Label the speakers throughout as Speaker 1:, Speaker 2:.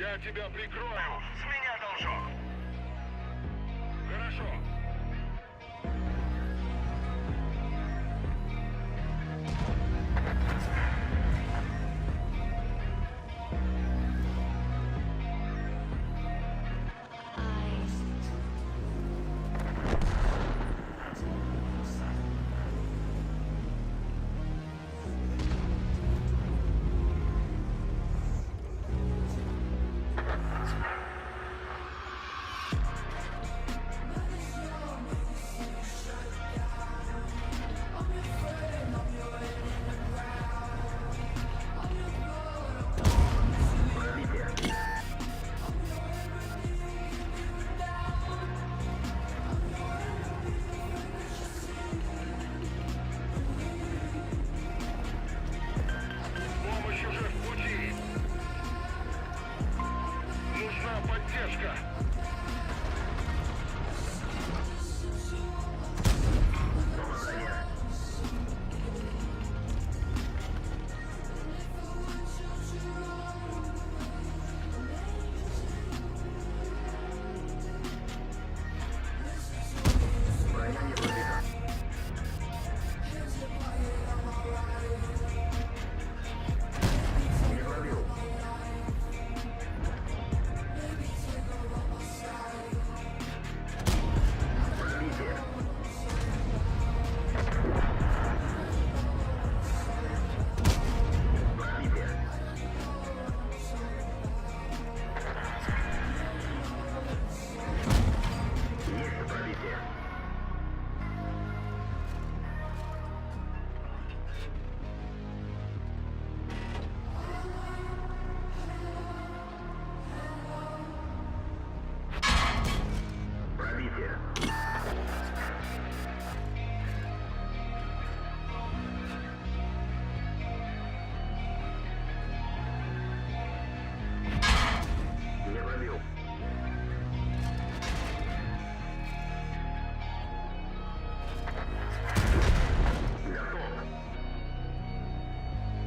Speaker 1: Я тебя прикрою. С меня должок. Хорошо. Помощь уже в пути. Нужна поддержка.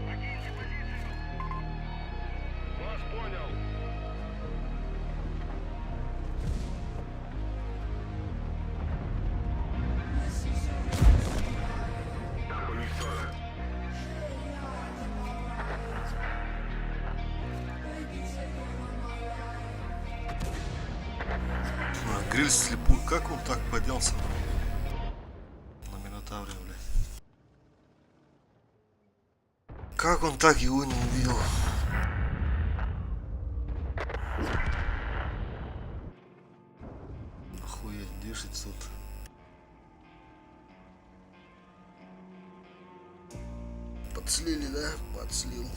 Speaker 1: Покиньте позицию. Вас понял.
Speaker 2: А, гриль слепую. Как он так поднялся? На Минотавре, блядь. Как он так его не увидел? Охуеть, 2600. Подслили, да? Подслил.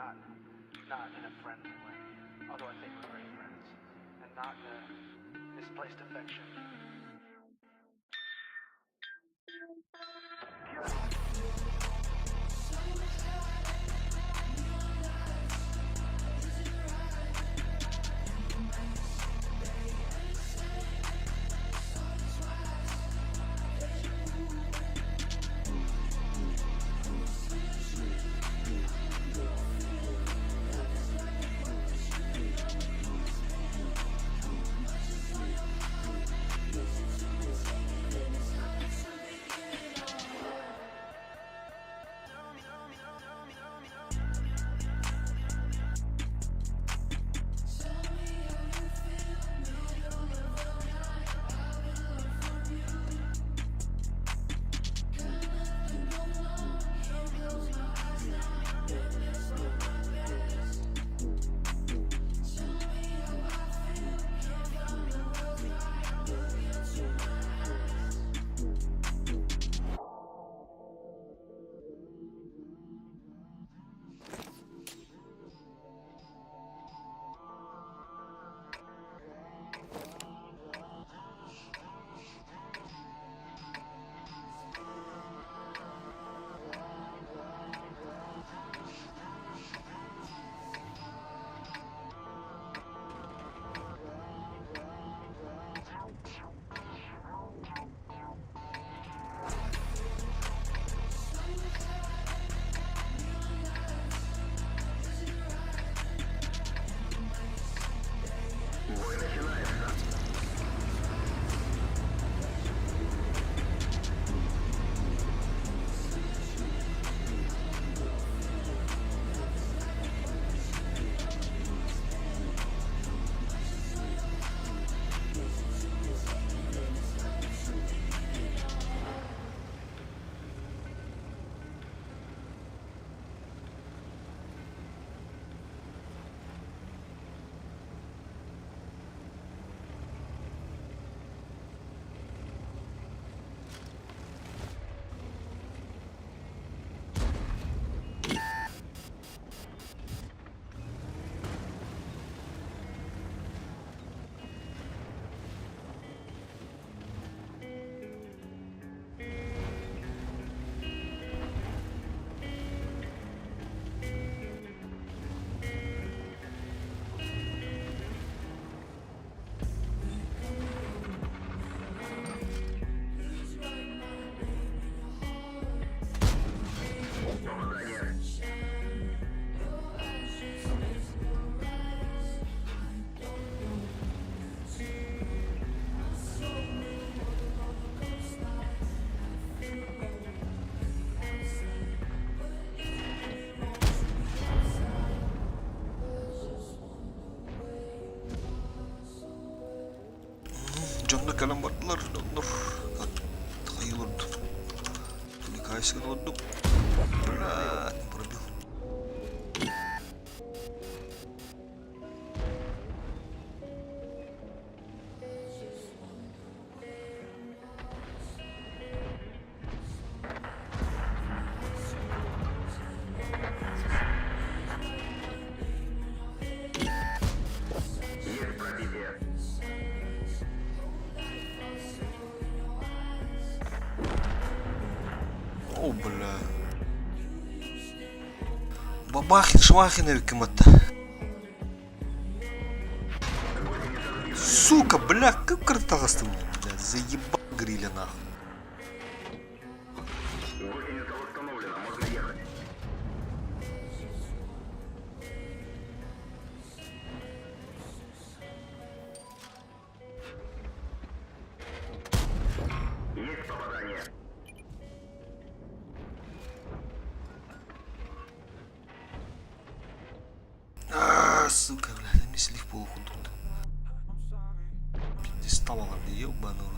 Speaker 3: Not, not in a friendly way, although I think we're great friends, and not in a misplaced affection.
Speaker 2: Дьонно кэлэн бардылар, дьоннор хайыы олордум. Түлүкаайсыгын олордум. Блядь, пробил. О, бля. Бабахин, Швахин эбиккин Сука, бля, как картаҕастым, бля, заебал гриля нахуй.
Speaker 1: Гусеница восстановлена, можно ехать. Есть попадание.
Speaker 2: А, сука, бля, эмиэ слив буолуох курдук. Пиздец, талалар дии, ебаный в рот.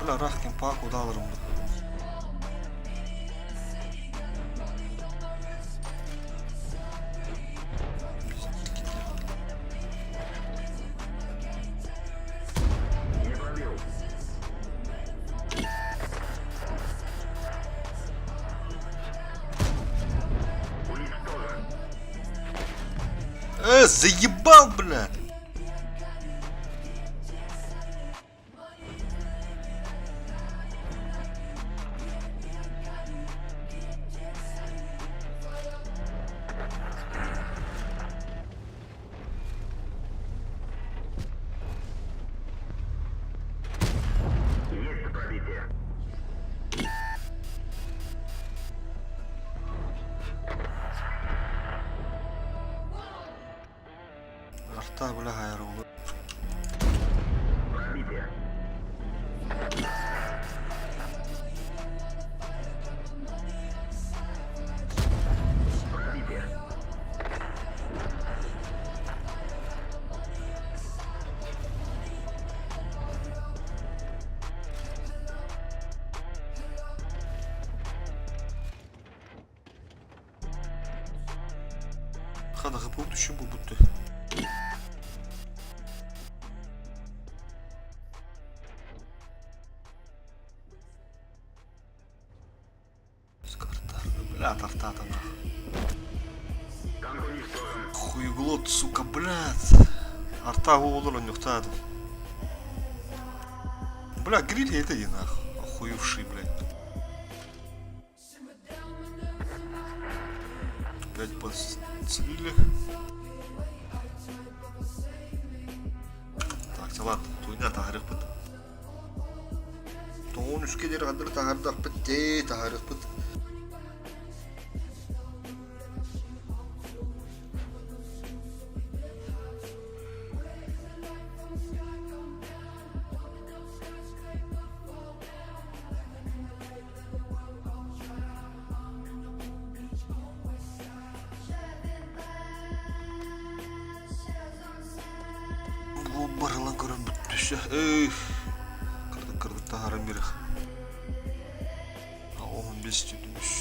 Speaker 2: Бля, ыраах кимпаак удааларым бу.
Speaker 1: Не пробил. Уничтожен.
Speaker 2: Э, заебал, бля!
Speaker 1: Есть пробитие.
Speaker 2: Арта, бля, хайрулы.
Speaker 1: Пробитие. Пробитие.
Speaker 2: Хада хапу түшүн бу бутту. Бля, тартата нахуй.
Speaker 1: Танк уничтожен.
Speaker 2: Хуеглот, сука, блядь. Арта olur он Бля, гриль это и нахуй. Охуевший, блядь. Опять подцелили. Так, ладно, туйна тахарыхпыт. Тоон үске дери хандыр тахардахпыт, те тахарыхпыт. Бу барылан көрөн бүттүшө. Эй. Кырдык кырдык тахарым бир. 15 түдүмүш.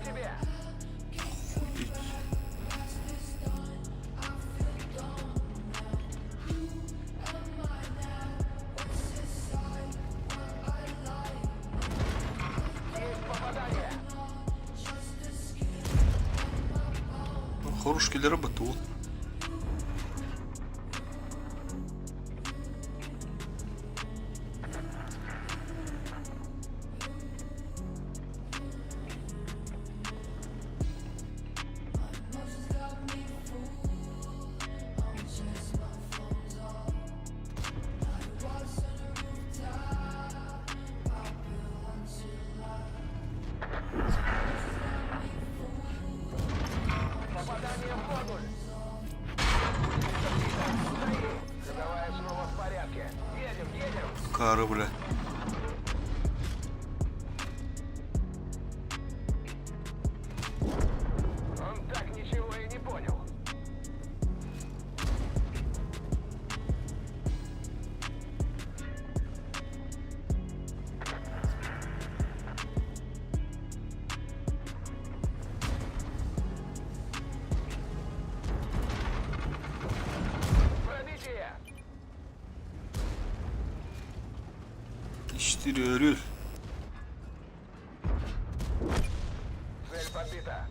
Speaker 3: тебе!
Speaker 2: Охуеть.
Speaker 3: Есть попадание!
Speaker 2: Хорош кэлэрэ батуун.
Speaker 3: Попадание в модуль! Ходовая снова в порядке. Едем, едем!
Speaker 2: Кары, бля.
Speaker 3: Он так ничего и не понял. Пробитие!
Speaker 2: 4 Орел.
Speaker 3: Цель подбита.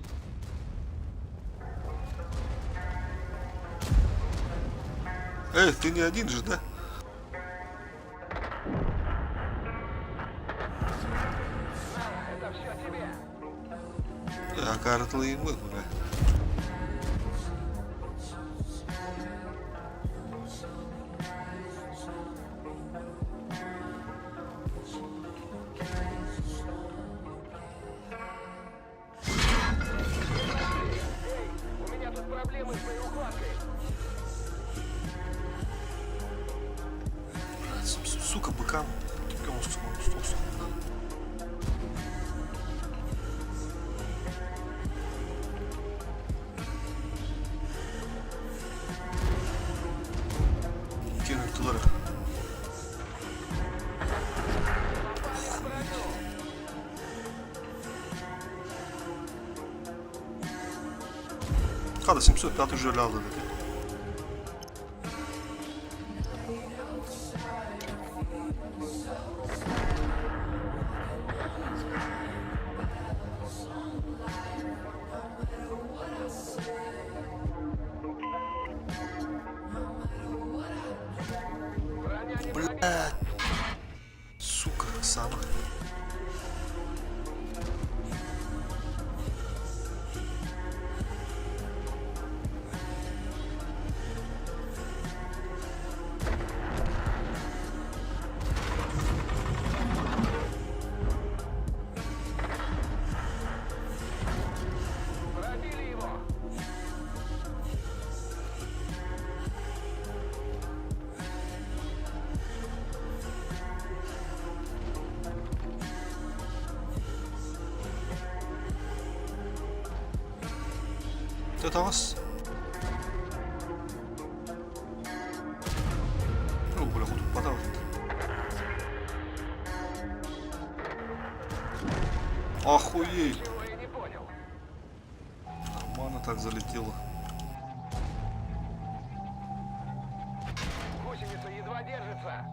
Speaker 2: Эй, ты не один же, да?
Speaker 3: На, это все тебе.
Speaker 2: Акартлы мы, бля.
Speaker 3: Эй, у меня тут проблемы с боеукладкой.
Speaker 2: Сука, быкам. Кинуть туда. Хада 705 уже ляды.
Speaker 3: Броня не пробита.
Speaker 2: Блядь. Сука, сама.
Speaker 3: Пробили его.
Speaker 2: Это вас? Ну, бля, вот попадал. Охуеть!
Speaker 3: Ничего и не понял.
Speaker 2: Нормально так залетело.
Speaker 3: Гусеница едва держится.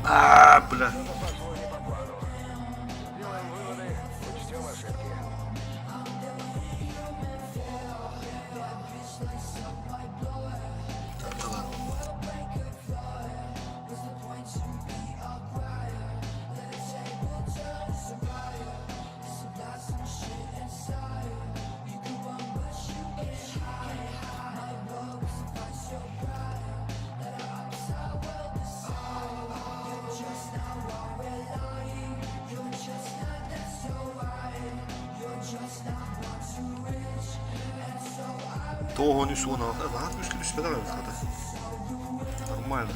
Speaker 2: А, бля.
Speaker 3: Что-то пошло не по плану. Сделаем выводы, учтем ошибки.
Speaker 2: Так, да ладно. Того не суна. Наһаа күскэ түспэтэх эбит хата. Нормально.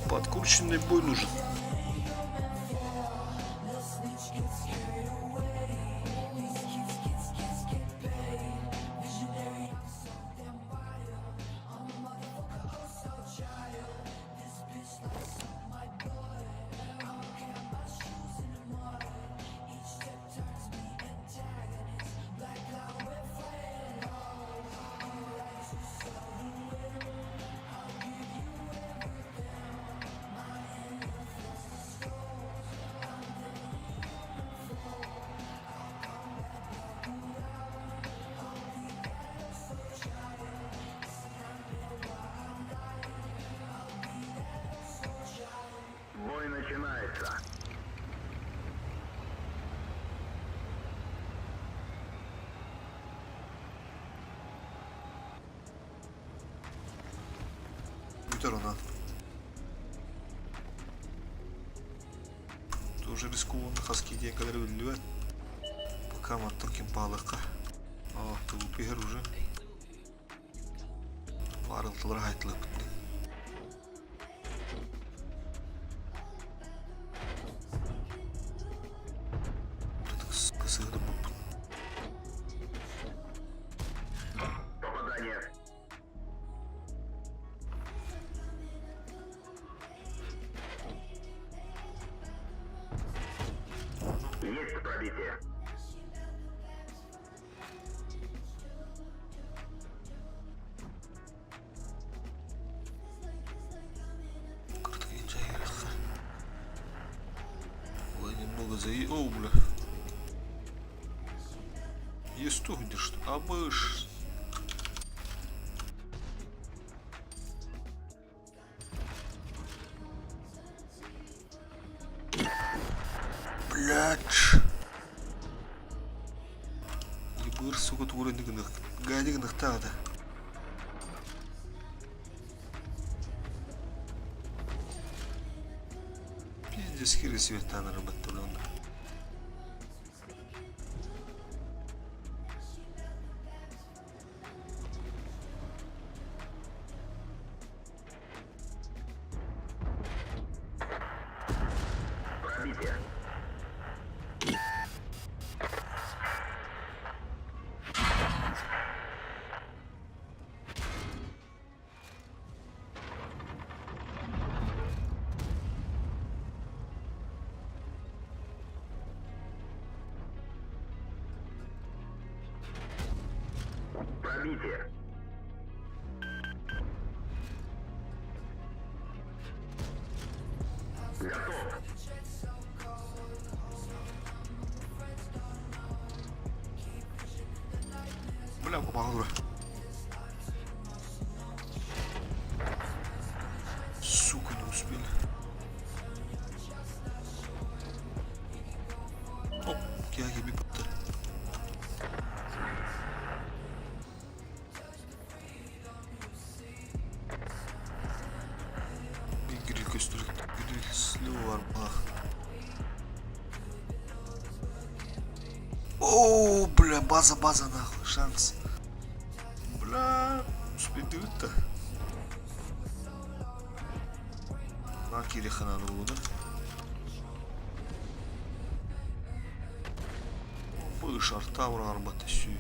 Speaker 2: Подкрученный бой нужен.
Speaker 1: Начинается.
Speaker 2: Бүтэр онон. Тоже рискованно хас киһи кэлэрэ биллибэт. Пока мантан ким паалыахха. О, тылып иһэр уже. Барылтылар хайтылыппыт. Кысыһы буппут.
Speaker 1: Попадание. Есть пробитие.
Speaker 2: Ой, немного заи... О, бля. Есть где что? А мышь. Блядь. Ебыр, сука, тугура гынах. Гади гынахтаада. Пиздец, хири света нарабатывал.
Speaker 1: Пробитие. Пробитие. Готов.
Speaker 2: Бля, помогу. Сука, не успели. Оп, я gibi battı. Bir grill gösterdik. Grill slow var bak. О, бля, база, база, нахуй, шанс. Бля, успели-то. На кириха надо было, да? Быш, Артавр, Арбат, сю.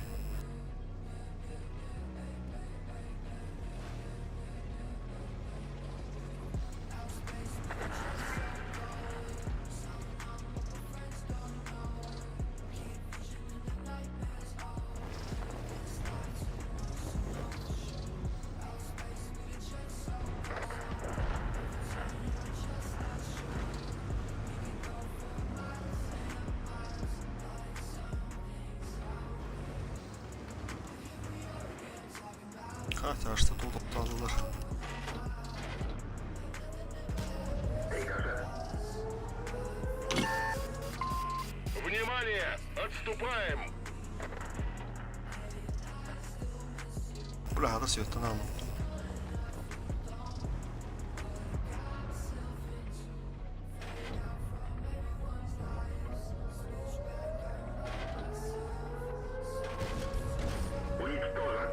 Speaker 2: Karşı толталылар.
Speaker 1: Рикошет.
Speaker 4: Внимание! Отступаем!
Speaker 2: Бля, хада светтан алым.
Speaker 1: Уничтожен.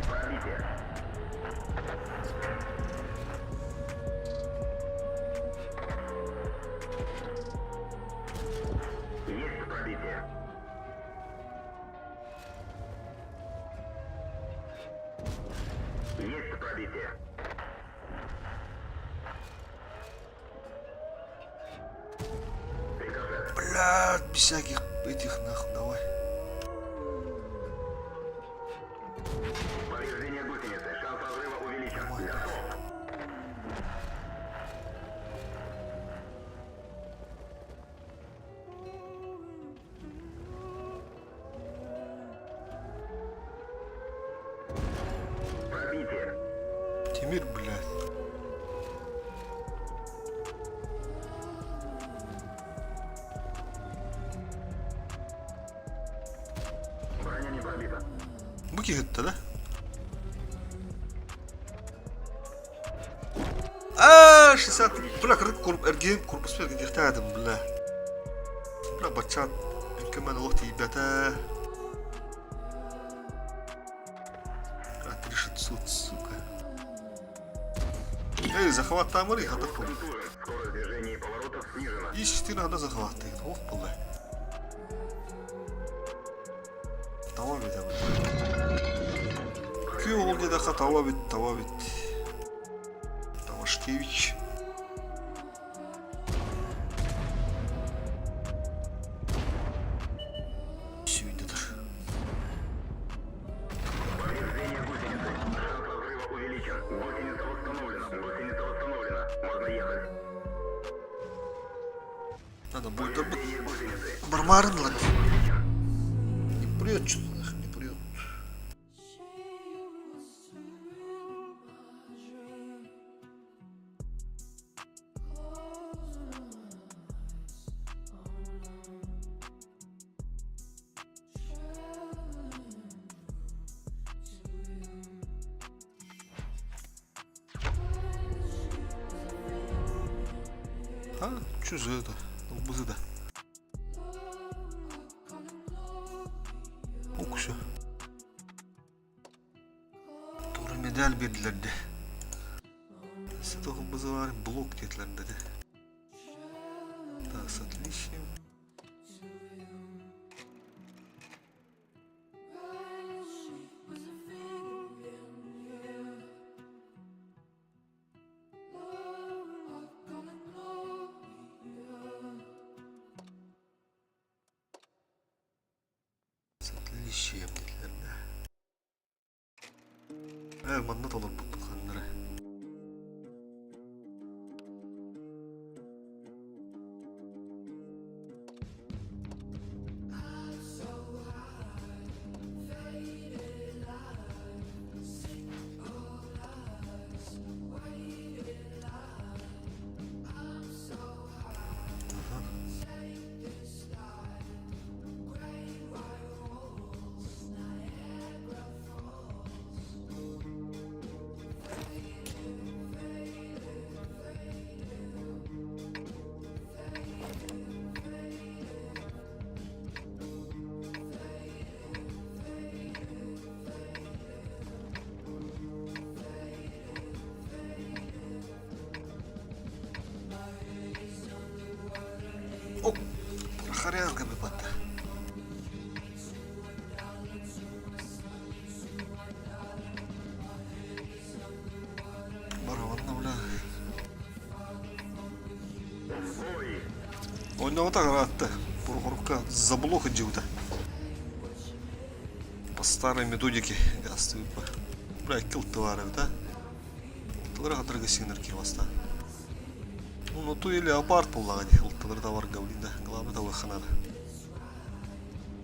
Speaker 1: Пробитие. Есть пробитие. Есть пробитие. Рикошет.
Speaker 2: Бля, без всяких этих нахуй, давай.
Speaker 1: Повреждение гусеницы. Шанс разрыва увеличен.
Speaker 2: Давай,
Speaker 1: Готов. не пробита.
Speaker 2: Бу киһитте да? А, 60. Бля, кырык курп эргиэн курпуспар эргиэхтээх этим, бля. Бля, баччаат эҥкэмэн олох тиийбэтэ. А, 3600, сука. Эй, захваттаамыр хата
Speaker 1: Контуры. Скорость движения и поворотов снижена.
Speaker 2: Ис надо захваттыыр. Ох, буолла. Таба бит Кү ол диэтэххэ таба бит, таба бит. Тавашкевич. Сүйдетер.
Speaker 1: Повреждение гусеницы. Шанс разрыва увеличен. Гусеница восстановлена. Гусеница восстановлена. Можно ехать.
Speaker 2: Надо будет
Speaker 1: Повреждение гусеницы.
Speaker 2: Бармарын ылар.
Speaker 1: Увеличен.
Speaker 2: Не прет что-то, не прет. А, что за это? Долбызы да. Уксу. Тура медаль бердилэр дии. Сытығы блок диэтилэр дии. Так, с отличием. С отличием диэтилэр да. Э, манна толорбуппут ханнары. Ага. О, Харянка бипатта. Барабанна, бля.
Speaker 1: Ой!
Speaker 2: Ойнаута ыраатта. Прохоровка заблок дьиута. По старой методике гастыпа. Бля, кил товары, да? Тылары хатырга синер киваста. Ну, ну ту или апарт буоллаҕа дии, ылтылары товарга блин да, главное табыахха наада.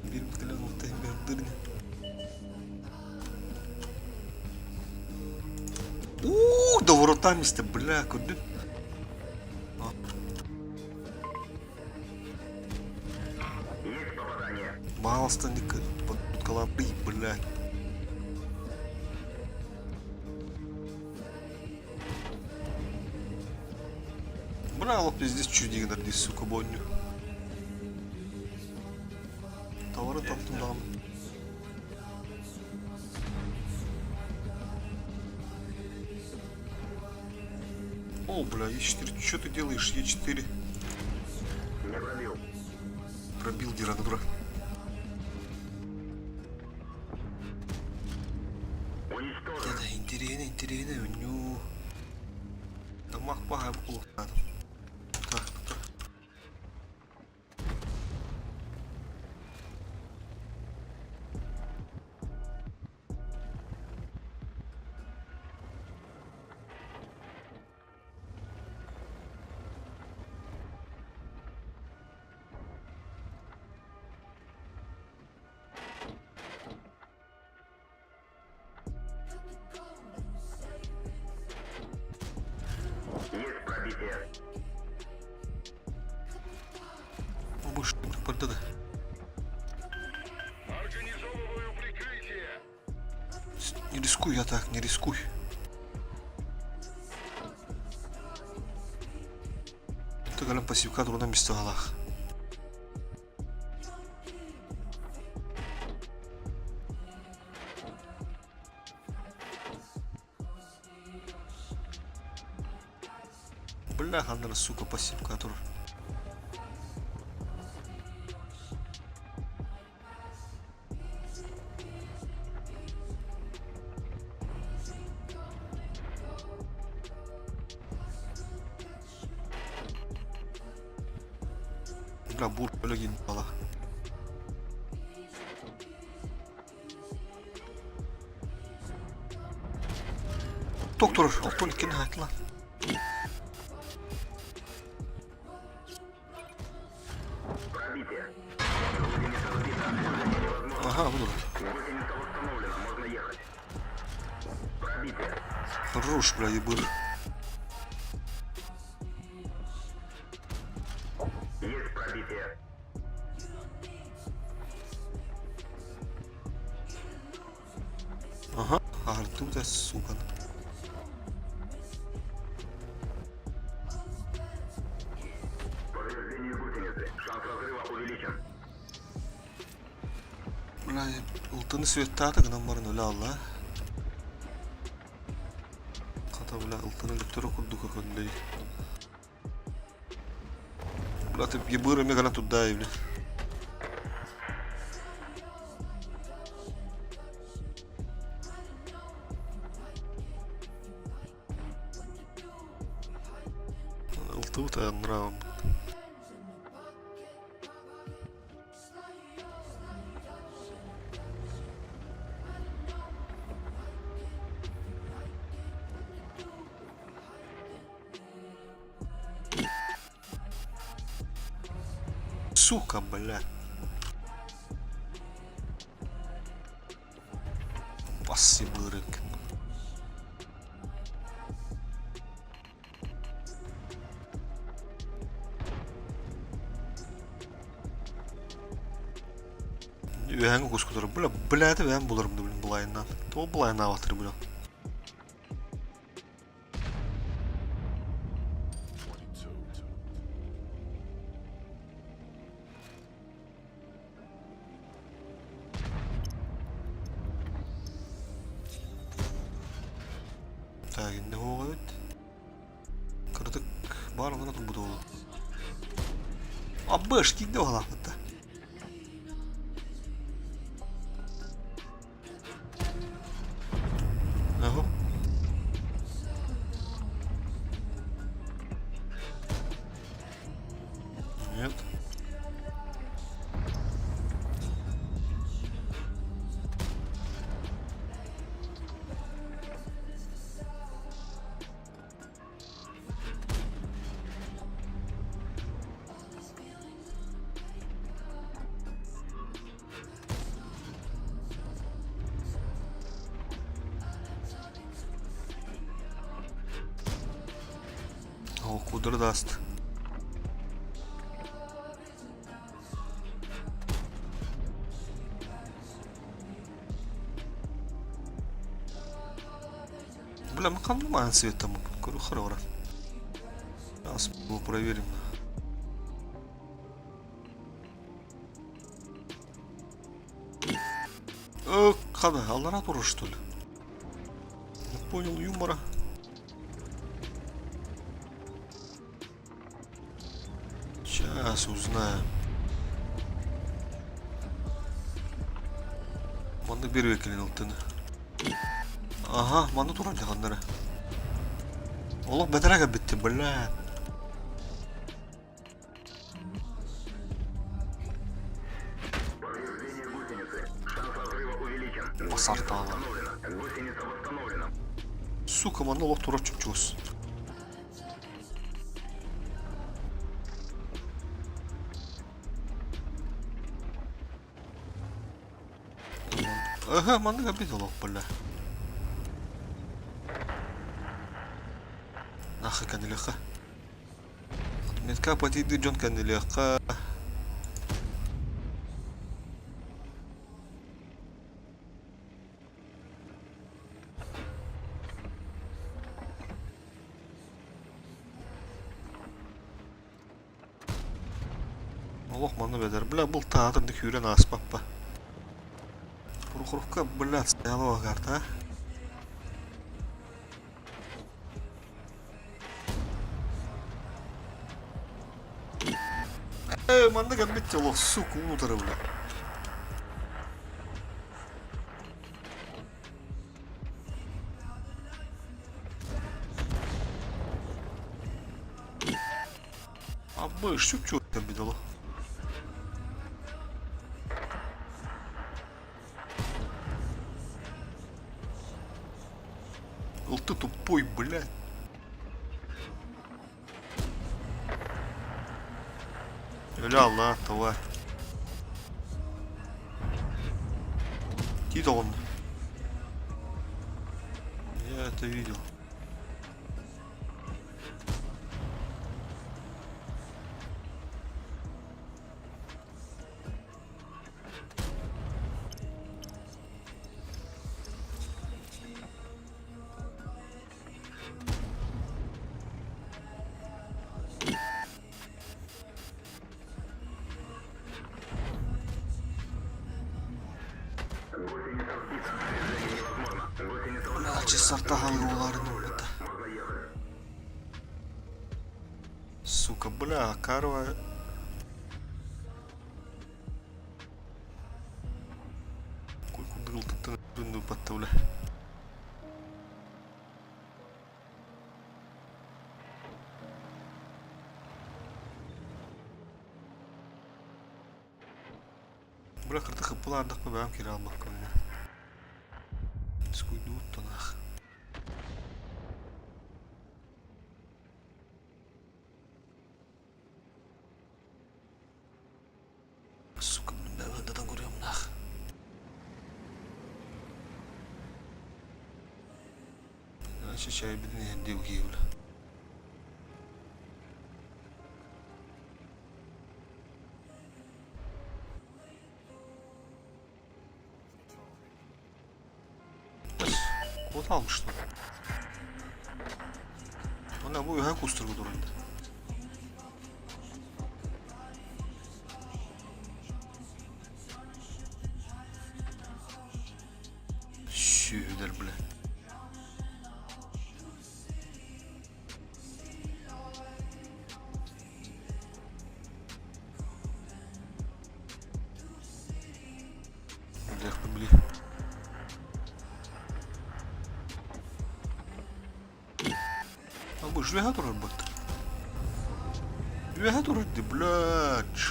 Speaker 2: Биир бутылен ылтыһын бердырни. Уу, да воротами бля, көрдүн.
Speaker 1: Есть попадание.
Speaker 2: Малостан подкалапы, блядь. Бля, пиздец чудигнер дии, сука, бонню. Товары таптым даҕаны. О, бля, Е4, что ты делаешь, Е4?
Speaker 1: Не пробил.
Speaker 2: Пробил Дирана, дура.
Speaker 1: Уничтожен.
Speaker 2: Это интересно, интересно, у Тамақ баға бұл. Так, так.
Speaker 1: Есть пробитие.
Speaker 2: рискуй, я так, не рискуй. Кэлэн пассивка турунан мистаалаах. Бля, ханна сука пассивка турар. Бля, бур өлө бала. Доктор, оттон иккини хаатла.
Speaker 1: Пробитие. Гусеница сбита. Движение невозможно.
Speaker 2: Ага, буду.
Speaker 1: Гусеница восстановлена. Можно ехать. Пробитие.
Speaker 2: Хорош, бля, ебыр.
Speaker 1: Есть пробитие.
Speaker 2: Ага, Артур, сука.
Speaker 1: Повреждение гусеницы. Шанс разрыва увеличен.
Speaker 2: Бля, ылтыны сүөттаата гынан баран өлө алла. Хата, бля, ылтыны өлөктөрө курдук көрүллэй. Бля, ты ебыр эме гана туддай, бля. Ылтыбыт нравым. Сука, бля. Спасибо, рык. Үөһээҥҥи кускутар. Бля, бля, бэйэм буларым да, блин, былайынан. Тоҕо былайнаабаттар, бля.
Speaker 4: 22.
Speaker 2: Так, инде хоҕа эбит. Кыратык баар онно турбут уолу. Абыш, киинде оһалаахпыт да. Ага. Нет. О, кудр даст. Бля, мы ханна цветом Көрү Сейчас мы проверим. Э, хана, аллара турар, что ли? Не понял юмора. Сейчас узнаем. Манна биэрбэ кэлин ылтыны. Ага, манна турар дьаханнара. Олох бэтэрээ кэлбиттим, бля.
Speaker 1: Повреждение гусеницы. Шанс разрыва увеличен.
Speaker 2: Басартаала.
Speaker 1: Восстановлена. Гусеница восстановлена.
Speaker 2: Сука, манна олох турар чупчуус. Ага, манна кэлбит олох, бля. Нахы кэннилиэххэ. Отметка потиды дьон кэннилиэххэ. Олох манна бэдэр. Бля, был таатырды күүрэн ааспаппа. Прохоровка, блядь, стояла карта, а? Э, манна кэлбит олох, сука, уутары, бля. Абы, чуть-чуть кэлбит олох. Ол ты тупой, блядь. Өлө алла, давай. Тиит оҕунна. Я это видел.
Speaker 1: Гусеница сбита. Движение невозможно. Гусеница
Speaker 2: Бля,
Speaker 1: восстановлена.
Speaker 2: сартаһан ууларын ылбыта.
Speaker 1: Можно ехать.
Speaker 2: Сука, бля, Карва. Куйкундугул батта, бля. Бля, кырты хыппылаардахпа бэйэм киирэ албаккын Скуйдууттанах. Сука, блин, бэйэм көрүөм нах. Значит, чайбитин иһэрдии киһи бля. Kod almışlar. Ana bu ühe kusturgu durumda. Сүһүлэр бля. Үлэхпин били. А бу үөһэ турар бат. Үөһэ турар ди, блядь.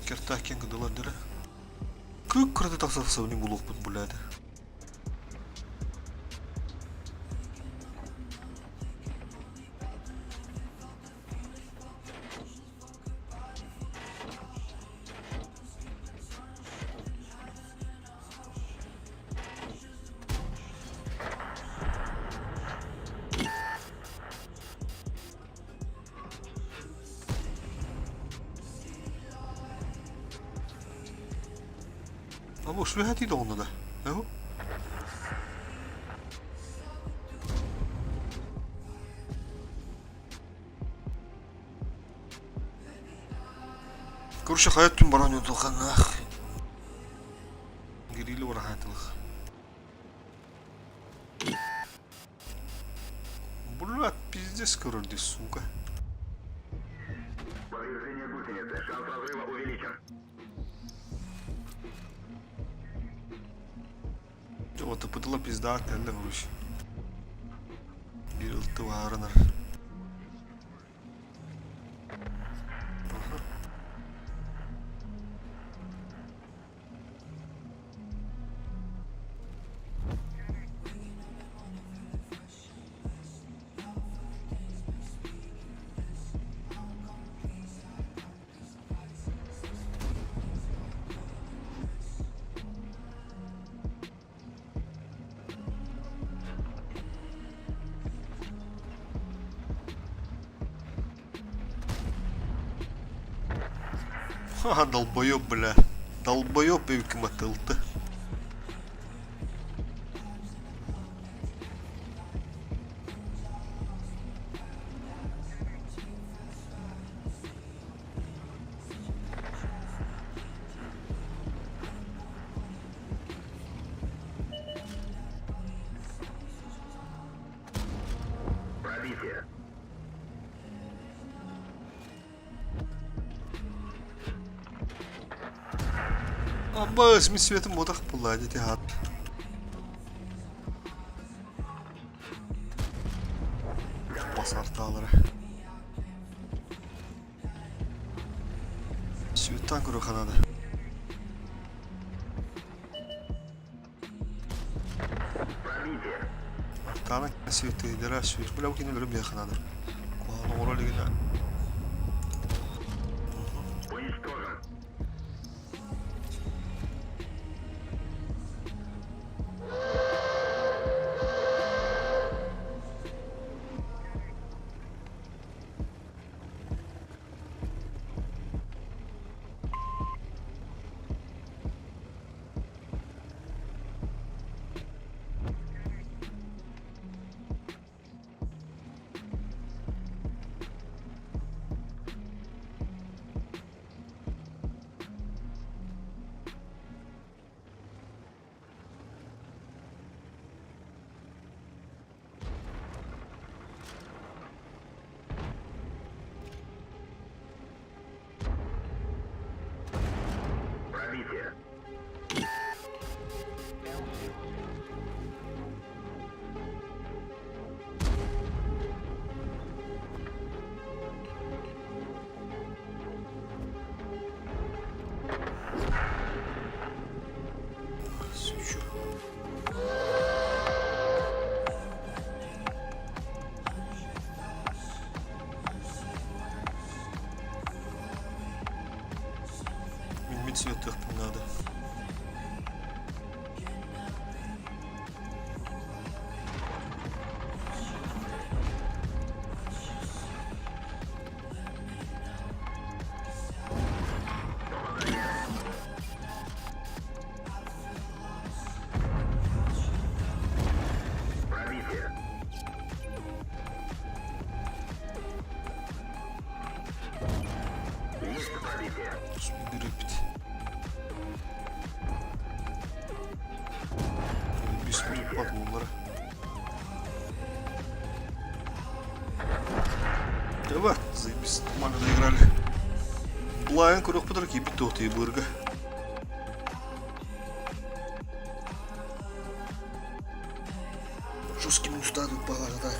Speaker 2: Кертаах киэн кыдылар дэрэ. Кык кырата тахса не булуохпут, блядь. А бу үһэ тиийдэ оҕунна да? Эһу? Короче, хайа түн баран өтілханах. Гирили барахатылых. Бля, пиздец, короче, сука.
Speaker 1: Повреждение гусеницы. Шанс разрыва увеличен.
Speaker 2: Вот, пытала пизда, кэллэ короче. Биир ылты баарынар. Ха, долбоеб, бля. Долбоеб эбиккин батта ылты.
Speaker 1: Пробитие.
Speaker 2: Аббас, мин светым буотах буолла дии хаат. Басартаалара. Сүүттан көрүөххэ наада. Артаана сүүттүүрдэрэ сүүс бля бу кини өлөрүм диэххэ наада. Куһаҕан оҥоро илигинэ.
Speaker 1: Уничтожен. Пробитие.
Speaker 2: Свечу. Мин светлыхпын наада.
Speaker 1: Пробитие. Есть пробитие.
Speaker 2: Сүйдүрүппүт. Бис туппат буоллара. Давай, заебись, нормально доиграли. Блайн көрөхпүт киирбит туохтуй быырга. Жесткий устадут балаға так.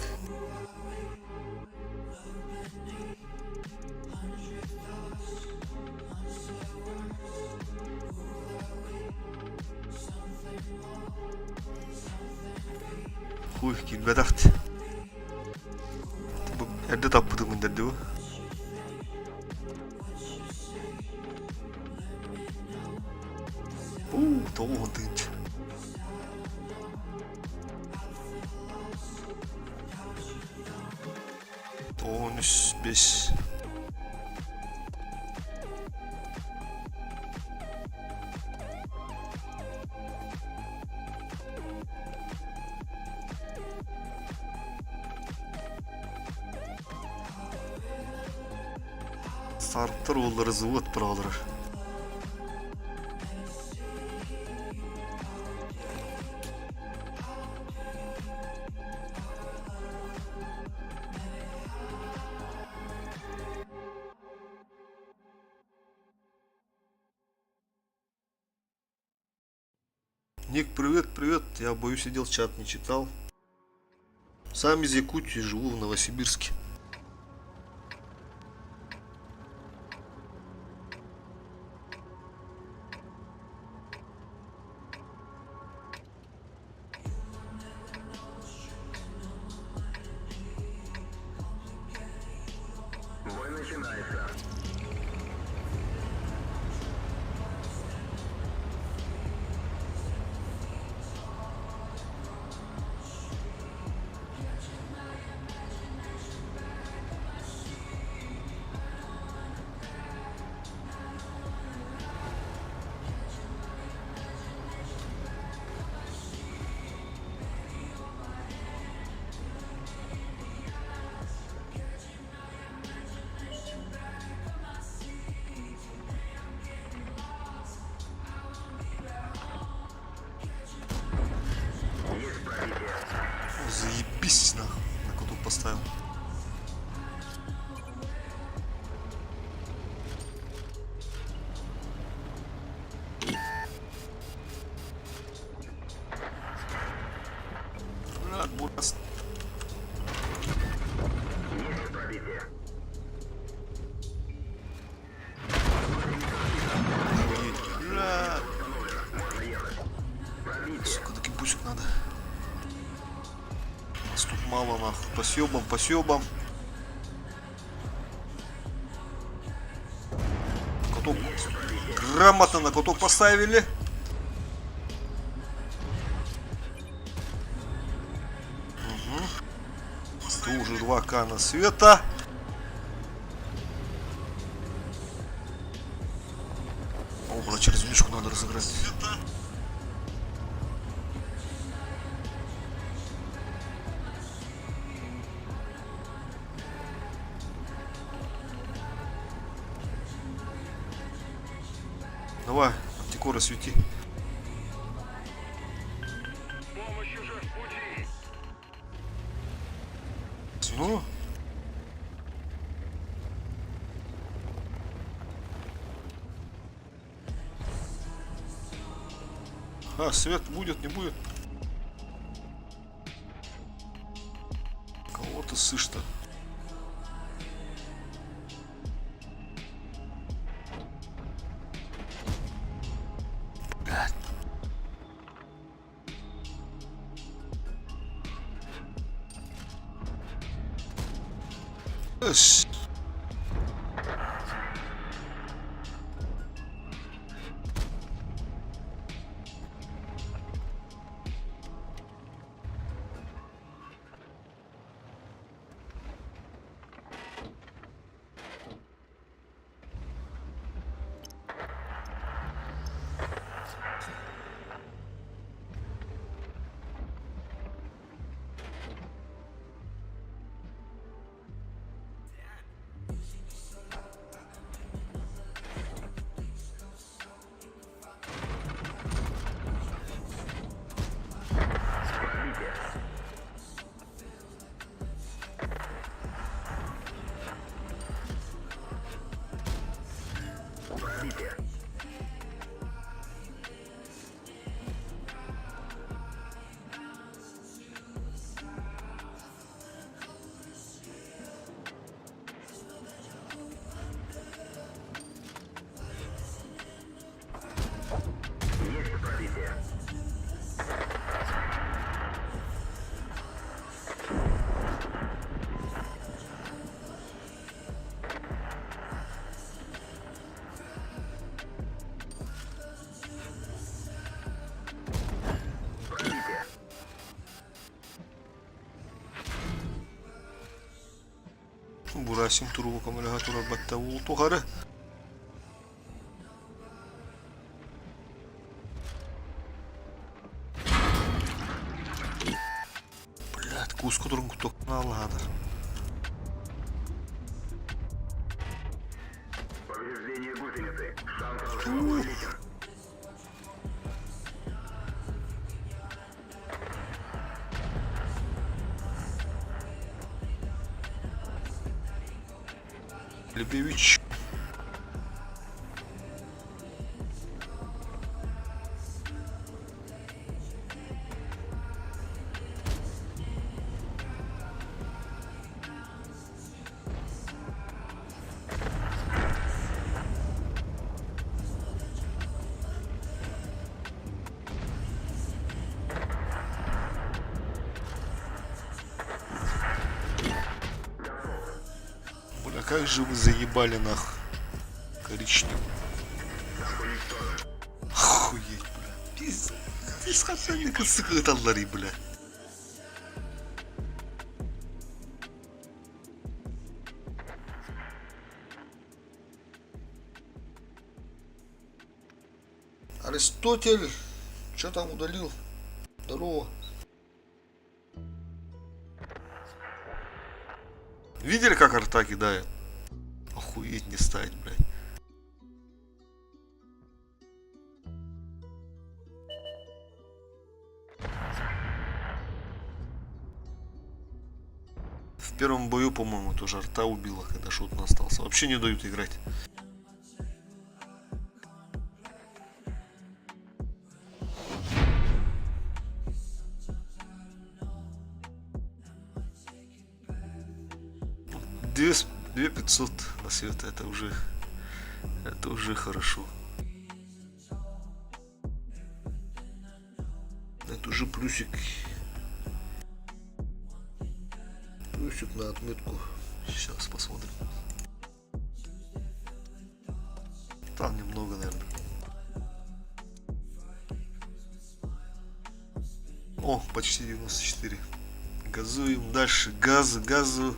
Speaker 2: Хуй киирбэтэхт. Бу эрдэ таппытым дэрди бу. Уу, тоҕуһун тыынча. 13 5. Сарптар уоллары зывыт быраҕалар. Ник, привет, привет. Я боюсь, сидел, чат не читал. Сам из Якутии, живу в Новосибирске.
Speaker 1: Бой начинается. Есть пробитие.
Speaker 2: О, заебись нахуй. На коту поставил. Охуеть, бля. Сука, таки бусик надо. Нас тут мало нахуй. По съебам, по съебам. Каток. Грамотно на каток поставили. Угу. Тут уже 2К на света. О, бля, через мишку надо разыграть. Давай, антикора свети.
Speaker 1: Помощь уже в пути.
Speaker 2: Ну? А, свет будет, не будет? Кого ты ссышь-то? Блядь. Эш. Бурасим турбо көмөлөһө турар батта уул тухары. Блядь, куска турун куток аллаһадар.
Speaker 1: Повреждение гусеницы. Шанс разрыва увеличен.
Speaker 2: Лебевич. Бля, как же вы заебали нах. Коричневый. Охуеть, бля. Пиздец. Сыгыталларый, бля. Аристотель, что там удалил? Здорово. Видели, как арта кидает? Охуеть не стать, блядь. В первом бою, по-моему, тоже арта убила, когда шот остался. Вообще не дают играть. 2 500 на свет, это уже хорошо. Это уже плюсик. Плюсик на отметку. Сейчас посмотрим. Там немного, наверное. О, почти 94. Газуем дальше. Газу, газу.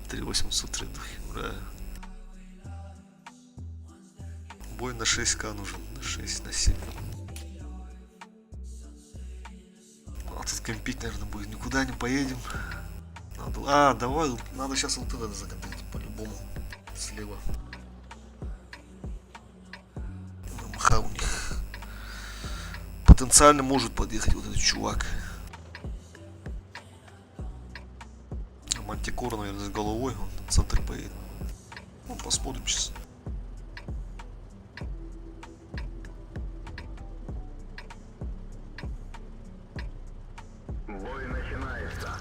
Speaker 2: 3803 духи. Ура. Бой на 6К нужен. На 6, на 7. А тут кемпить, наверное, будет. Никуда не поедем. Надо... А, давай, надо сейчас ЛТ надо закомпить по-любому. Слева. МХ у них. Потенциально может подъехать вот этот чувак. Мантикора, наверное, с головой. Он в центр поедет. Ну, посмотрим сейчас.
Speaker 1: Бой начинается.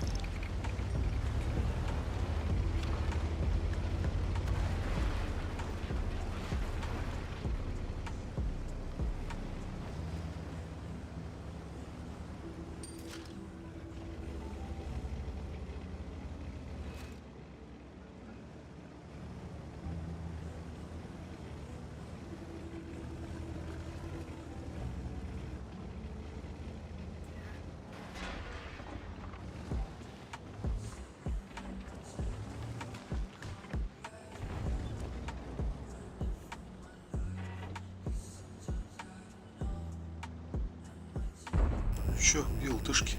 Speaker 2: Че, где лтышки?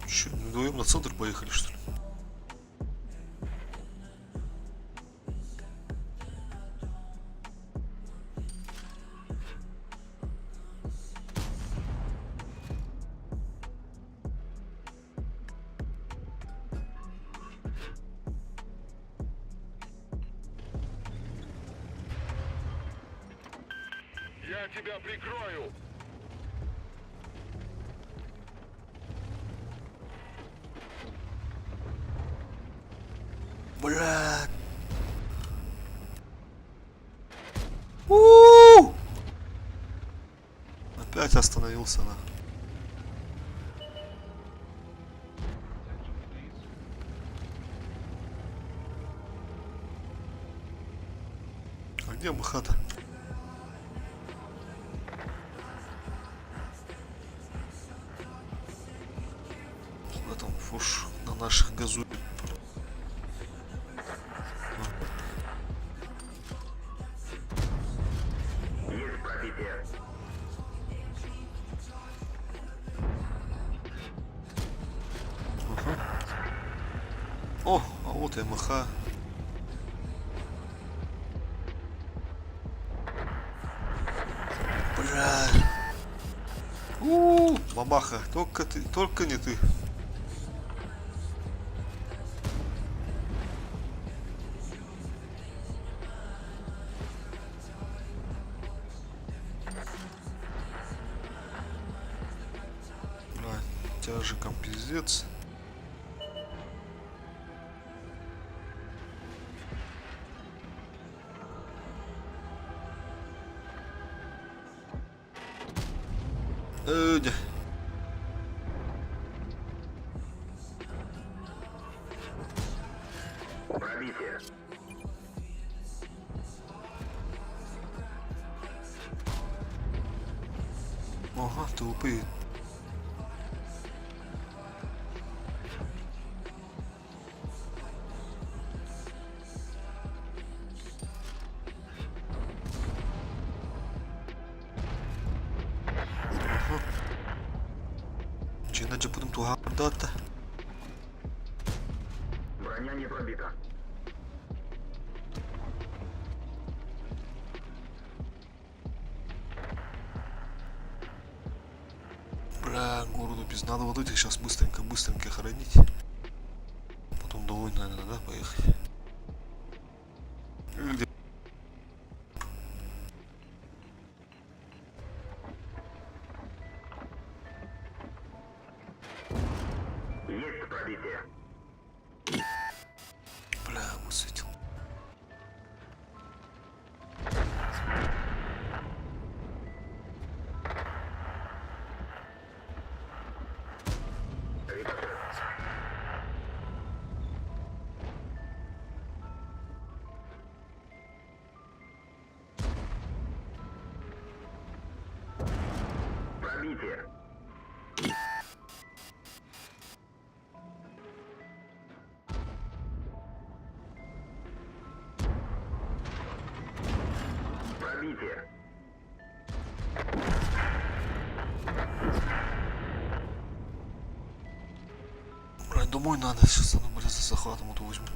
Speaker 2: Че, вдвоем на центр поехали, что ли?
Speaker 4: Я тебя прикрою!
Speaker 2: Бля. У! Опять остановился на. А где МХ-то? Куда там фуш на наших газует?
Speaker 1: Есть пробитие.
Speaker 2: Ага. О, а вот и МХ. Бля. У, бабаха, только ты, только не ты. Бля, тяжиком пиздец. Эдя.
Speaker 1: Пробитие.
Speaker 2: Ага, толпы. Ага. Чи иначе будем тугардата?
Speaker 1: Броня не пробита.
Speaker 2: Бля, городу без надо вот этих сейчас быстренько, быстренько хоронить. Потом домой, наверное, да, поехать. Или
Speaker 1: Пробитие.
Speaker 2: Бля, высветил.
Speaker 1: Пробитие. Пробитие.
Speaker 2: Блядь, домой надо, сейчас она, блядь, за захватом вот возьмут.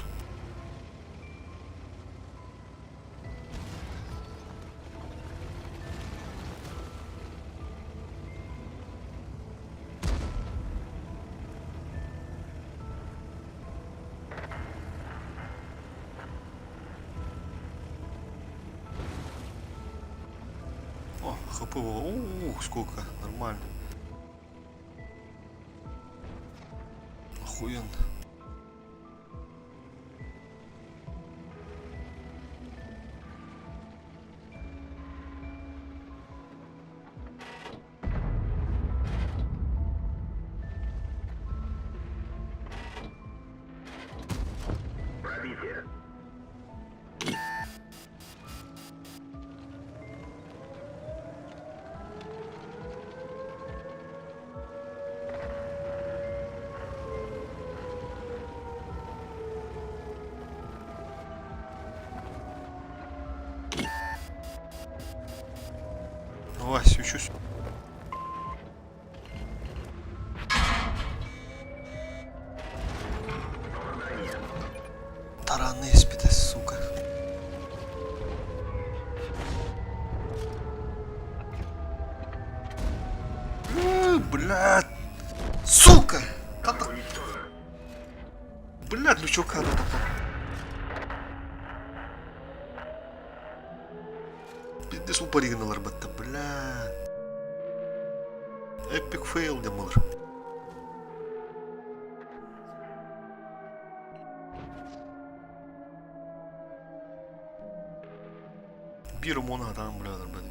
Speaker 2: О, хп, ух, сколько, нормально. Охуенно.
Speaker 1: Пробитие.
Speaker 2: Давай, свечусь. Тараны спите, сука. Блядь. Сука! Как Блядь, лючок надо попал. Пиздец упаригналар батта, бля. Эпик фейл диэн буолар. Биир омуна сатаан бля олорбут.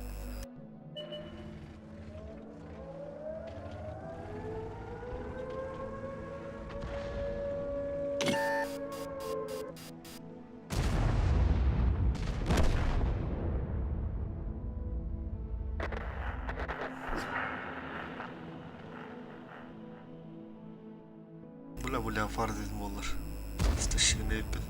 Speaker 2: Бля, бу леопард диэн буоллар. Истощение эппит.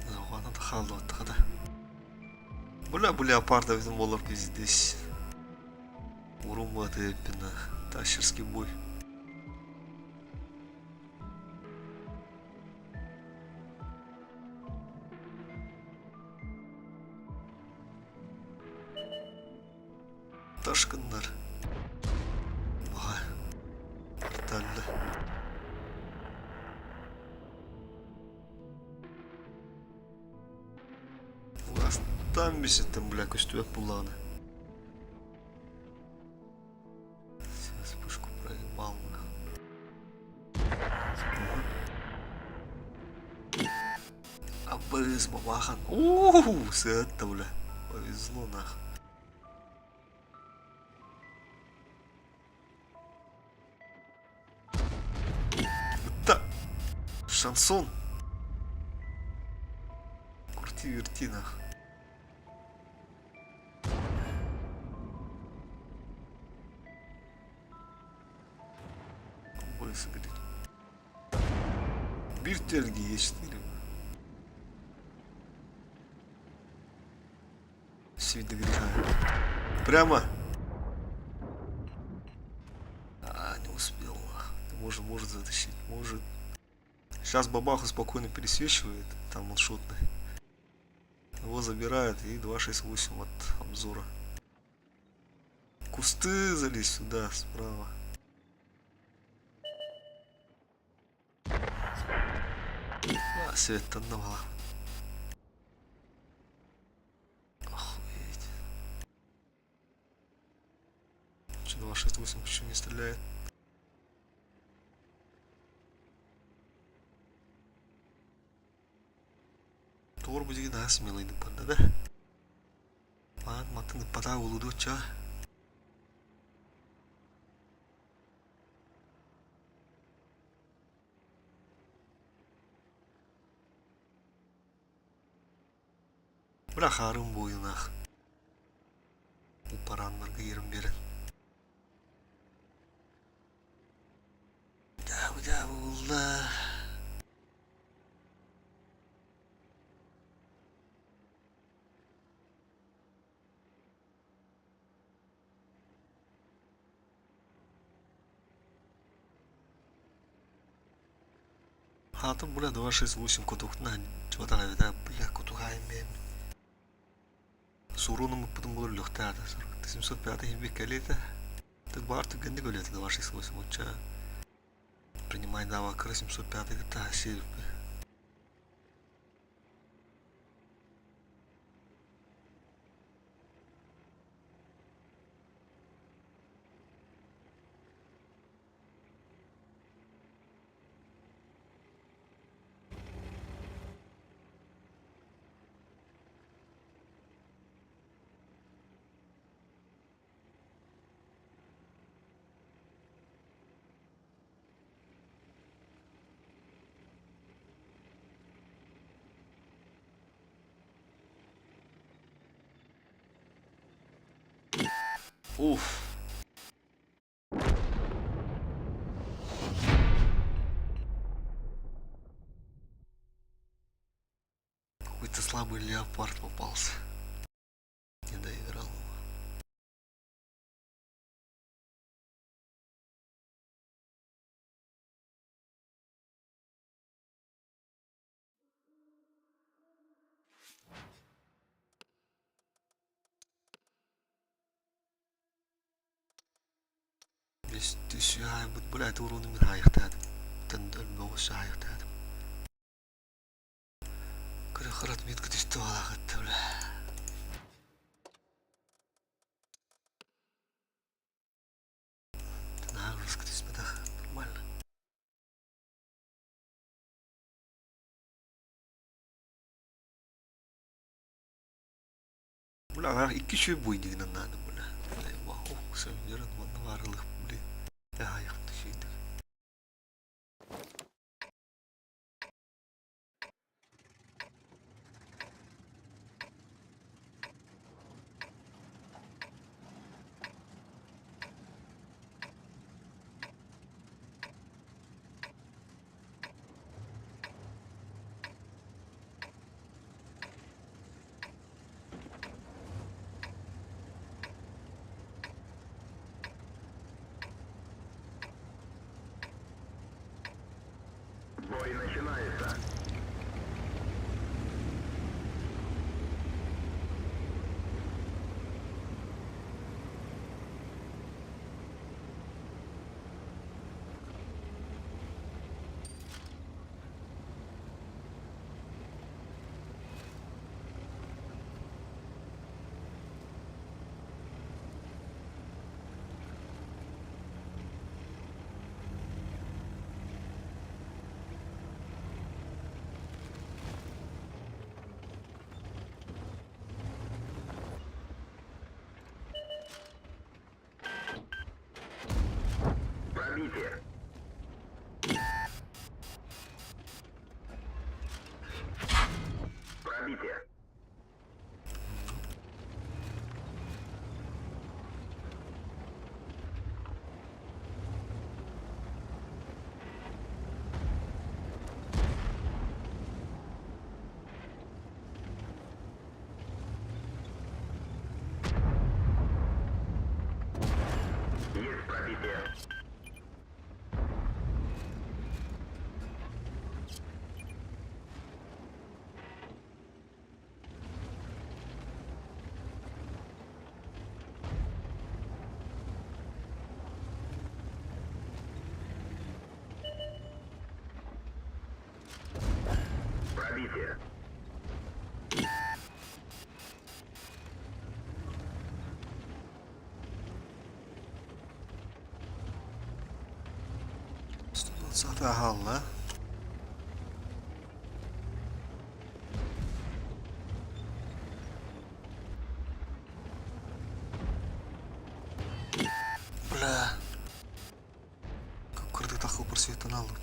Speaker 2: Зоҕана да хааллыбаттаха да. Бля, бу леопарда эбитин буоллар пиздец. Урумматы эппин тащерский бой. Ташкыннар. Ага. Порталда. Улаастан бисеттен бля көстүбэт буллаҕына. Сейчас пушку проебал нахуй. Абыз бабахан. Ууу, сыатта бля. Повезло нах. Да. Шансон. Крути верти нах. Высыгрить. Биир тэлги Е4. Свидогриха. Прямо. А, не успел. Может, может затащить, может. Сейчас бабаху спокойно пересвечивает, там он шотный. Его забирают и 2.68 от обзора. Кусты залезь сюда, справа. А, свет одного. Охуеть. Че 268 почему не стреляет? Тор бу дигин смелый барда да. Маан матын ыппата улудуча. Бля хаарым буойунах. Упараннарга иэрим биэрэн. Дьаабы буолла. Хаатым бля 268 кутуктuna чуотаҕа эбитэ бля кутуһаайым бэйэм. Суруунум ыппытым буолар өлүөхтээх 705 иһин кэлиэтэ. Так баар түгэнник өлүөтэ 268 оччо принимай дава кыра 705 кытта сиэбиппи. Уф. Какой-то слабый леопард попался. Не доиграл его. Түс бля, это урон мин хаайыктаадым. Тэн өлбөҕүс хаайыктаадым. Кыры метка түстү балаҕытта бля. Нагрузка түспэтэх нормально. Бля, икки үчүгэй буйдигинэн наада бля. Сөбүлэрин манна баарылых бля. Аайахты шейдик.
Speaker 1: Бой начинается. Пробитие. Пробитие. Пробитие.
Speaker 2: 120 хаалла. Бля. Кырдык тахыл просветтан аллыбыт.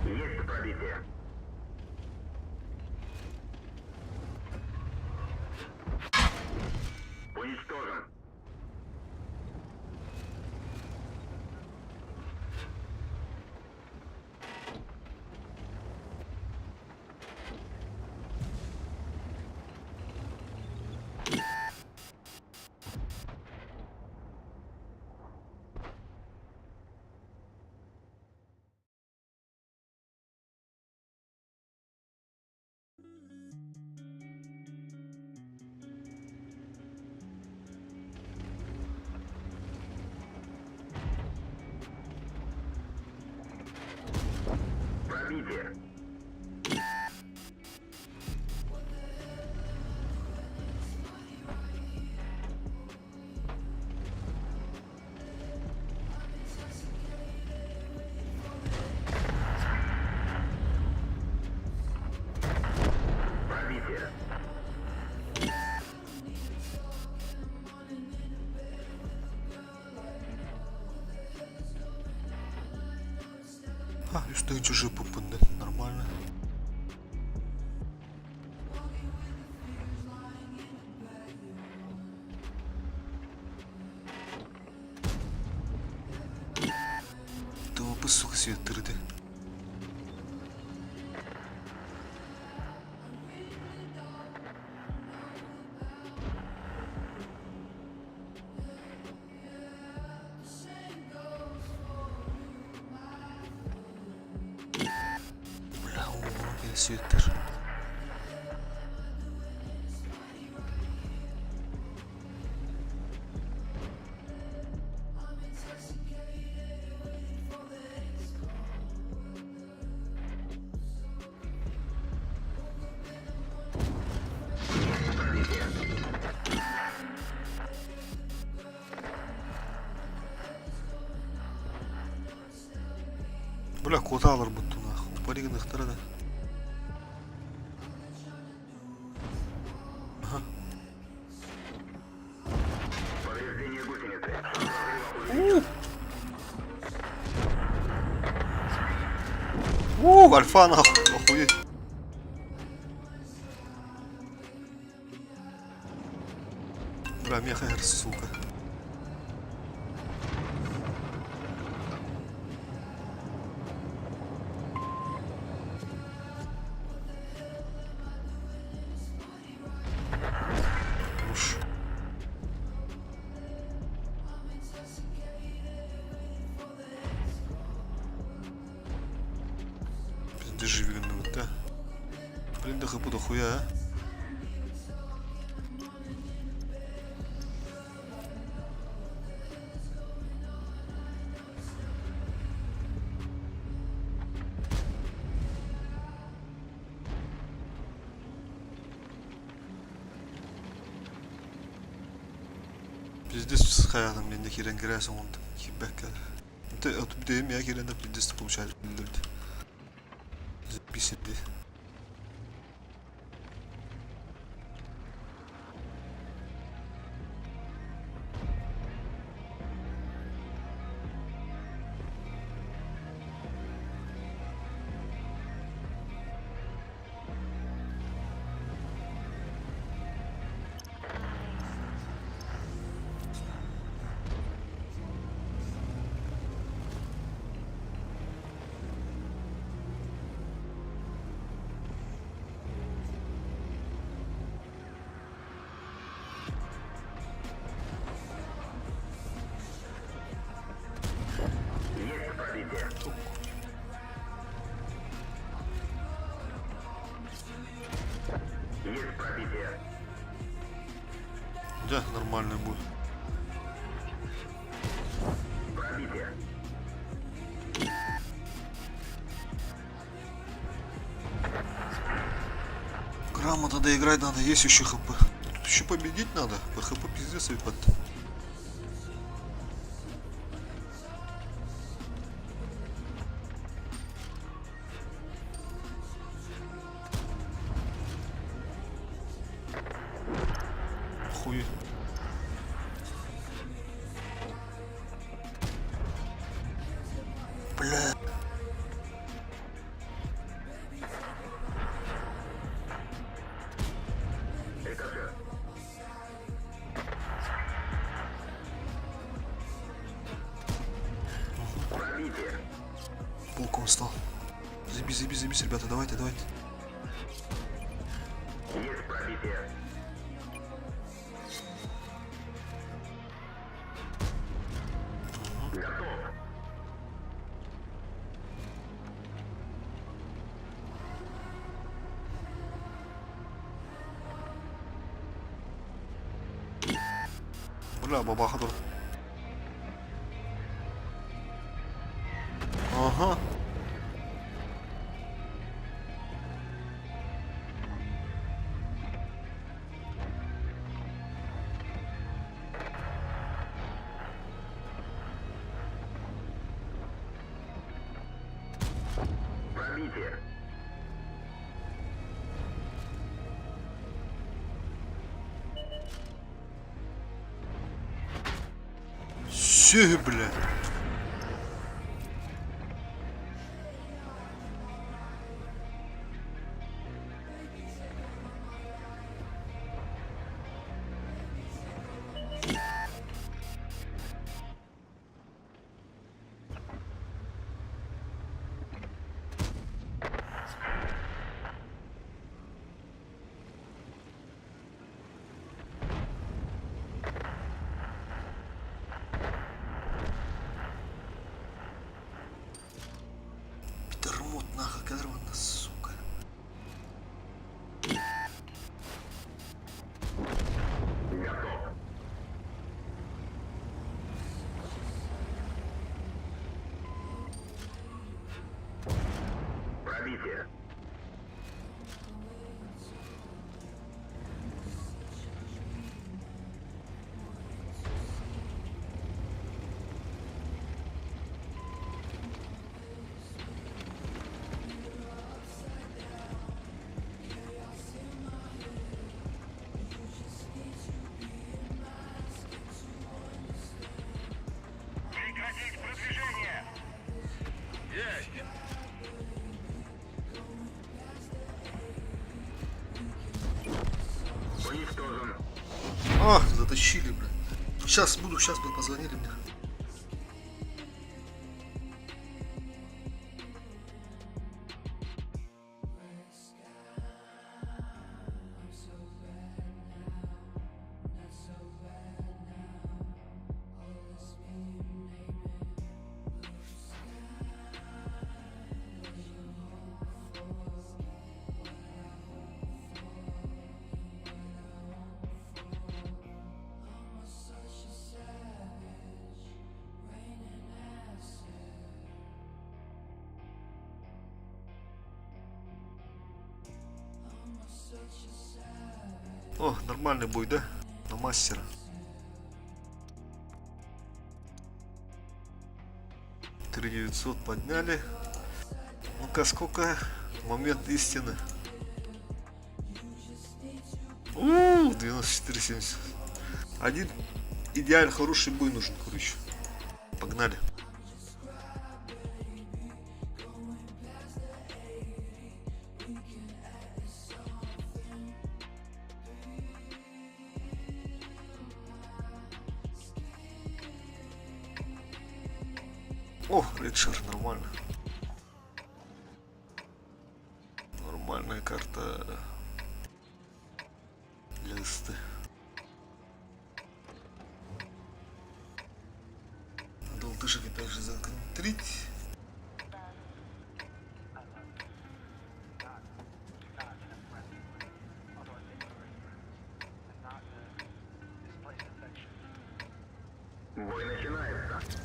Speaker 1: Есть пробитие. Уничтожен. Пробитие. Пробитие.
Speaker 2: А, үстүн чужой пуппунда. Нормально. Топы, сука, свет тырды. Бля, о, светтер. Бля, кота алар бутту нахуй. Паригин да. Ага.
Speaker 1: Повреждение гусеницы. Шанс разрыва увеличен.
Speaker 2: У, альфа нахуй, охуеть. Бля, меха, сука. Уж. Пиздец живи, да? Блин, да хапу дохуя, а? Пиздец хаятым мен де кирен киресің онды. Кибәккә. Ты я кирен де пиздец получает bildirdi. Записанды.
Speaker 1: Есть пробитие. Есть пробитие.
Speaker 2: Да, нормальный будет.
Speaker 1: Пробитие.
Speaker 2: Грамотно доиграть надо, есть еще хп. Тут еще победить надо. По хп пиздец выпад. Хуй. Бля. Боком стал. Заебись, заебись, заебись, ребята, давайте, давайте.
Speaker 1: Есть пробитие. Готов.
Speaker 2: Бля, бабаха тур. Ага.
Speaker 1: Пробитие.
Speaker 2: Все, бля. Пидормот нахуй, кадрована, сука.
Speaker 1: Готов. Пробитие. Прекратить продвижение! Есть! Уничтожен.
Speaker 2: А, затащили, бля. Сейчас буду, сейчас бы позвонили мне. О, нормальный бой, да? На мастера. 3900 подняли. Ну-ка, сколько? Момент истины. У, 94,70. Один идеально хороший бой нужен, короче. Погнали. О, Ричард, нормально. Нормальная карта для СТ. Надо лтышек опять же законтрить.
Speaker 3: I love you. Not in a friendly way. Although I think we're great friends. And not in a misplaced affection.
Speaker 1: Бой начинается.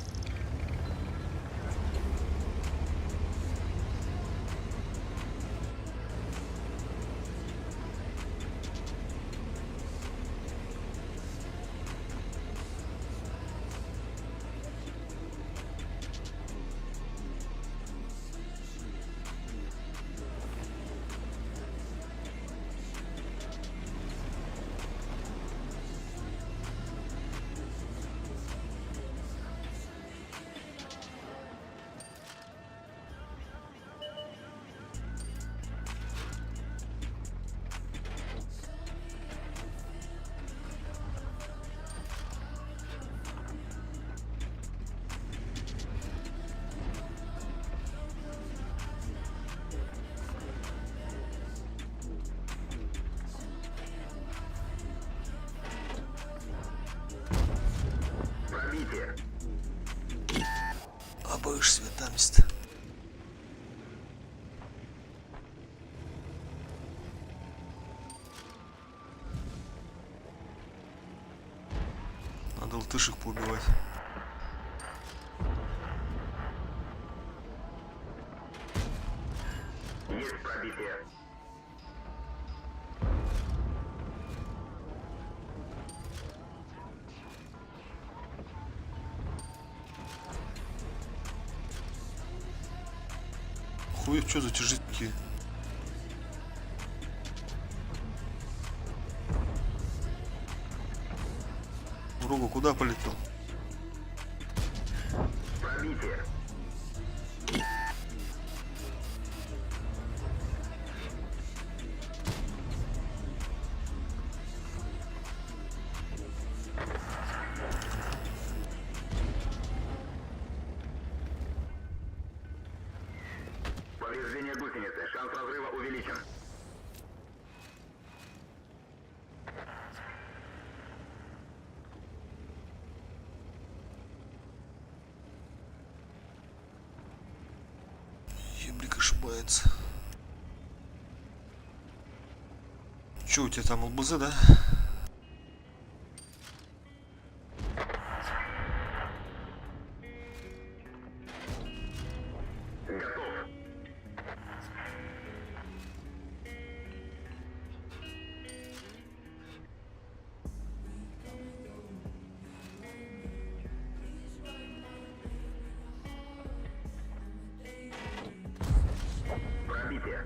Speaker 2: 80. Надо лтышек поубивать.
Speaker 1: Есть пробитие.
Speaker 2: Хуй, что за тяжи такие? Рогу куда полетел?
Speaker 1: Пробитие. Повреждение гусеницы. Шанс разрыва увеличен.
Speaker 2: Еблик ошибается. Че у тебя там ЛБЗ, да?
Speaker 1: Готов. Пробитие.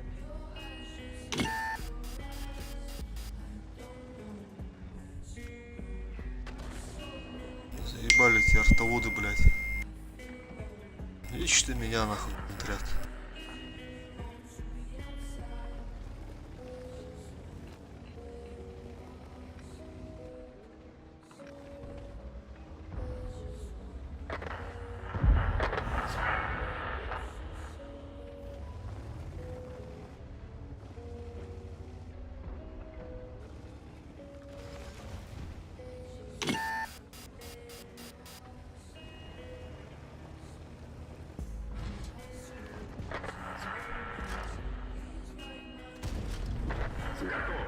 Speaker 2: Заебали эти артоводы, блядь. Вечно меня нахуй внедрят.
Speaker 1: Готов.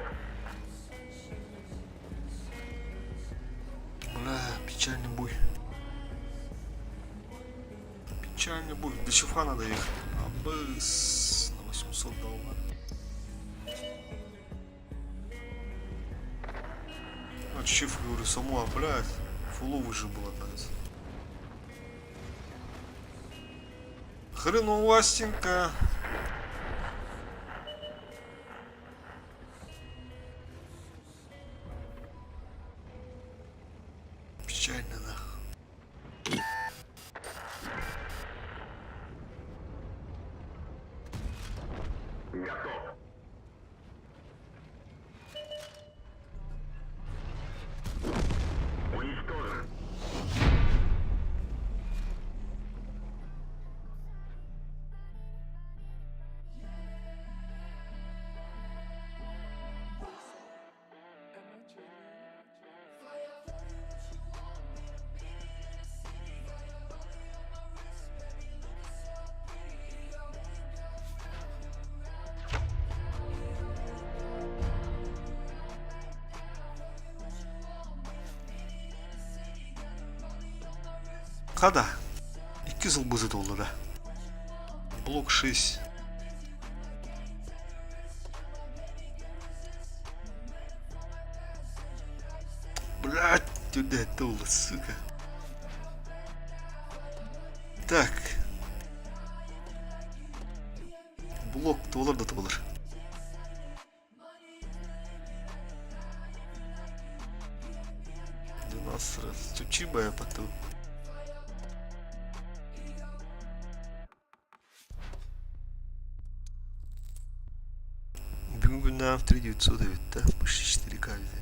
Speaker 2: Бля, печальный бой. Печальный бой. До чифа надо ехать. Абыс на 800 дал. А чиф, говорю, саму, а, блядь, фуловый же был, оказывается. Хреновастенько. Печально, нахуй.
Speaker 1: Готов. Уничтожен.
Speaker 2: Хада. Икки сыл бызыт буолла да. Блок 6. Блядь, туда тула, сука. Так. Блок туолар да туолар. 12 раз. Чучибая потом. Бүгүн күннээх 3900 эбит да, почти 4К эбит.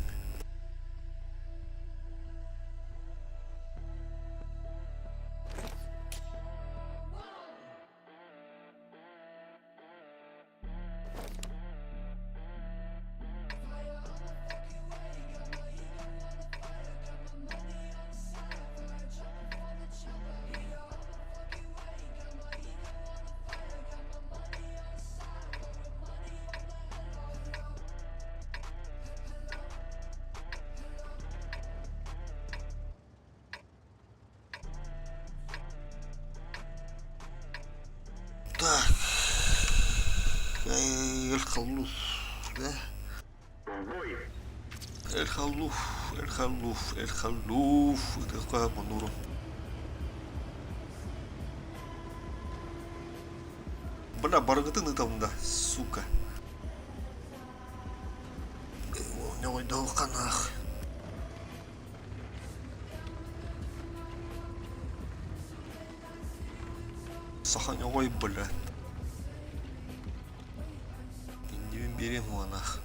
Speaker 2: Эль-Халлуф, да? Эль-Халлуф, Эль-Халлуф, Эль-Халлуф, ытыахха мунуру. Бля, барыгытын ытабын да, сука. Ньоҕойдоох ханаах. Саха ньоҕой бля. Иннибин биэриэм уонах.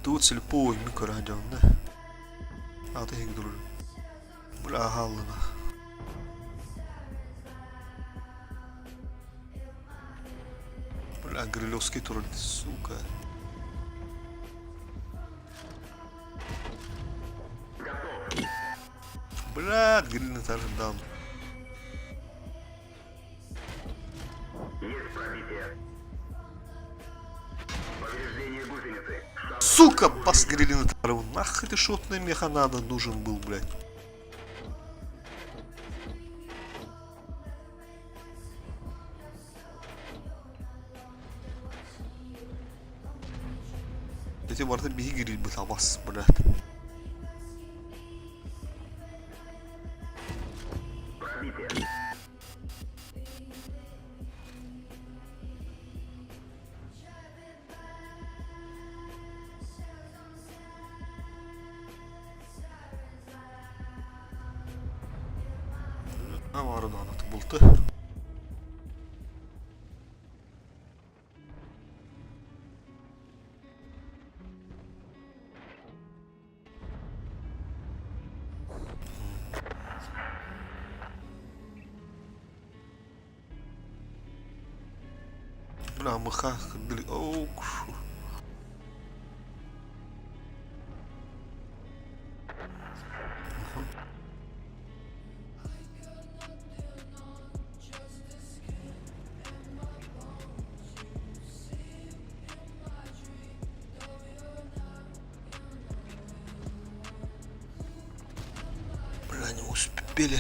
Speaker 2: Тут слепой мин көрө сылдьабын да. Аата иһиги турар. Бля хааллына. Бля Грилевский турар, сука. Бля, грильный дам.
Speaker 1: Есть пробитие. Повреждение гусеницы.
Speaker 2: Сука, бас грилина Нахуй ты шотный механада нужен был, блядь. Ити барыта биһи гирилбит абас, блядь.
Speaker 1: Пробитие.
Speaker 2: Бары булты. Бля, мыха, оу, Бля, не успели.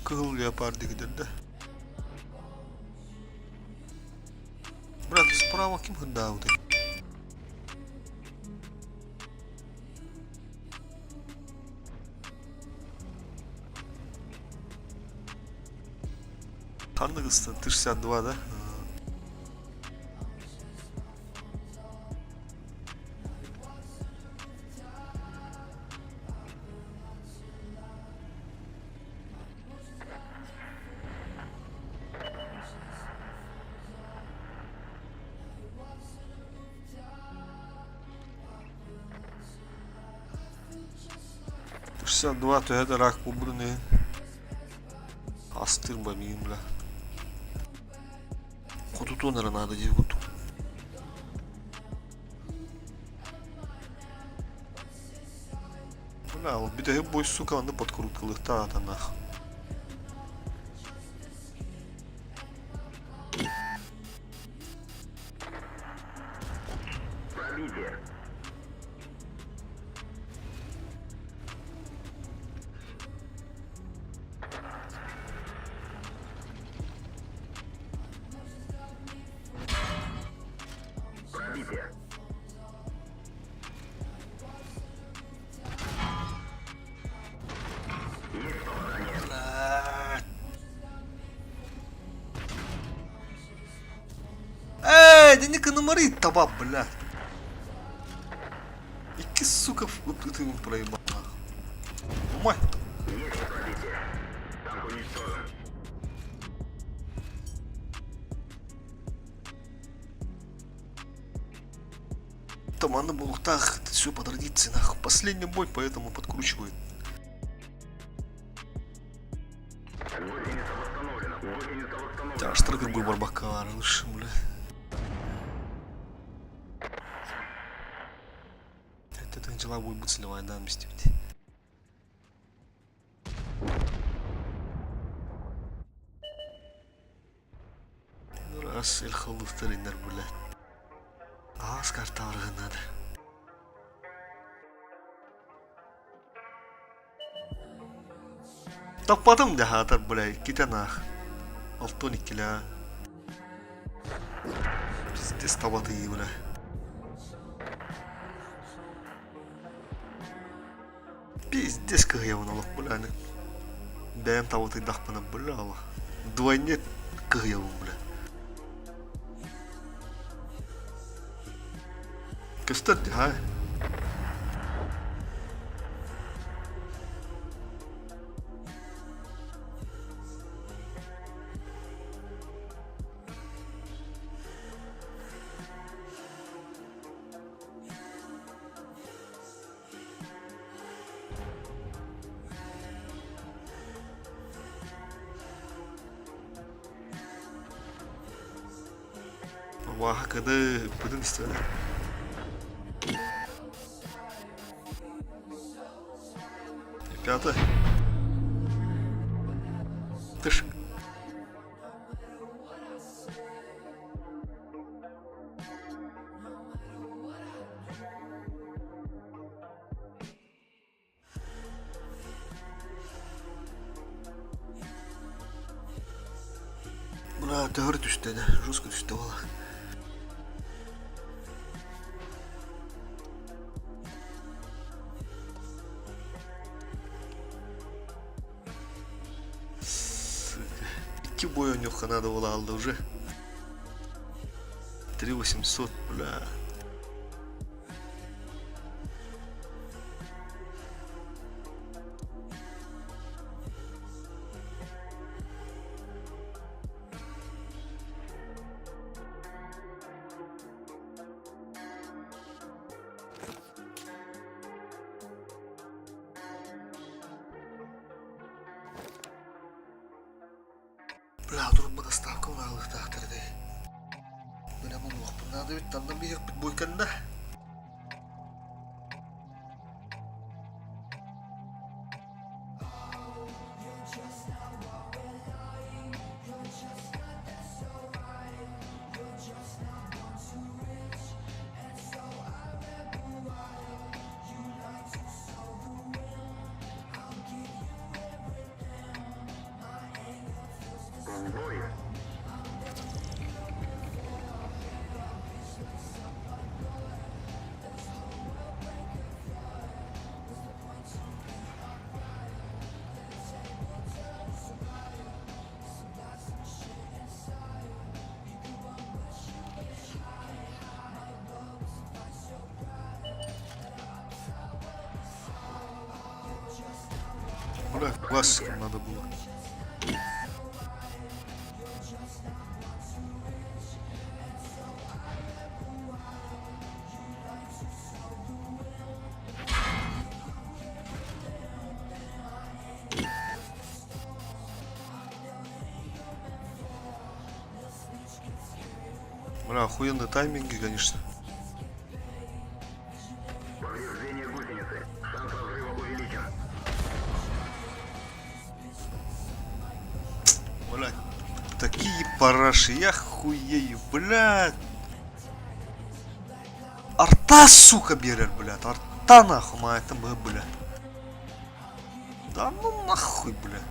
Speaker 2: Кыһыл леопарды да? Брат, справа ким хындаабытай? Ханнык ыстан 62 да? 62 төһө да рак буолбутун иһин астыыр миигин бля. Хотутуон эрэ наада диир курдук. Бля, ол бүтэһик бой сука аны подкруткалыахтаах атаннаах.
Speaker 1: Пробитие. Пробитие. Есть попадание.
Speaker 2: Блядь. Эй, да не канамары таба, блядь. Икки сука ытыгын проебал нахуй. Мать.
Speaker 1: Есть пробитие. Танк уничтожен.
Speaker 2: Там она буолуохтаах, все по традиции, нахуй. Последний бой, поэтому подкручивает.
Speaker 1: Гусеница восстановлена. Гусеница восстановлена.
Speaker 2: Тяжтыр бу барбакка лучше, бля. Тыһыынчалаах буойбут сливайдаан бистибит. Раз Эльхоллуктар иннэр блядь. Аас карталарга надо. Таппатым да хаатар бля иккитэ наах. Алтон иккилээ. Пиздец табатыйыы бля. Пиздец кыһыйабын олох бля аны. Бэйэм табатыйдахпына бля ала. Двойне кыһыйабын бля. Көстөр дии Ваха кыды быдын истибэтэ. Пятый. Тыш. Мына төһөр түстэ да, жестко түстэ буола. Сука. Икки бой оонньуохха надо было алда уже. 3800, бля. Бля, турбо доставка аалыктаахтар ити. Бля, булуохпун наада эбит, таннан биһиэхпит буойканна. Бля, классиком надо было. Бля, охуенные тайминги, конечно.
Speaker 1: Повреждение гусеницы. Шанс разрыва увеличен.
Speaker 2: Блядь, такие параши, я хуею, блядь. Арта, сука, берер, блядь, арта нахуй, моя там, блядь. Да ну нахуй, блядь.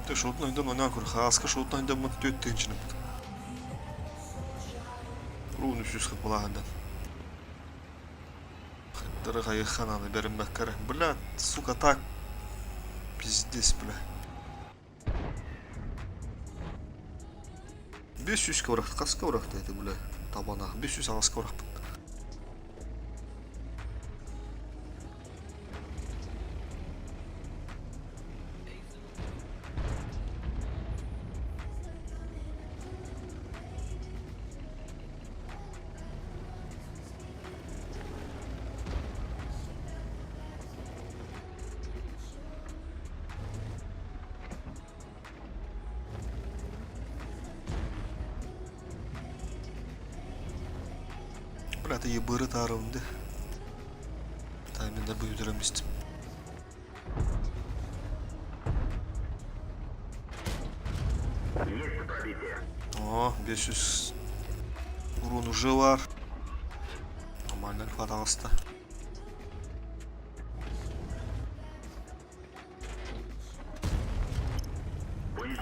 Speaker 2: Ты шотный дом, она курхаска, шотный дом, түт тынчын. Руны сүүс хапылаһынан. Дорогая хайыххананы бэриммэккэ Бля, сука, так пиздец, бля. Бес сүүскэ бырахта, хаска бырахта это, бля, табана. Бес сүүс аҕыска бырахпыт. Бля, это ебыры таарымды. Тайминдар бүйдүрөм истим.
Speaker 1: Есть пробитие.
Speaker 2: О, 500 урон уже бар. Нормально таҕыста.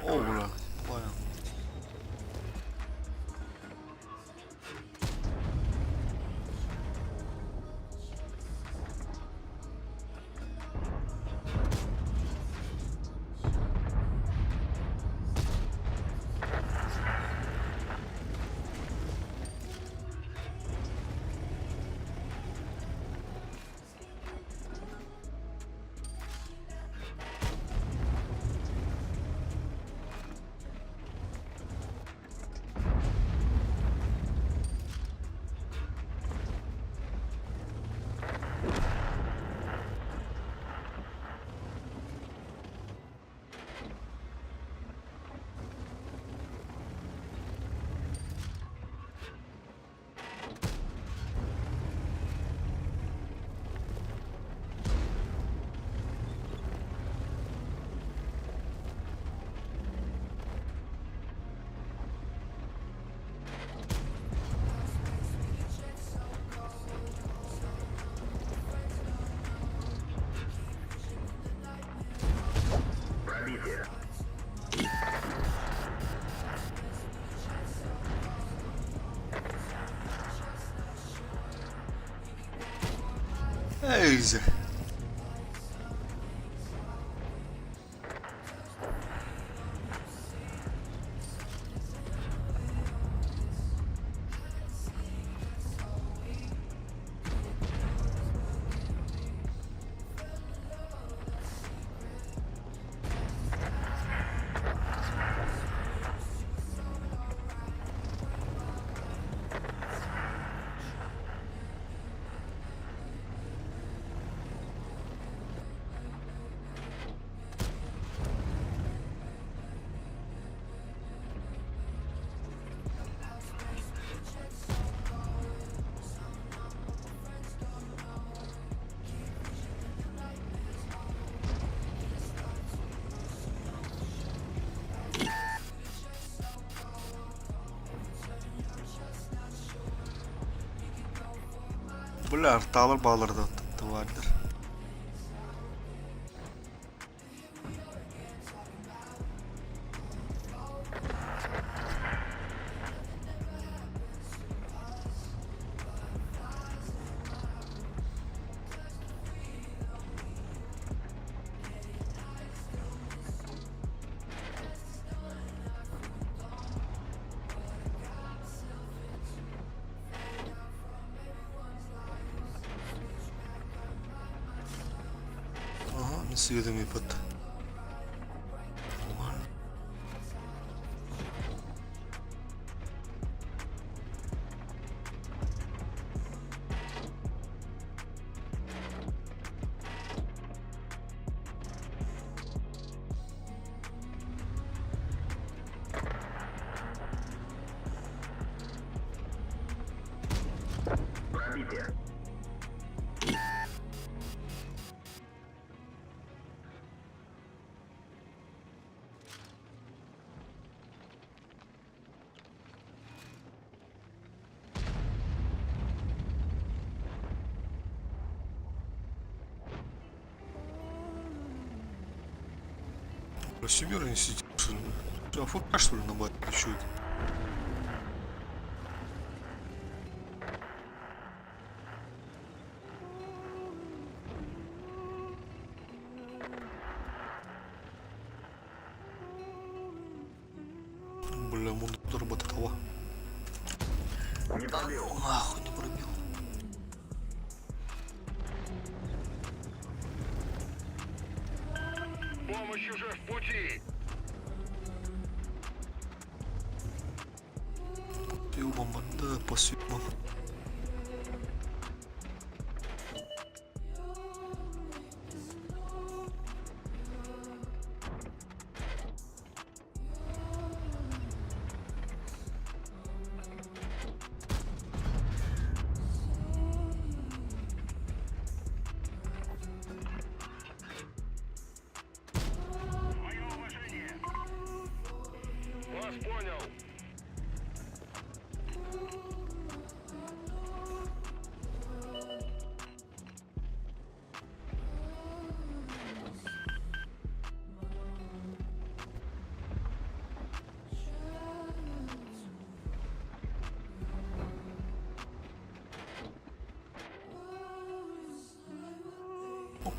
Speaker 2: О, бля, понял.
Speaker 1: Пробитие.
Speaker 2: Эйзе. Бля, арталар бааларда тварьдар. Ага, не сведомый под. Нормально.
Speaker 1: Пробитие.
Speaker 2: Бля, семеры не сидит, что ли? Что, АФК, что ли, на бате? Чё это? Бля, мундур бататова.
Speaker 1: Не
Speaker 2: Да
Speaker 1: пробил.
Speaker 2: ну нахуй не пробил.
Speaker 4: Помощь уже в пути!
Speaker 2: Съебом, да, по съебам.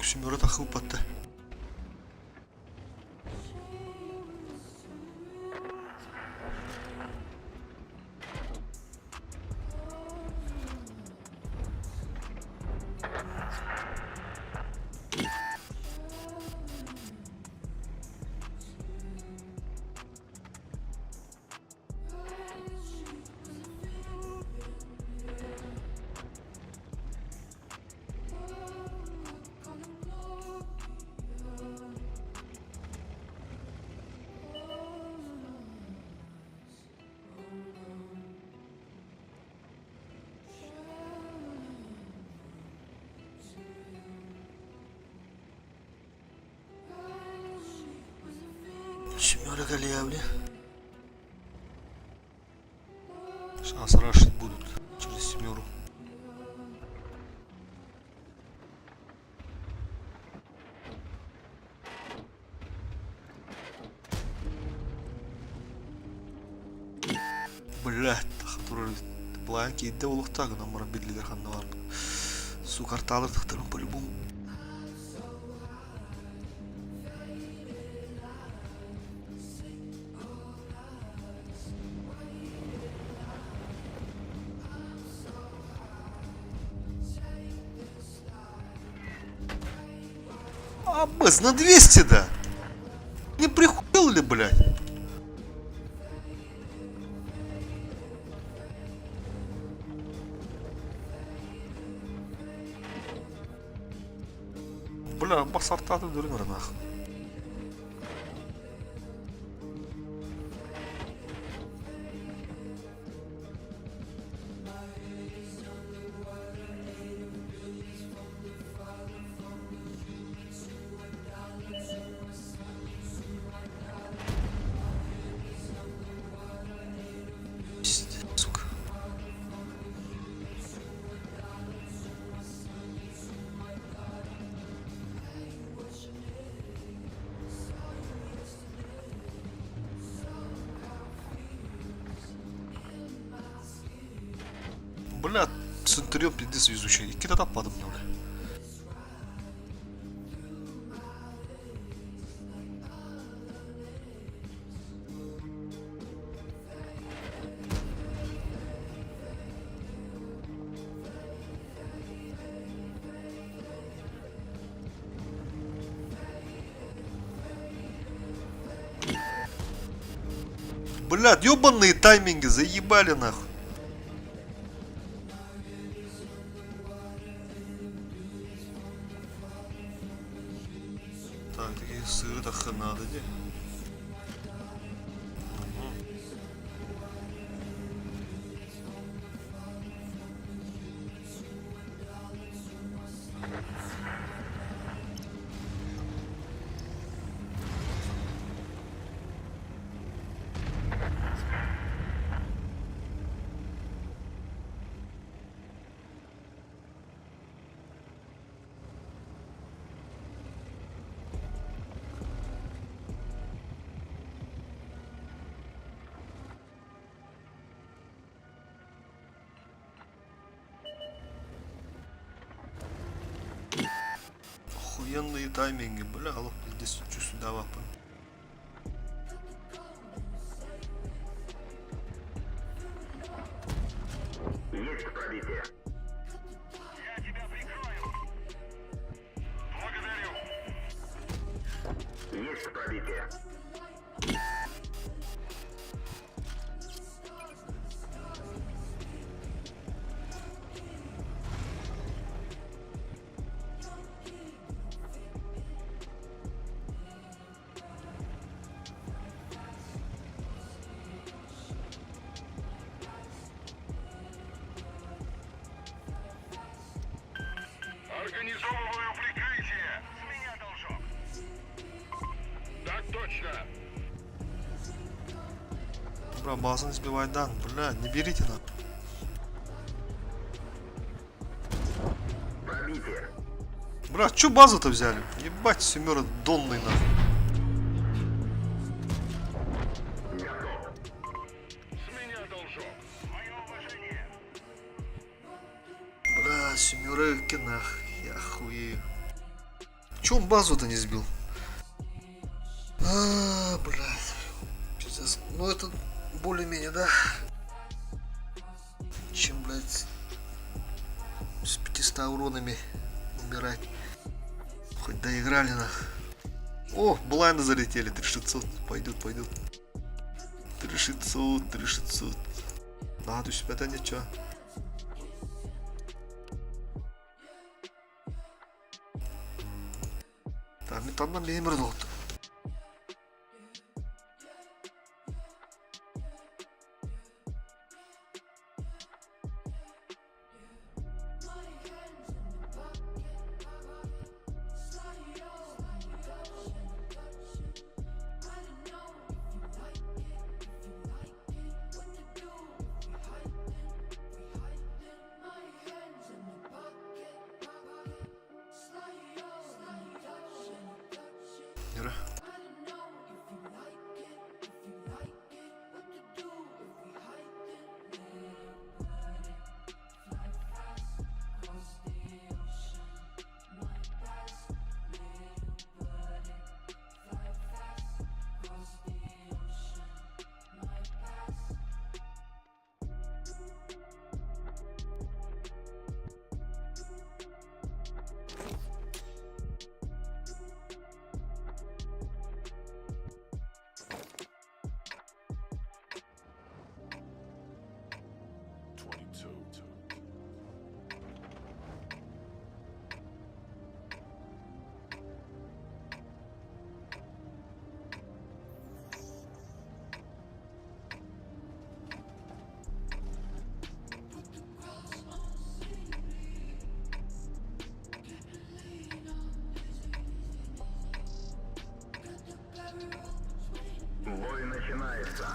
Speaker 2: Семера тахсыбыппатта. Семера кэлиэбли. Сейчас рашить будут через семеру. Блядь, турар былаан киирдэ буолуохтаах гынан баран биллилэр ханна баар. Сукартаалар тахтарым по-любому. Абыз, на 200 да! Не прихуел ли, блядь? Бля, басартады дүрүн нах. Сука. Бля, Центурион пиздец везучий. Иккитэ таппатым бля. Блядь, ёбаные тайминги, заебали нахуй. Так, такие сыры так надо де. Охуенные тайминги, бля, алло, здесь сюда лапы.
Speaker 1: Есть пробитие.
Speaker 4: Я тебя прикрою. Благодарю.
Speaker 1: Есть пробитие. Организовываю прикрытие. С меня должок. Так точно.
Speaker 2: Бра, базаны сбивай дан, бля, не берите на.
Speaker 1: Пробитие.
Speaker 2: Бра, чё базу-то взяли? Ебать, семера донный нахуй.
Speaker 1: Готов.
Speaker 4: С меня должок. Мое уважение.
Speaker 2: Бля, семера нах, я хуею. Че он базу-то не сбил? А, блядь. Пиздец. Ну это более-менее, да? Чем, блядь, с 500 уронами умирать. Хоть доиграли нах. О, блайнды залетели, 3600. Пойдет, пойдет. 3600, 3600. На, түспэтэ ничего. Таннан бэйэм эрэ доҕоттор. Yürü.
Speaker 1: Бой начинается.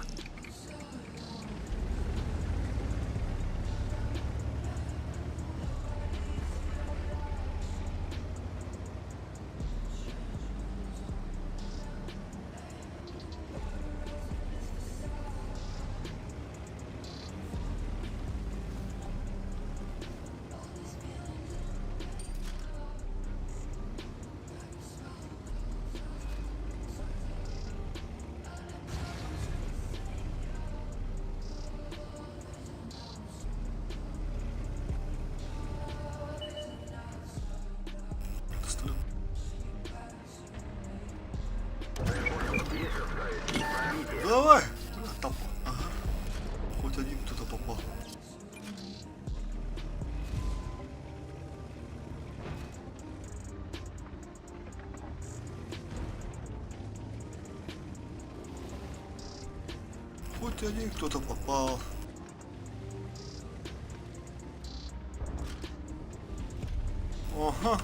Speaker 2: Давай! Там, ага. Хоть один кто-то попал. Хоть один кто-то попал. Ага.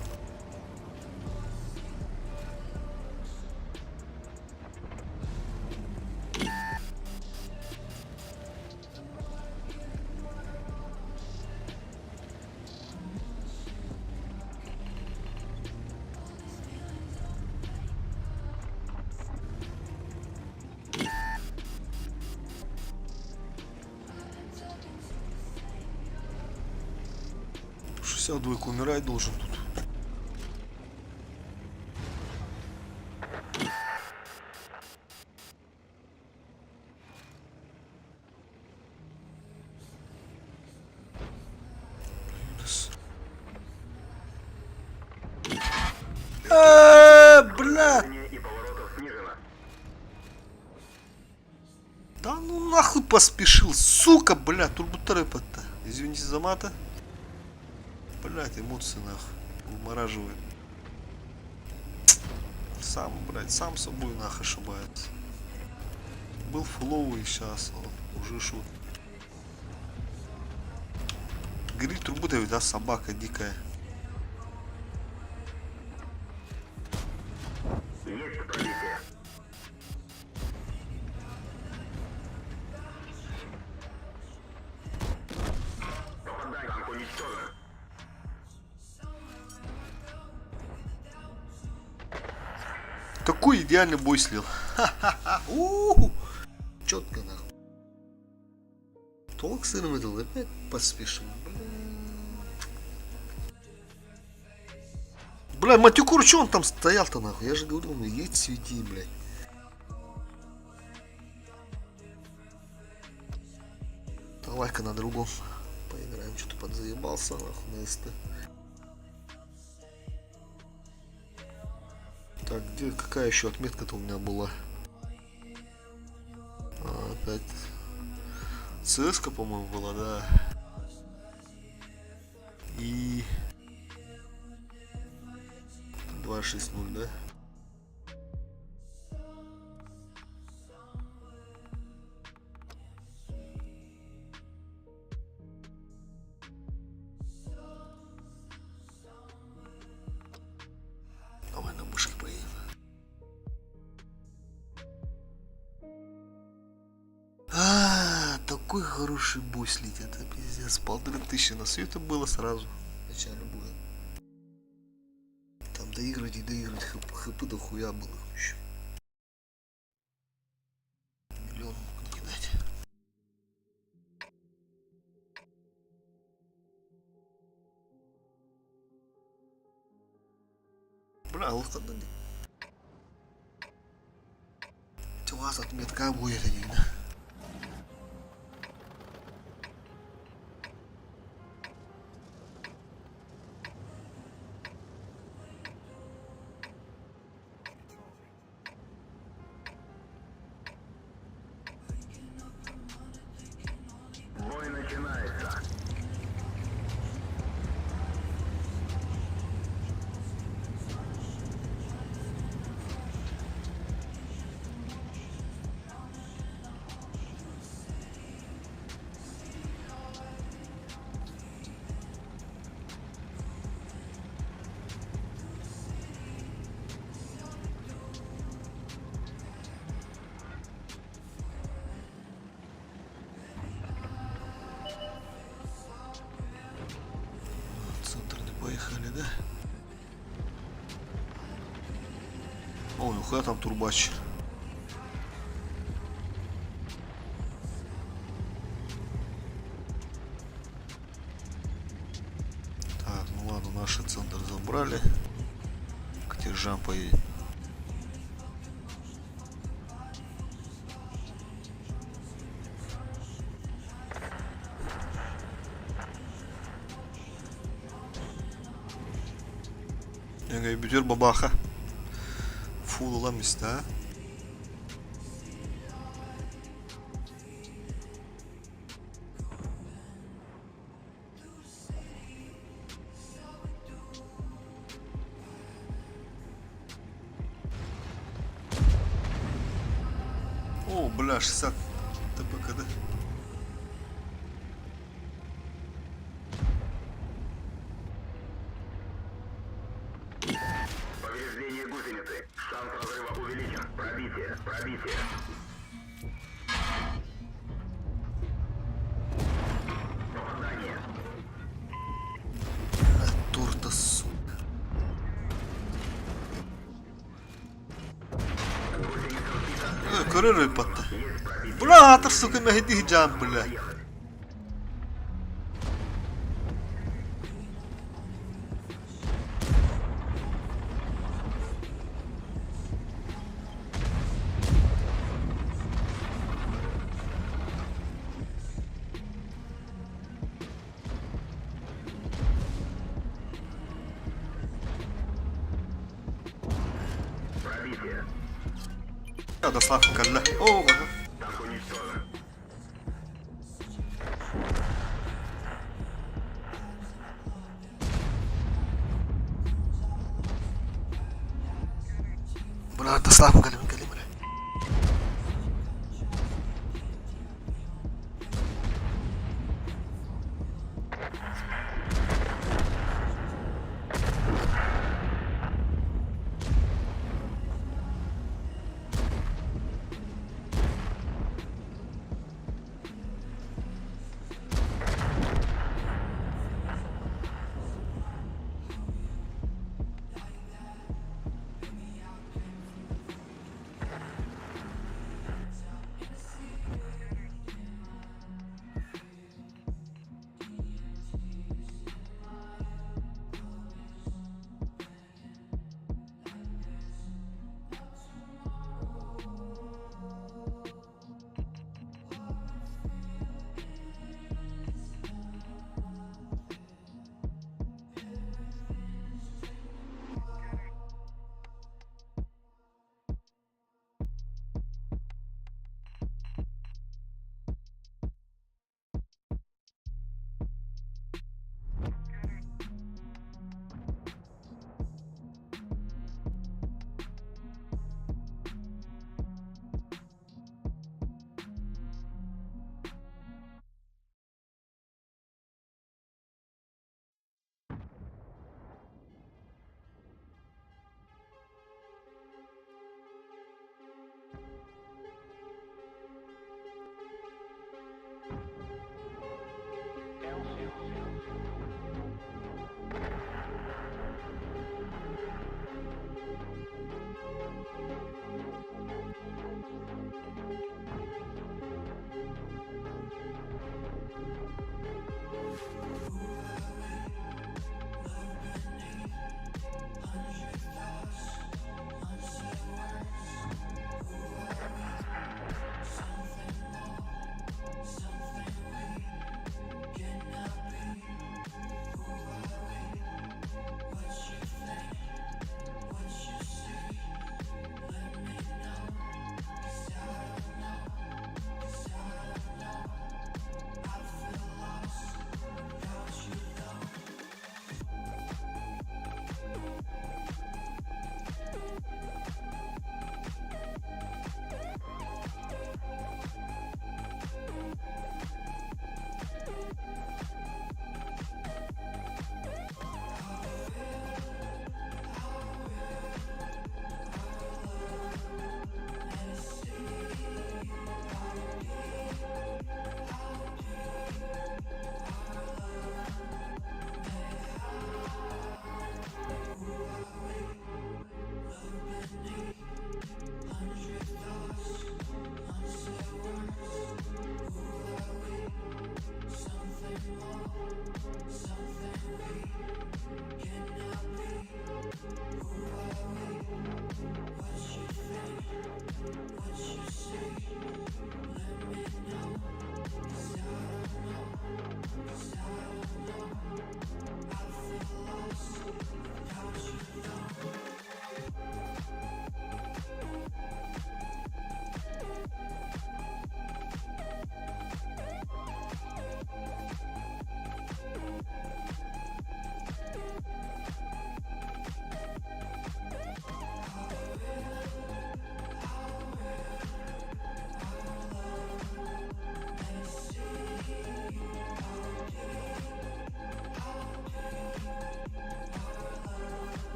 Speaker 2: 62 умирать должен тут. Э, бля! Да ну нахуй поспешил, сука, бля, турбутрэпа-то. Извините за мата. Блять, эмоции нахуй вымораживают. Сам, блядь, сам собой нахуй ошибается. Был флоу и сейчас уже шут. Гриль трубы да, собака дикая.
Speaker 1: Есть пробитие. Попадание. Танк уничтожен.
Speaker 2: Такой идеальный бой слил. Ха-ха-ха. Четко нахуй. Толк сырым это опять поспешил. Бля. Бля, Матюкур, что он там стоял-то нахуй? Я же говорил, ну едь, свети, блядь. Давай-ка на другом поиграем. Что-то подзаебался нахуй на СТ. Так, где, какая еще отметка-то у меня была? А, опять ЦСК, по-моему, была, да. И 2.6.0, да? Давай на мышке поедем. А, такой хороший бой слить, это пиздец. 1500 на свете было сразу в начале боя. Там доиграть и доиграть, хп, хп до хуя было еще. Миллион мог накидать. Бля, лоханный. У вас отметка будет один, да?
Speaker 1: Бой начинается.
Speaker 2: В центр не поехали, да? О, нихуя там турбач. Так, ну ладно, наш центр забрали. К тержам поедем. Бүтэр бабаха. Фул ылам истэ. О, бля, 60 ТПКД.
Speaker 1: Повреждение гусеницы. Шанс разрыва увеличен. Пробитие. Пробитие. Попадание.
Speaker 2: Бля, торта, сука. Көрөр батта. Бля, атыр, сука, мэһэйдии жам, бля.
Speaker 1: Пробитие.
Speaker 2: Доставка кэллэ. О,
Speaker 1: Танк уничтожен.
Speaker 2: Бля, доставка кэллэ, кэллэ, бля.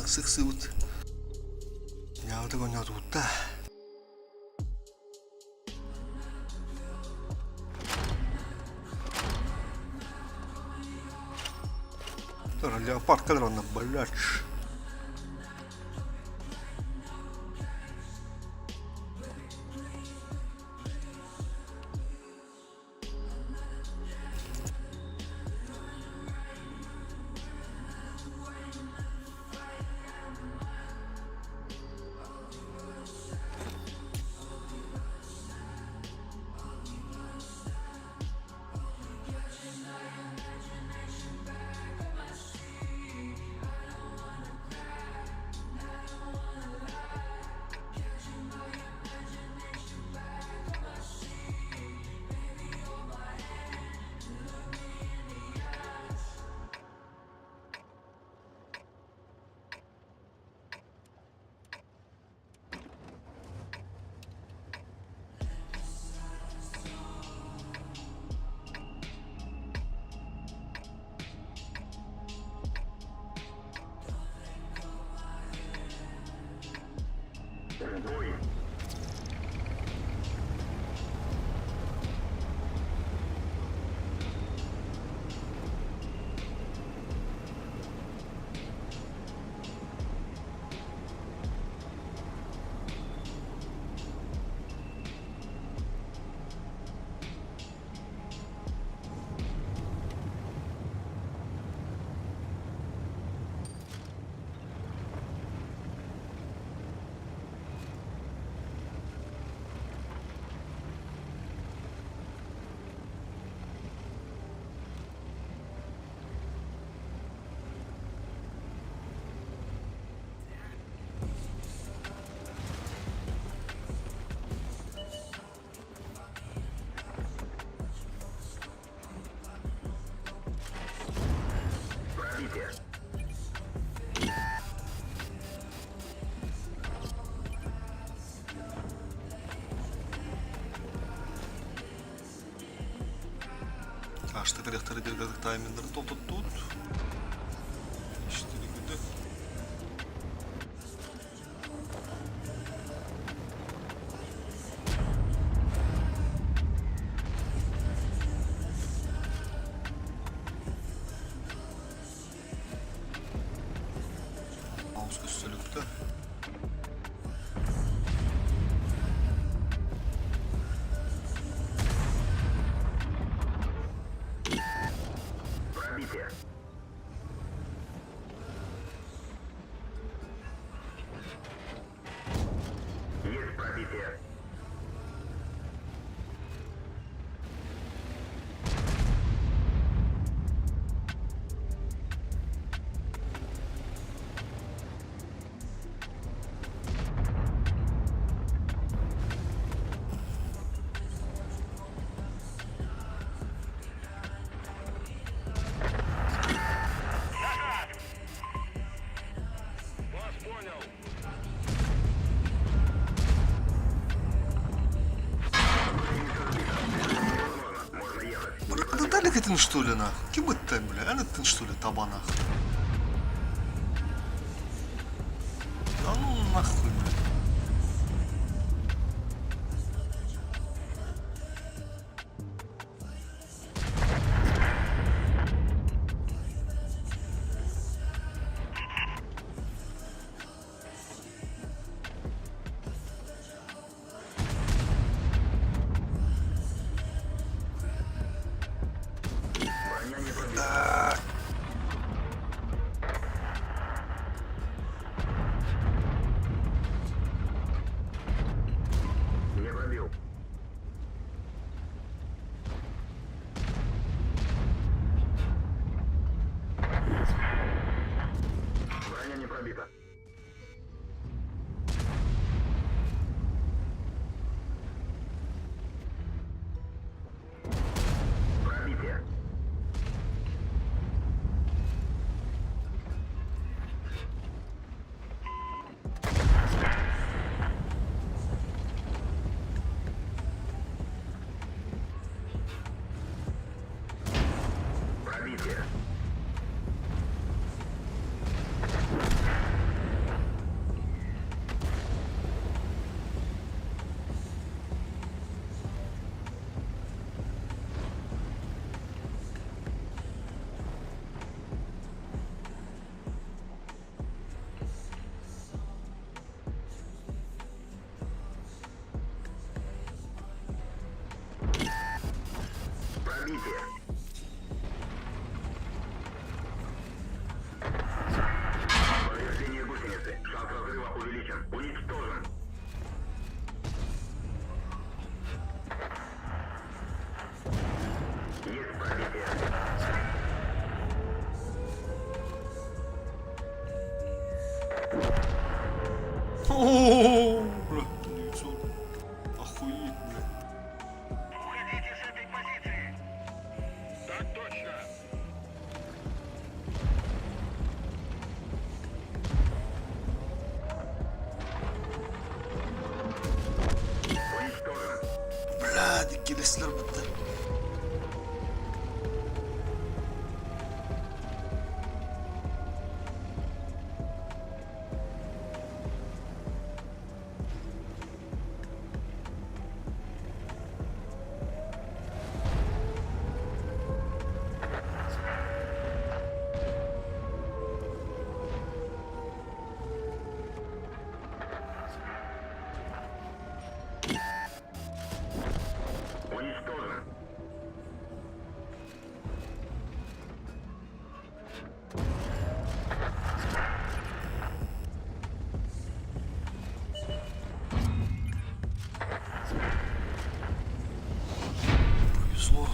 Speaker 2: Ыксыбыт. Ньаабытык оонньоотубут да. Леопард кэлэр онно, блядь.
Speaker 1: Бой. Пробитие.
Speaker 2: Ашты кырыктары биргадык тайминдары толтоттуут. Иштили күндө. Маус көстөлүктө.
Speaker 1: Пробитие. Есть пробитие.
Speaker 4: Вас понял.
Speaker 1: Можно ехать.
Speaker 2: Бля, дали этим что ли нахуй? Кем это, бля? А это что ли таба нахуй? Да ну нахуй, бля.
Speaker 1: Броня не пробита. Не пробил. Броня не пробита. Пробитие. Пробитие.
Speaker 4: точно! Уничтожен.
Speaker 2: Бля, иккилэстилэр быттар.
Speaker 1: Уничтожен.
Speaker 2: Повезло.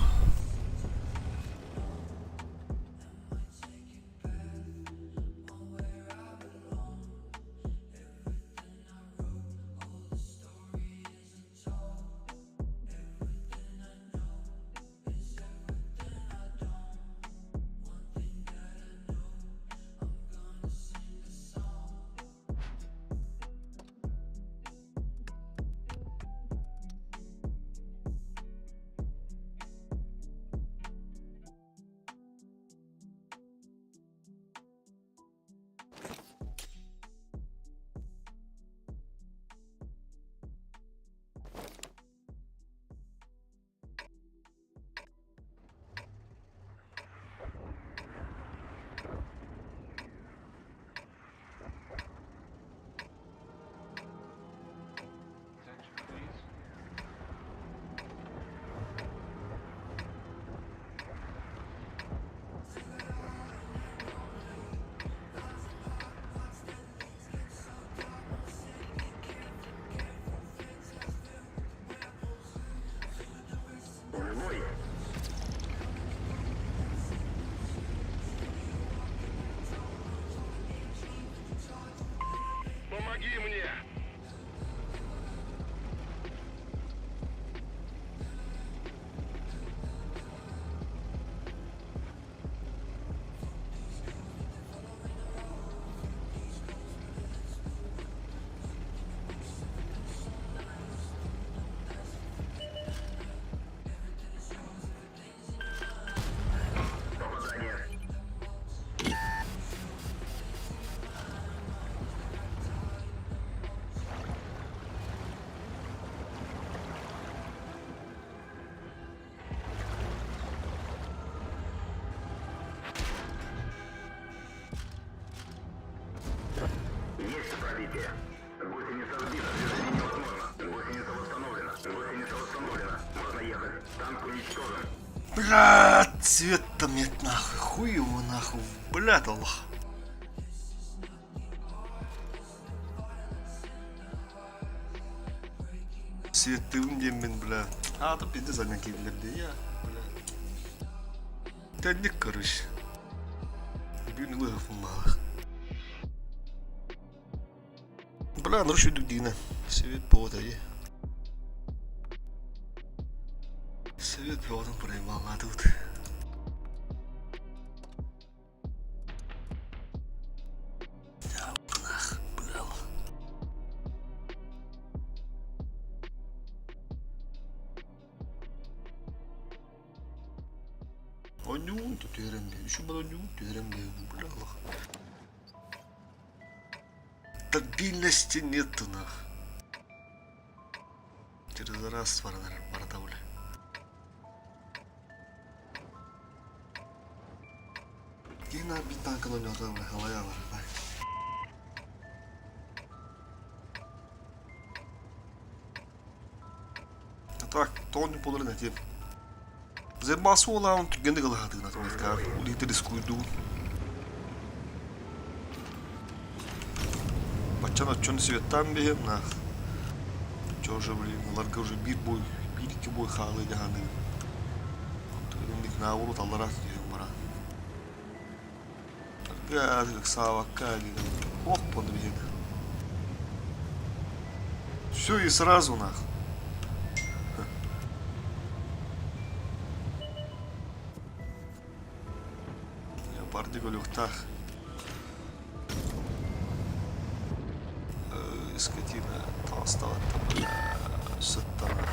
Speaker 3: Attention, please.
Speaker 1: В бой!
Speaker 4: Помоги мне!
Speaker 1: Попадание. Есть пробитие. Гусеница сбита, движение невозможно. Гусеница восстановлена. Гусеница восстановлена. Можно ехать. Танк уничтожен.
Speaker 2: Бля, цвет-то нет нахуй, хуй его нахуй, блядь, Аллах. Светтыым диэммин, бля. Аата пиздец анньан киирдилэр дии, я, бля. Тэнник короче. Бүгүн ылыһыфыммаалах. Бля, нұрш үйдік дигинэ. Свет бөҕөтө дии. Свет бөҕөтүн проебаллаатыбыт. Нах, бля. Оонньуун түһэрэн биэр, үчүгэй оонньуун түһэрэн биэр, бля олох. Стабильности нету нах. Через раз баранар барата бля. Киһи наар биир тааҥканы оонньоото бля, халайа барата. А так, тоҕо буоларын этиэм. Зебасы уолаабын түргэнник ылаһатыгын атымыткаар, улиты рискуйдуун. Баччан оччону светтаан биһиэм наах. Чё уже блин, ыларга уже биир бой, биир-икки бой хаалыы дьаһаныгын. Инник наабылут аллара түһэн баран. Арга ыксаабакка диэн оппону биһиэн. Все и сразу нах. Леопардик өлүөхтээх. Скотина таҕыстаҕыттан сыттаҕа.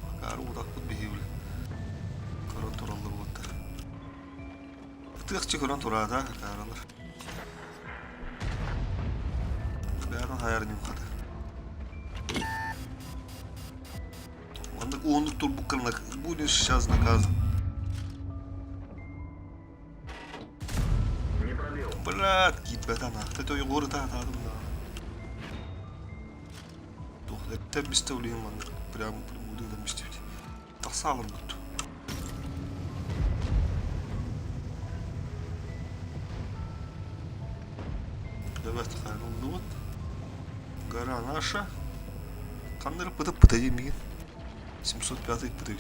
Speaker 2: Акаары утахпыт биһиги көрөн тураллар уоттар. Ытыахчы көрөн тураата акаарылар. Бэйэтин хайар ньуухата. Маннык уоннук турбуккарына будешь сейчас наказан.
Speaker 1: Не пробил.
Speaker 2: Блядь, киирбэтэ анаахта тойҕуор ытаатаатым да. Туох да бистэ улиин маннык прям удыыдан бистибит. Тахсаалар бут. Давайте хайрыллыбыт. Гора наша. Ханнары пытып пытайы мигин. 705 пытый.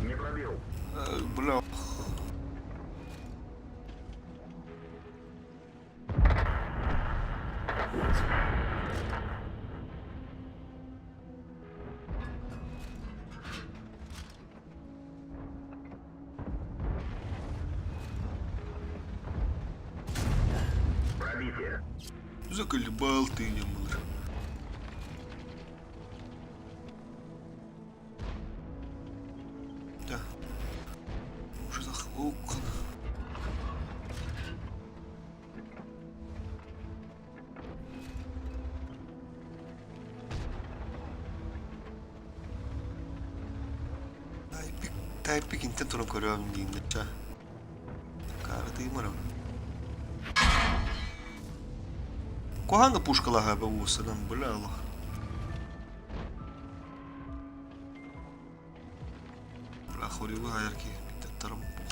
Speaker 1: Не пробил.
Speaker 2: Бля.
Speaker 1: Пробитие.
Speaker 2: Заколебал ты, Ямыр. Да. Уже захлопкан. Тайпик интен туран көрөм диин деча. Каары тыймарам. Куһаҕан да пушкалаһа уусанан бля Аллах. Бля хорюгу хайар киһи биттаттарым бух.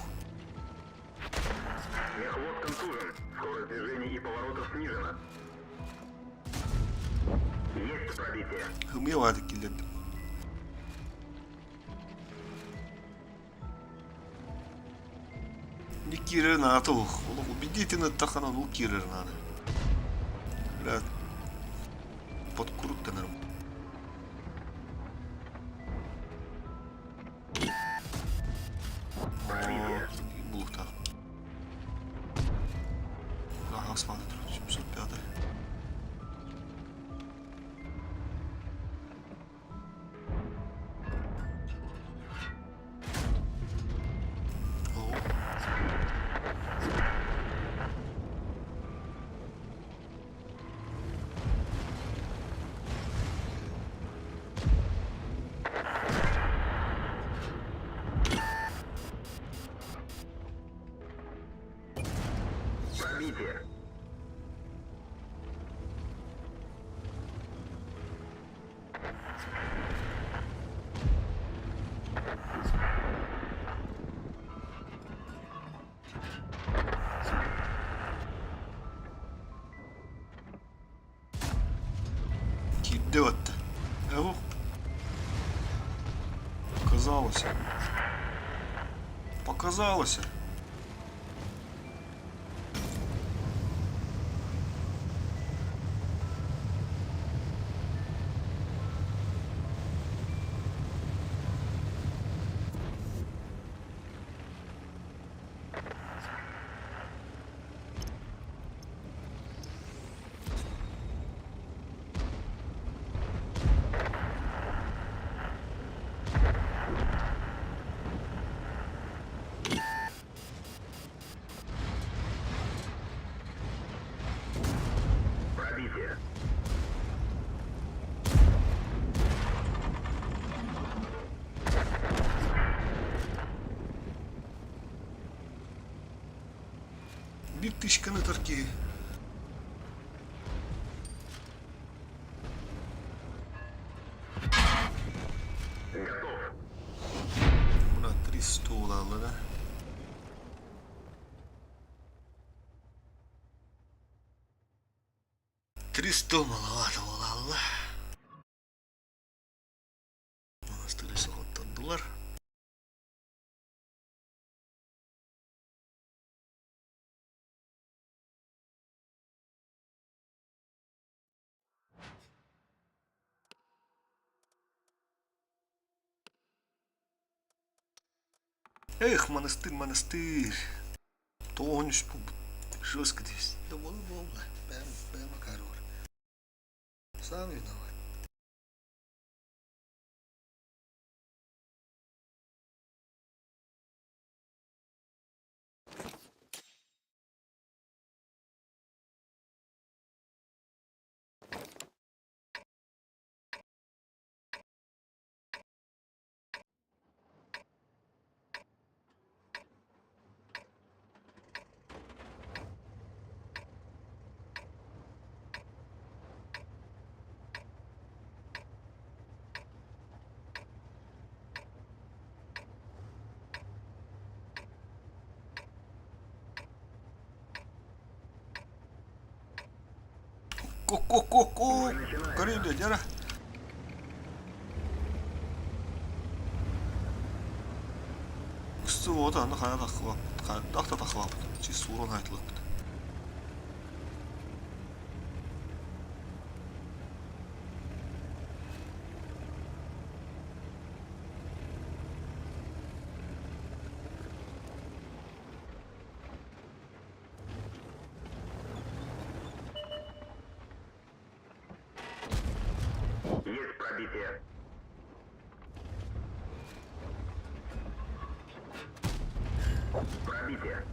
Speaker 1: Мехвод контужен. Скорость движения и поворотов снижена. Есть пробитие.
Speaker 2: Хымыйа баатык киллэрдим. Не киирэр наада олох. Олох убедительно аттаххына ол киирэр наада. Бля, подкуруттанарым. Булуктаах. Ага, смотри, 705.
Speaker 1: Пробитие.
Speaker 2: Киирдэ батта. Эҕу. Показалось. Показалось.
Speaker 1: Пробитие.
Speaker 2: Биир тыһыынчаны ытар киһи.
Speaker 1: Готов.
Speaker 2: Мына 300 буолла да. 300 маловато буолалла. Монастырь соҕоттордулар. Эх, монастырь, монастырь. Тоҕон үс буолбут. Жестко здесь. Да буола-буола. Бэм, бэм акаарыгар. Сам виноват. Ку-ку-ку-ку! Көрүллэ дьара. Устуота аны хайа таххыбаппыт, хайдах да таххыбаппыт, чи сууран айтылыппыт.
Speaker 1: Есть пробитие. Пробитие.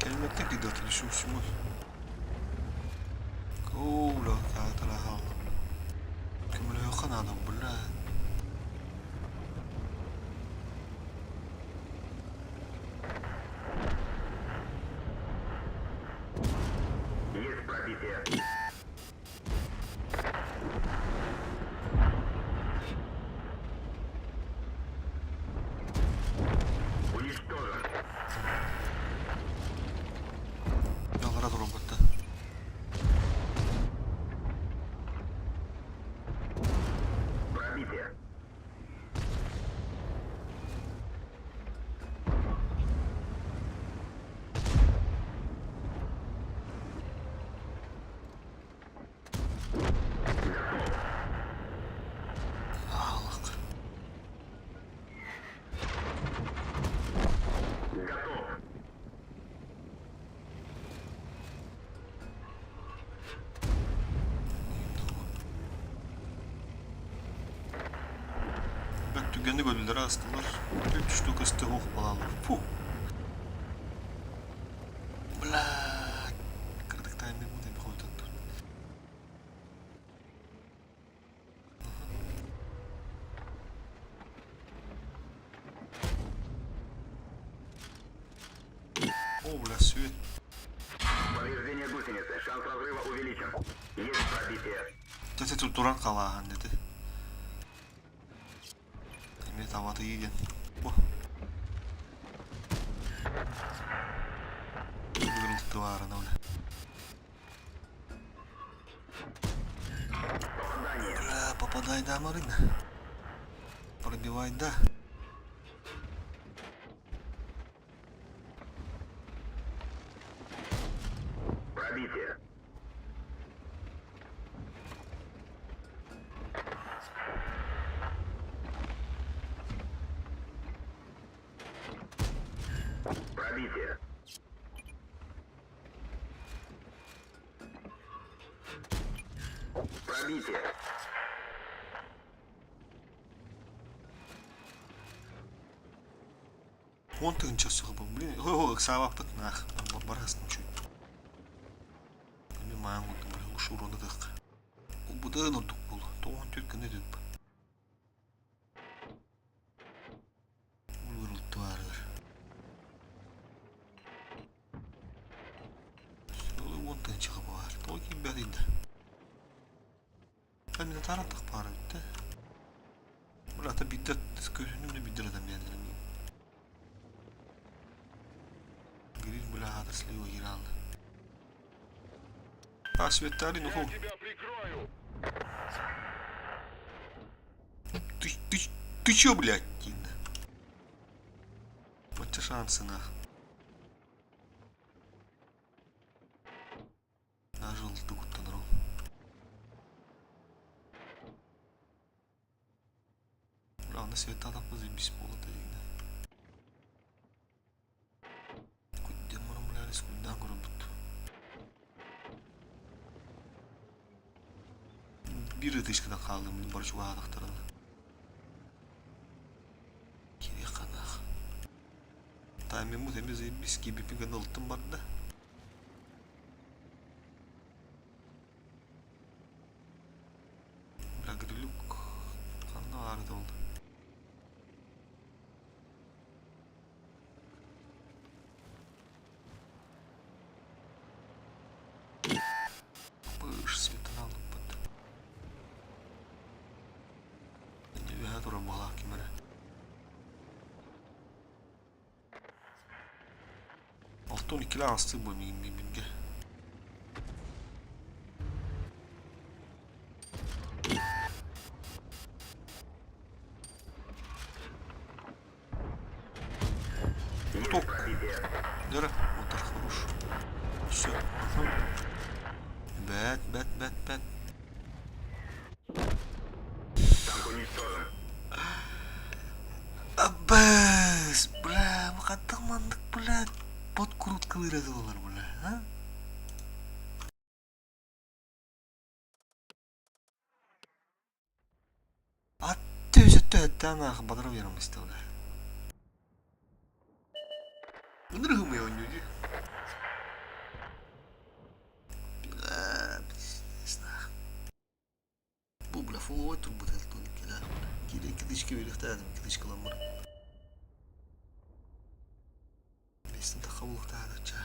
Speaker 2: Кэлмэттэн кыйдата түсүмсүмү. Коула таатара хаалла. Көмөлөһүөххэ наада бля.
Speaker 1: Есть пробитие. Уничтожен.
Speaker 2: Ялара турбатта.
Speaker 1: Пробитие.
Speaker 2: Аалык.
Speaker 1: Готов.
Speaker 2: Бэт түгэни көрүллэрэ астылар. Үч штука стыгух балалар. Фу. Бля. Кырдык тайминг будет выходит оттуда. О, бля, свет.
Speaker 1: Повреждение гусеницы. Шанс разрыва увеличен. Есть пробитие.
Speaker 2: Дьэ, тут туран халааһын дэтэ. Эмиэ табата иигэн. О. Ыгырылтыбаарына бля.
Speaker 1: Попадание.
Speaker 2: Бля, попадай да, Марина. Пробивай да.
Speaker 1: Пробитие. Пробитие. Пробитие.
Speaker 2: Уон тыһыынча суох блин, ой, ыксаабаппыт наах, барасым чуть. Эми маан курдук бля, ушуруну тык. Быдын ордук буолу, тоҕон түркүнү түп. Улуруттуарыгар. Уон тыһыынчаҕа баар, тоҕо киирбэт да. Мин таратах баар эбит да. Бырата биирдэ көрүнүм да биирдэ ратам биэрдэрим. Саатар слива киирэ А, Светали, ну
Speaker 4: Я тебя прикрою.
Speaker 2: Ты, ты, ты чё, блядь, Тина? Вот те шансы, нах. Даже ылтыгуттанар ол. Главное, света таппы заебись пола дигинэ. Кудден мурун блядь, куддан көрөбүт. Биир ытыышкадан хааллым, бары чугаһаатахтарына. Кириэххэ Таймиммыт эмиэ заебись, киирбиппин гына ылтым барда. Бля, Грилюк ханна баар этэ ол? Пыш, светын алыппыт. Үөһэ турар баҕалаах ким эрэ. Алтан иккилээх астык бу миигин бииргэ. Кто? Дөрө, мотор хорош. Все. Бэт, бэт, бэт, бэт.
Speaker 1: Танк уничтожен.
Speaker 2: Аббас, бля, хаттах маннык, бля, подкруткалыыр этэ буолар, бля, а? Атты өсөттө өттөөн аах бадарам ярамыста, бля. Ынырыгым оонньуу дии. Бля, пиздец, нах. Бу бля фуловой турбут Элтон иккилээх бля. Киирэ икки тысячка биэриэхтээх икки тысячкалан баран. Бэстин тахха булуохтаах чаа.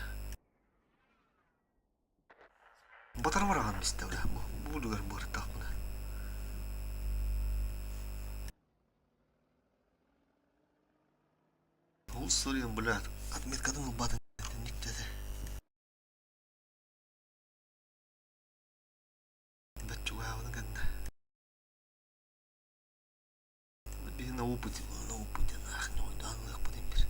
Speaker 2: Батарым араҕан истэ бля. Бу бу быартаахпына. Ол сырыйан бля отметкатын ылбатын никтете. Бэт чугаһаабытын кэннэ. Биһи на опыте, на опыте нах, ньойдаан ылыахпыт имбир.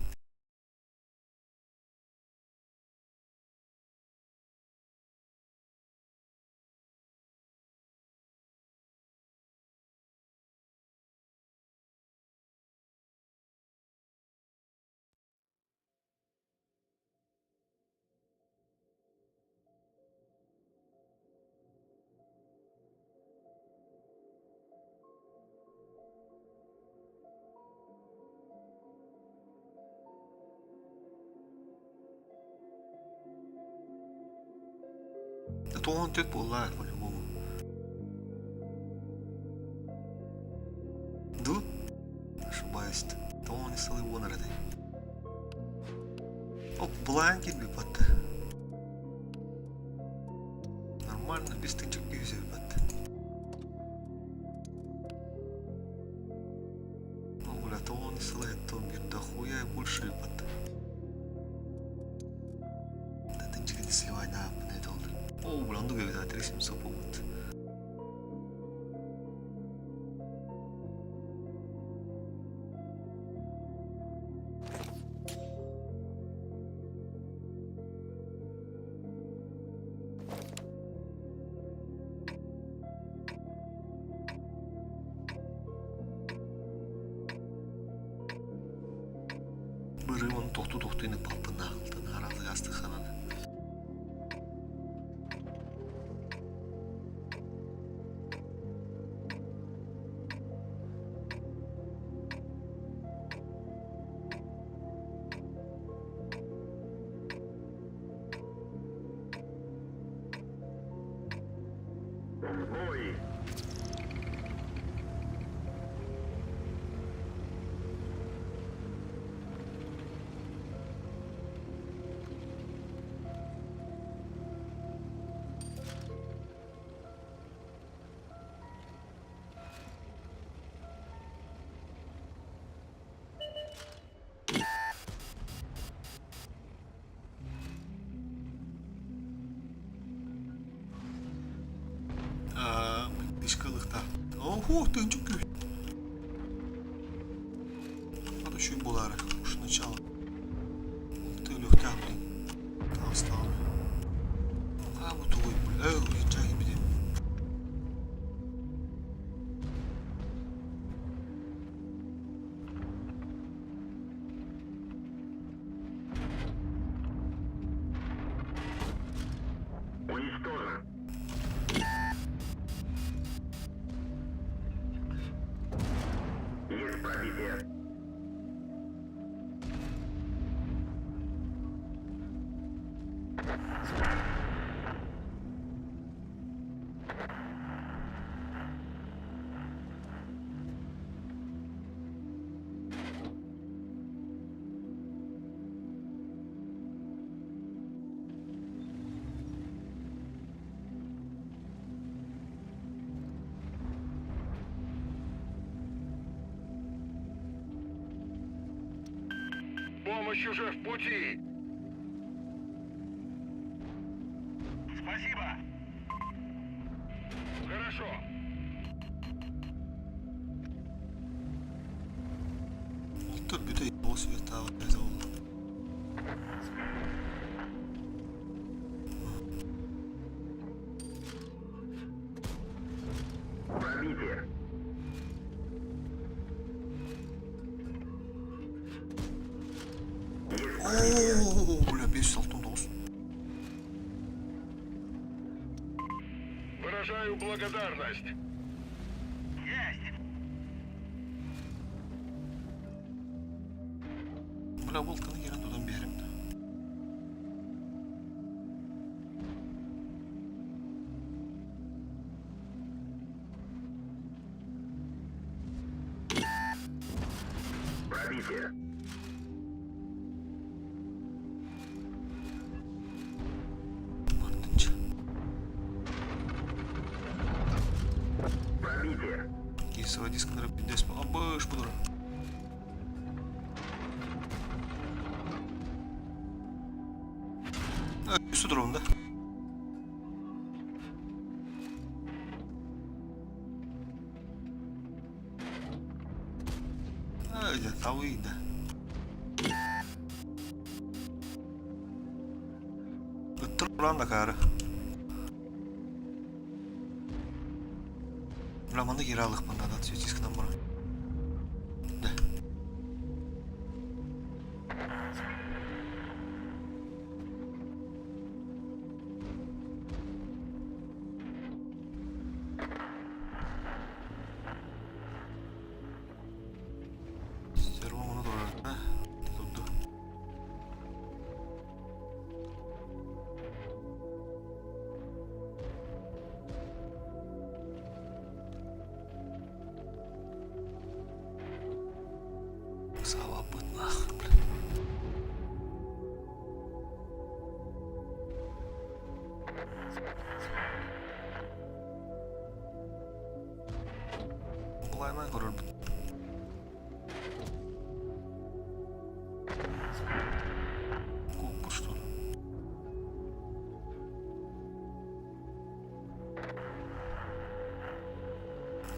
Speaker 2: Тоҕон түк буолла по-любому. Ду? Ошибаюсь. Тоҕон сылы уон эрэ Оп, былаан киирбит батта. Нормально, без тынчык күйүсэ батта. Ну, бля, тоҕон сылы том бир дохуя и больше батта. Да тынчык не сливай на это ол. О, бля, онду бэбит, 3700 болбут. Бырыы тохтуу-тохтуу инник палпыннаахтан араазык астыханан.
Speaker 1: В бой!
Speaker 2: Тыынчык күүс. Надо еще и булары. Уж начало. Ты легкая, блин. Таҕыстаҕына. А бу тугуй, бля, уезжай били.
Speaker 1: Уничтожен. Есть пробитие.
Speaker 4: Помощь уже в пути. Спасибо. Хорошо.
Speaker 2: Оттон бүтэй оҕус үөттааҕы этэ буолла.
Speaker 1: Пробитие. Есть пробитие.
Speaker 2: Оо, бля, 569.
Speaker 4: Выражаю благодарность.
Speaker 3: Есть!
Speaker 2: Бля, волканы кэлэн тутан биэрим да.
Speaker 1: Пробитие.
Speaker 2: Мартынча.
Speaker 1: Пробитие.
Speaker 2: Киисова дисканера пиндес абыш будура. Үстү да. Айда, тауида. Ыттыр уран да каары. Бля, манна киирэ алыхпын наада дискынан баран. Да. Серво ону турар. Турду. Саабаппыт нах, бля. Былайынан көрөрбүт. Куппут что ли?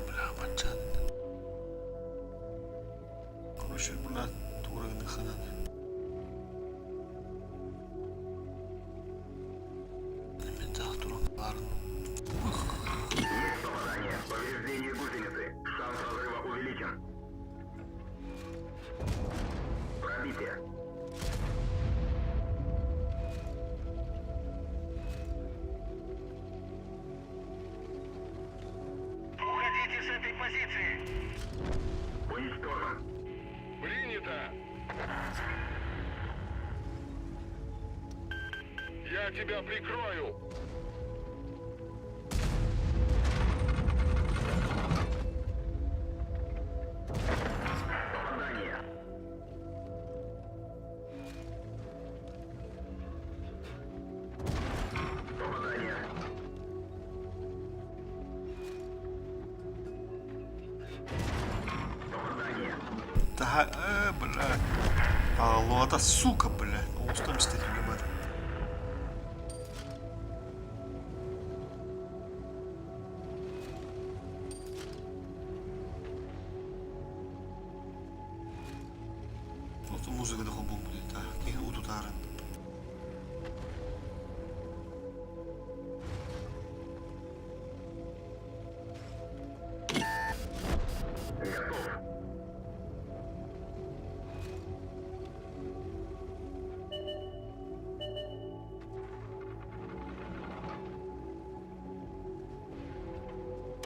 Speaker 2: Бля, бачча. Короче, бля, тура гыныхханан. Мен таах туран баарын.
Speaker 1: Есть попадание. Повреждение гусеницы. Шанс разрыва увеличен. Пробитие.
Speaker 3: Уходите с этой позиции!
Speaker 1: Уничтожен.
Speaker 4: Принято. Я тебя прикрою.
Speaker 1: Попадание. Попадание. Попадание.
Speaker 2: Таха, бля. Алло, это сука, бля. Оҕустан мститель бар. Музыка да холбоммут этэ. Киһи утутаарын.
Speaker 1: Готов.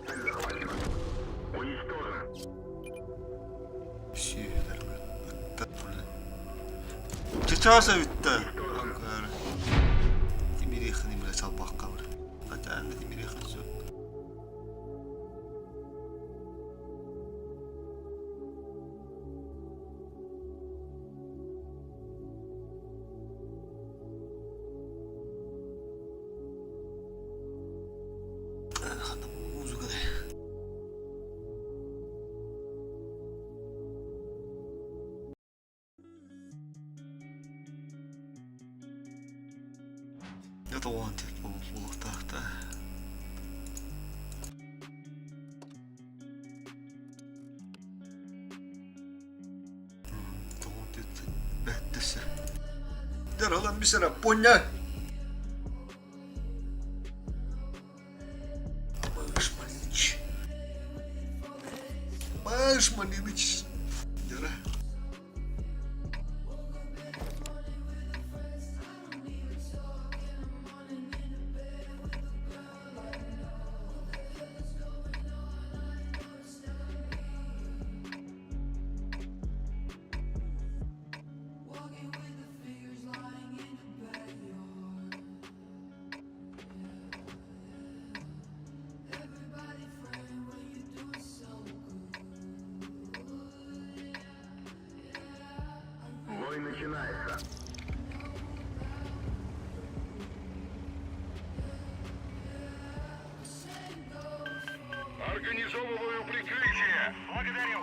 Speaker 1: Цель захвачена. Уничтожен.
Speaker 2: Сүөһүлэр ыттар бля. Чычаас эбиттэ. Акары. Тимириэххин бля чалбахха бля. Хотя тимириэххин сөп. Музыка Это он буолуохтаах да. Бэттесе. Дэр ылан бисера поня. Мыш Малиныч. Мыш Малиныч. Дера.
Speaker 1: Бой начинается.
Speaker 4: Организовываю прикрытие. Благодарю.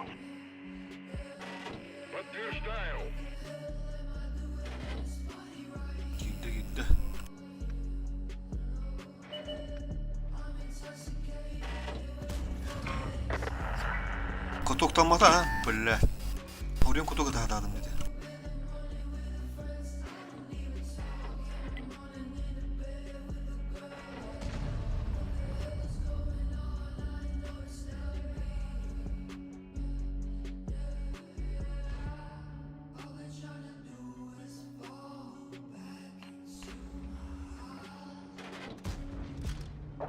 Speaker 4: Подтверждаю.
Speaker 2: Киирдэ киирдэ. Кутуктаммата а, бля. Орион кутуга таһаатаатым диэтэ.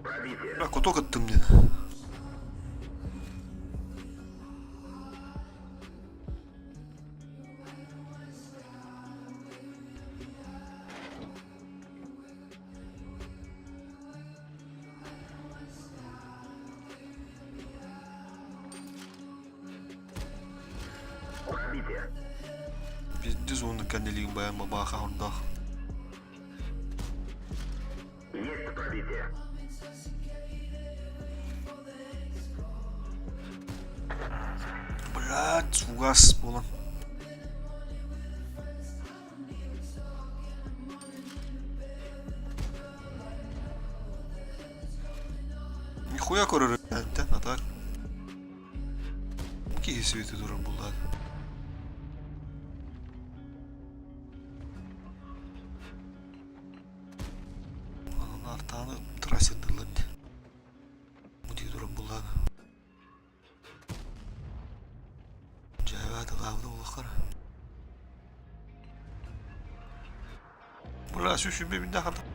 Speaker 1: Пробитие.
Speaker 2: Бля, кутук ыттым диэн.
Speaker 1: Пробитие.
Speaker 2: Пиздец уонна кэннилиин байан бабааха ордоох.
Speaker 1: Есть пробитие.
Speaker 2: Блядь, сугас буолан. Нихуя көрөр эбиттэн, а так. Киһи свети турар буллар. Артааны трассердылар Бу дии турар буллар. Дьээбэ тылаабыта улахара. Бля, сүүс сүүрбэ биирдэ хантан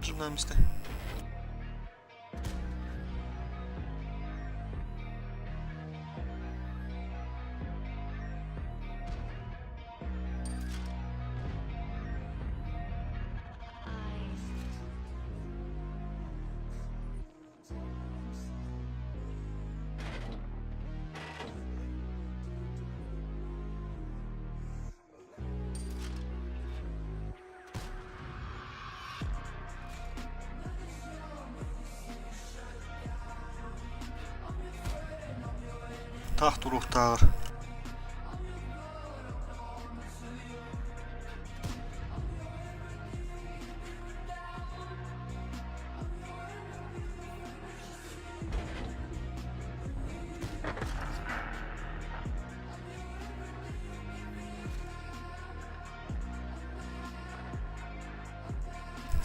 Speaker 2: Таах туруохтааҕар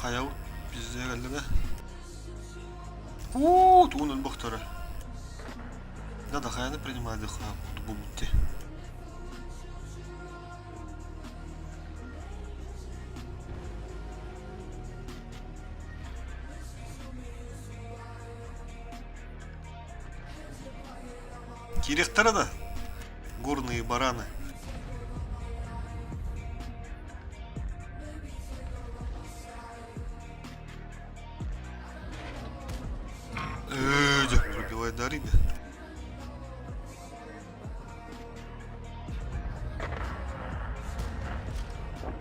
Speaker 2: Хайабыт пиздец кэллэ да. Уу, тугун өлбөхтөрө. Да, да, хайаны принимать бу бутти. Киириэхтэрэ да, горные бараны. Ээ, дьэ, пробивайдар ини.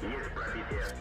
Speaker 1: Есть пробитие.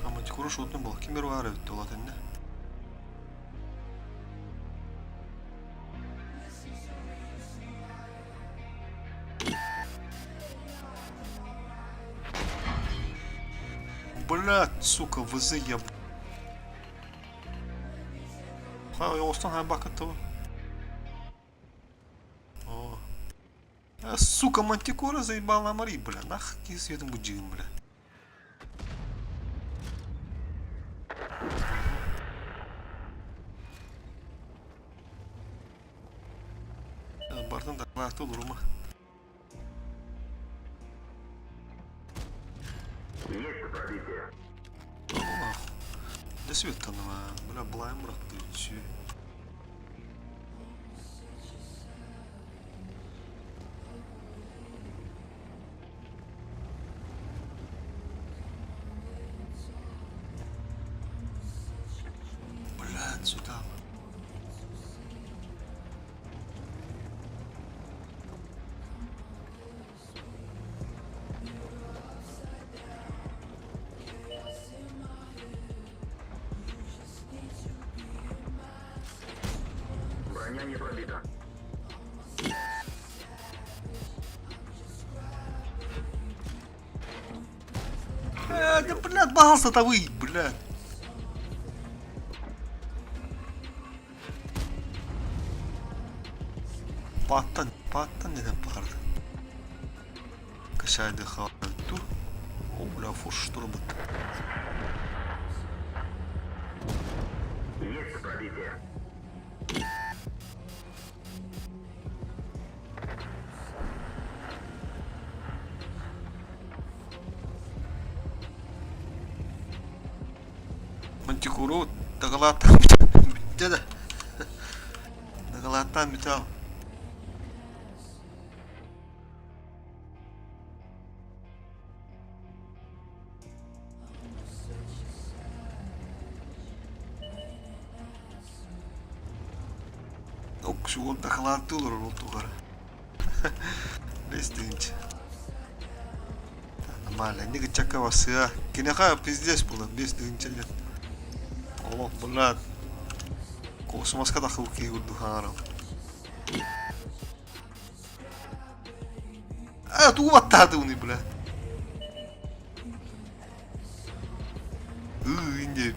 Speaker 2: Ама курушутный был. Кимер бар эбит ол атынна. Блядь, сука, ВЗ я... Ха, оостан хайбакка О. А, сука, мантикора заебала Мари, бля. Нах, кис светом буджим, бля. Бартан да олорума.
Speaker 1: Есть пробитие.
Speaker 2: Нахуй. Да свет танова, бля, блайм брат, ты. Блядь, сюда.
Speaker 1: Броня не пробита.
Speaker 2: Да, блядь, багался-то вы, блядь. Паттан, паттан neden барды. Кашайды халту. О, бля, фуш штурбут.
Speaker 1: Есть пробитие.
Speaker 2: Мантикуру дагалаттан бүттэ да. Дагалаттан бүтэ. Ок, дахалаатты олорор ол тугара. Бестинч. Нормально, не чака васыа. Кинеха пиздец было, бестинч лет. Олох, блядь. Космоска да хылки гурду хаарал. А, туу баттаады уни, бля. Ыы, инде.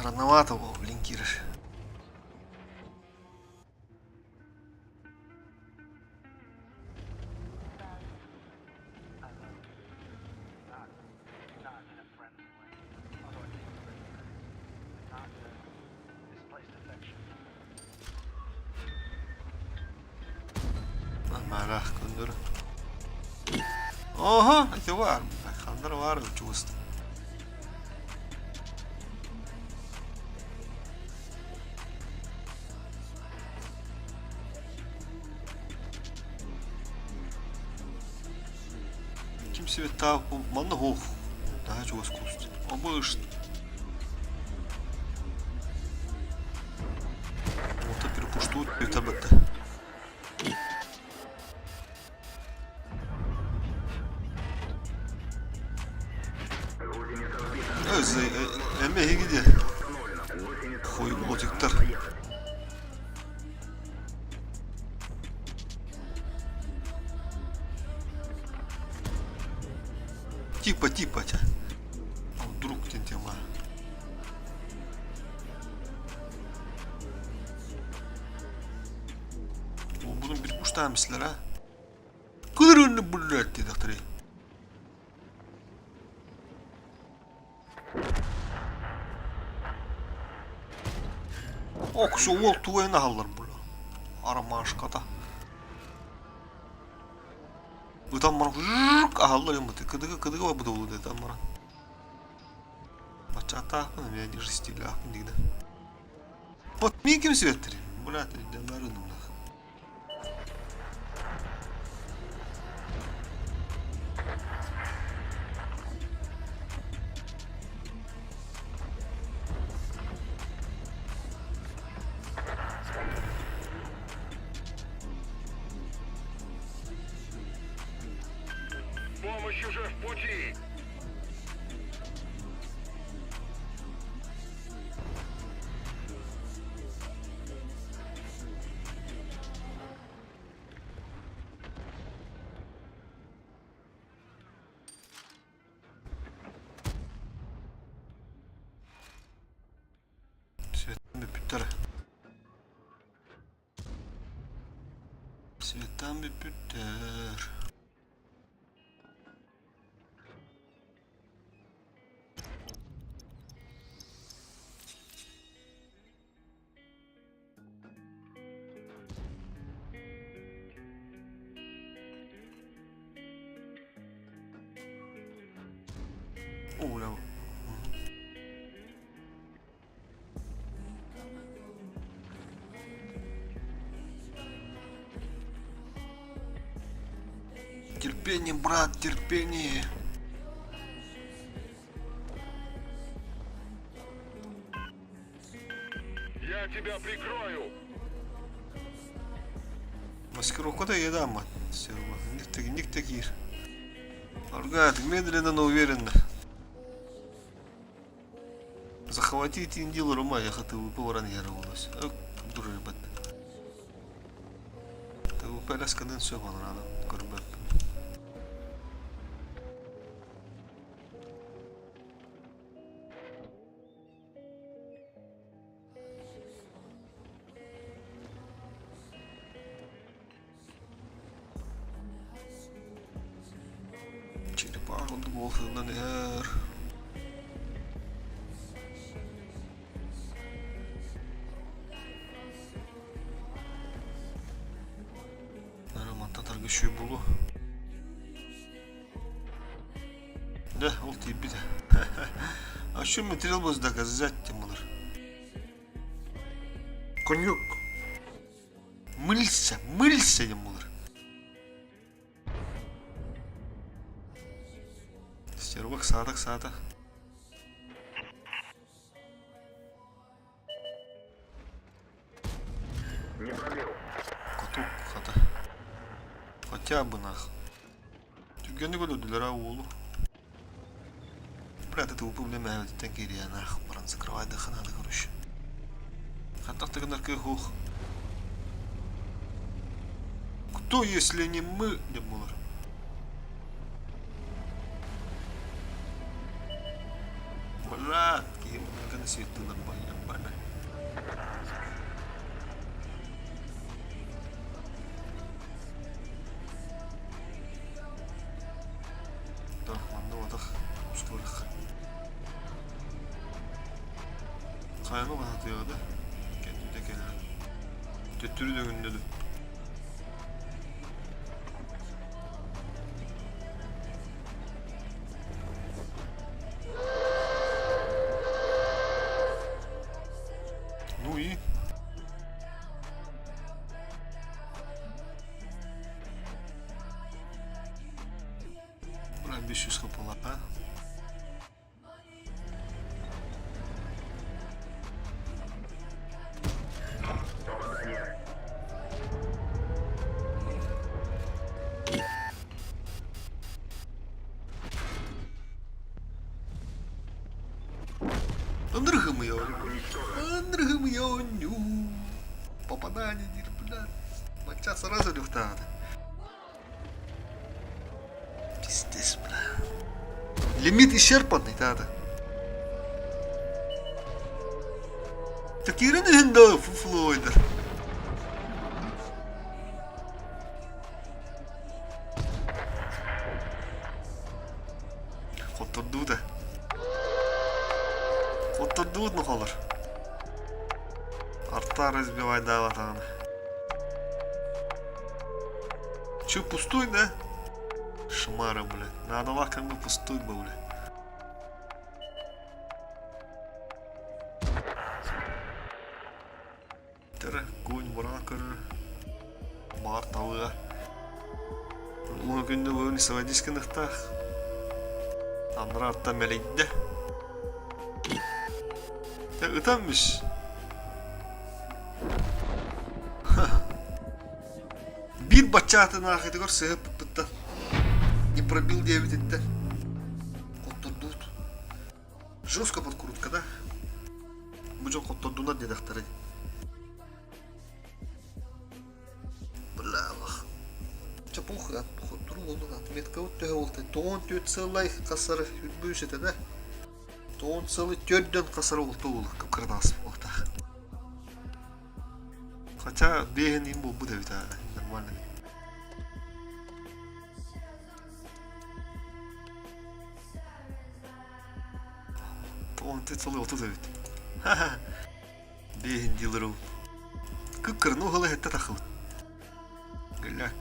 Speaker 2: Рановато, во, блинкирыш.
Speaker 3: I love you. Not in a friendly way. Although I think we're great friends. And not in a misplaced affection.
Speaker 2: Нормально, көндөрү. Ого, это var. Хандар var чувство. Света манна суох. Наһаа чугас куст. Обыш. Уота перепуштуут бүтэ. Эмиэ эһиги диэ. Хуйботиктар. Типа, типа, чэ. Вдруг диэн тема. Буну bir куштаамислар а. Кыдырыны блядь диэтэхтэрий. Оксу уол тугайын аһаллар була. Арамашката. Ытан баран аһаллар юммыты. Кыдыгы кыдыгы барбыта буолуо ытан баран. Баччааттаахпын эмиэ дижестиилээхпин дигинэ. Вот мин ким сүөттэрий? Блядь, өйдөмөр
Speaker 4: Помощь уже в пути!
Speaker 2: Светтан бүппүттэр. Светтан бүппүттэр. Оля. Терпение, брат, терпение.
Speaker 4: Я тебя прикрою!
Speaker 2: Маскировка да еда, мать. Ник такир. Аргат, медленно, но уверенно. Захватить индил Рума, я хотел бы ворон ярулась. Дурыбат. ТВП лясканын все надо. Көрбөт. Черепах буолсунан иһэр. Романтан таргыщую булу. Да, ол тиийбитэ. А что материал был доказать тем Коньяк. Мылься, мылься диэн буолар. Стервак саатах саатах.
Speaker 1: Не пробил.
Speaker 2: Кутук хата. Хотя бы нах. Түргэнник өлөрдүлэр а уолу. Брат, это проблема кириэ нах баран закрывайдыха надо, короче. Хаттах тыгынар кыах Кто, если не мы, деп буолар. Брат, киһи муннуканы сиэттилэр бана. Так, манна отах устуох. Хайаны баһатыаҕа да кэннитэ кэлэр. Төттөрү дөҥүннэ да. Ну и? Бля, быһыылааҕа.
Speaker 1: Попадание.
Speaker 2: Ынырыгымый
Speaker 1: Танк уничтожен.
Speaker 2: Ынырыгымый оонньуу. Попадание диир, бля. Бачча сразу өлүөхтээҕэ. Пиздец, бля. Лимит исчерпанный, да-да. Такирин иһин да фуфлойдер. Хоттордуу да. Хоттордуут нохолор. Арта разбивайдаабатаҕына. Че, пустой, да? Шмара, блядь. Надо как бы пустой был, блядь. Тәрэ, конь бураа көрөр. Баар талыа. Уһун күндү бүгүн сводись гыныхтаах. Аннара атта мэлийдэ. Ытаммыш. Биир баччаатын аахытыгар сыһыппыттан не пробил диэбититтэн хоттордуут. Жестко подкрутка, да? Бу дьон хоттордунар диэтэхтэрэ. Бля, Чэ, похуй, хотторуу буоллун, отметкабыт төһө буолта? Тоҕон түөрт сыаллай хасары үрбүүс этэ да? Тоҕон сылы төрдөн хасары буолта буолла, кып-кыранаас буолта. Хотя биэһин им буолбут эбит аа, нормально. Тоҕон түөрт сылы отут эбит. Ха-ха. Биэһин дилеру. Кып-кыраны уһала иһиттэ тахыбыт. Гүллэ.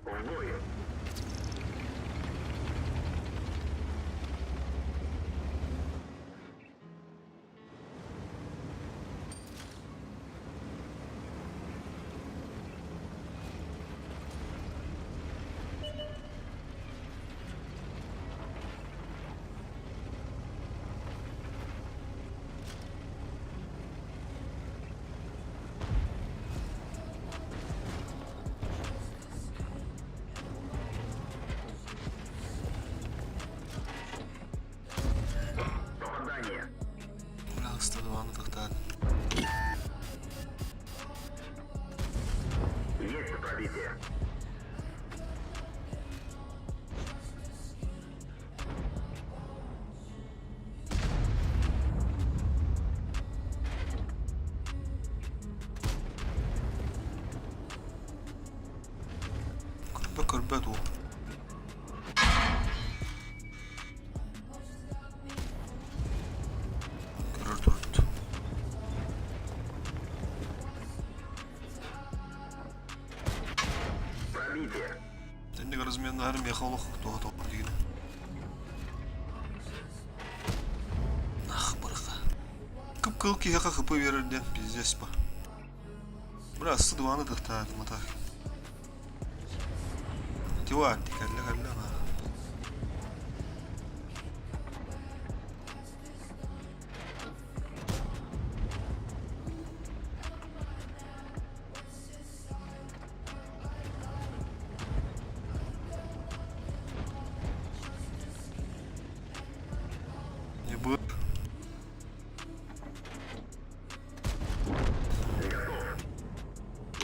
Speaker 1: В бой. Попадание.
Speaker 2: Бля, 102 тохтаат.
Speaker 1: Есть пробитие.
Speaker 2: Көрбө көрбөт уол. Көрөр турут.
Speaker 1: Пробитие.
Speaker 2: Тэнник разменнары меха олох туха тоҕор диин. Нах бырха. Кып-кыл киһиэхэ хыпы биэрэр диэн пиздец ба. Бля, сыдваны тахтаатым ата. Тива, кэллэ кэллэ ана. Не будет.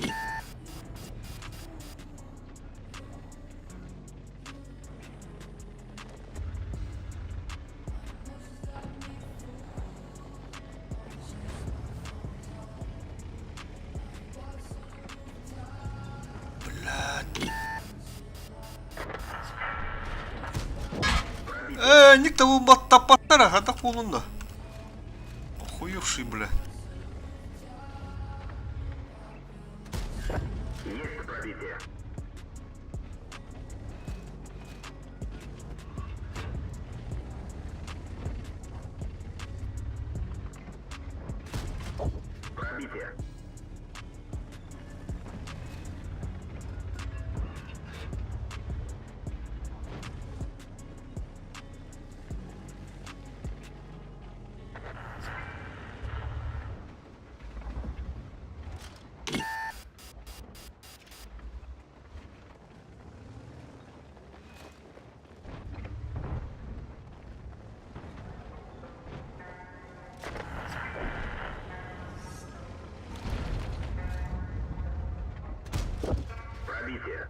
Speaker 1: Готов.
Speaker 2: Бля, инник табылбат таппаттар, хатах буолун да. Охуевший, бля.
Speaker 1: Есть пробитие. Пробитие. Пробитие.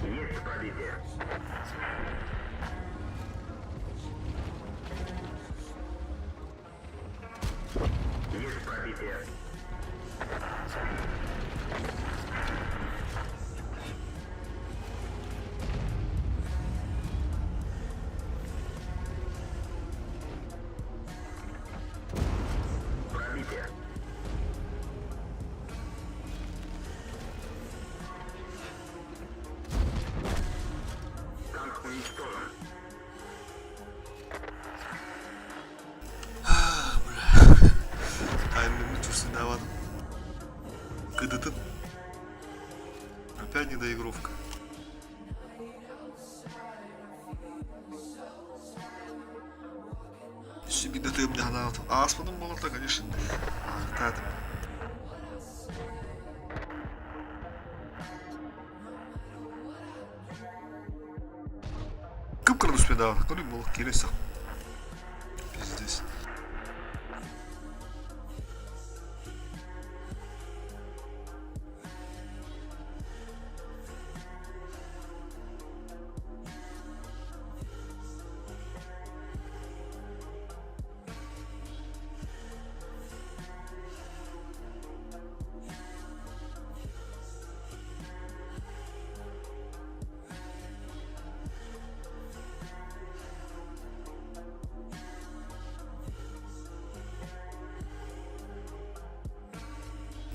Speaker 1: Есть пробитие. Есть пробитие. Пробитие. Танк уничтожен.
Speaker 2: Таймерин чувствовать. КДТ. Опять недоигровка. Себе ты мне надо. А с потом было так, конечно. Так. Кып-кырды успедава. Коли был киреса. Пиздец.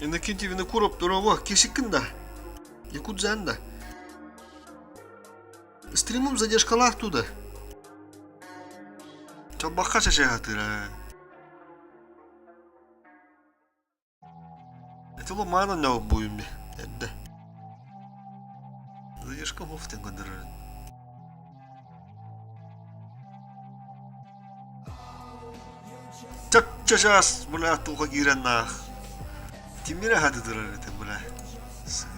Speaker 2: Иннокентий Винокуров дорообо кисиккин да? Якудзан да? Стримум задержкалаах туда. Чалбахха чачаһатыра. Это ломана не буюм эрдэ. Задержка хофтен көндөрөр. Чап-чачаас, бля, туха киирэн наах. Тимирэ хатыдырар этэ, бля.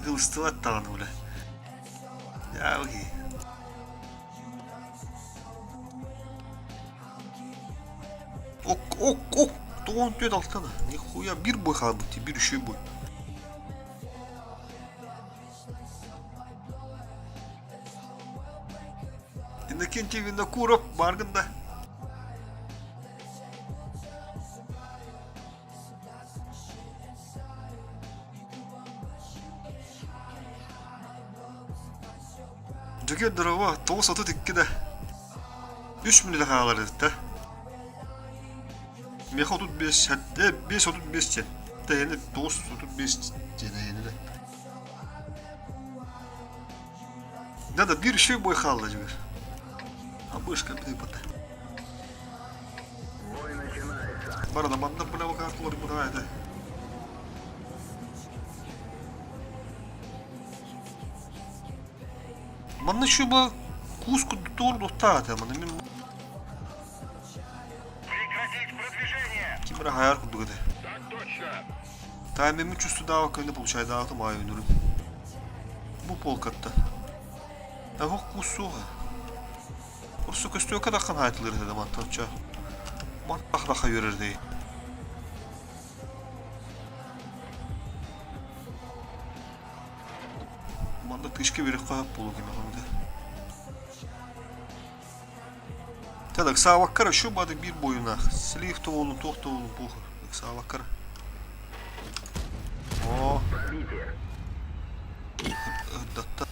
Speaker 2: Ылыстыбат даҕаны, бля. Дьаабы Ок, ок, ок, тоҕон түөт алтана. Нихуя биир бой хаалбыт дии, биир үчүгэй бой. Иннокентий Винокуров бааргын да? Дьөгүөр дорообо, 9.32 да. Үс мүнүүтэ хаалар эбит да. Миэхэ 35, 5.35 диэн. Тэйэни 9.35 диэн эйэнилэ. Надо биир үчүгэй бой хаалла дьүгэр. Абышка быта.
Speaker 1: Бой начинается.
Speaker 2: Барана манна бля карталар бына это. Манна шуба кус кудур дуттаата маны мин
Speaker 4: Прекратить продвижение!
Speaker 2: ким эрэ хайар курдук этэ.
Speaker 4: Так точно!
Speaker 2: Таймемин чувствудаава көнө получайдаатым аай үнүрүм. Бу полкатта. Ах кус суоҕа. Урсу көстүөкэ даххан хаайтылыр этэ мантан ча. Мантах даха үөрэр дии. Манна тышка берек қойып болу кеме қойды. Так, сааваккара шу бады бир бойуна. Слив то болун, тох то болун, похуй. Сааваккара. О,
Speaker 1: Пробитие.
Speaker 2: Ырдатта.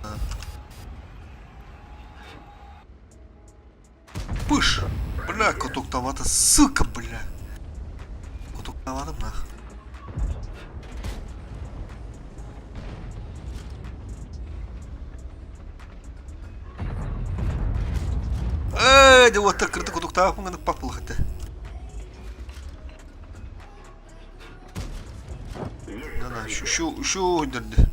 Speaker 2: Пыш! Бля, кутуктамата, сука, бля. Кутуктаматым нах. Ээ, дьэ уоттар кырдык кутуктаабыппын гына паппылах этэ. Да, шу шу дерди.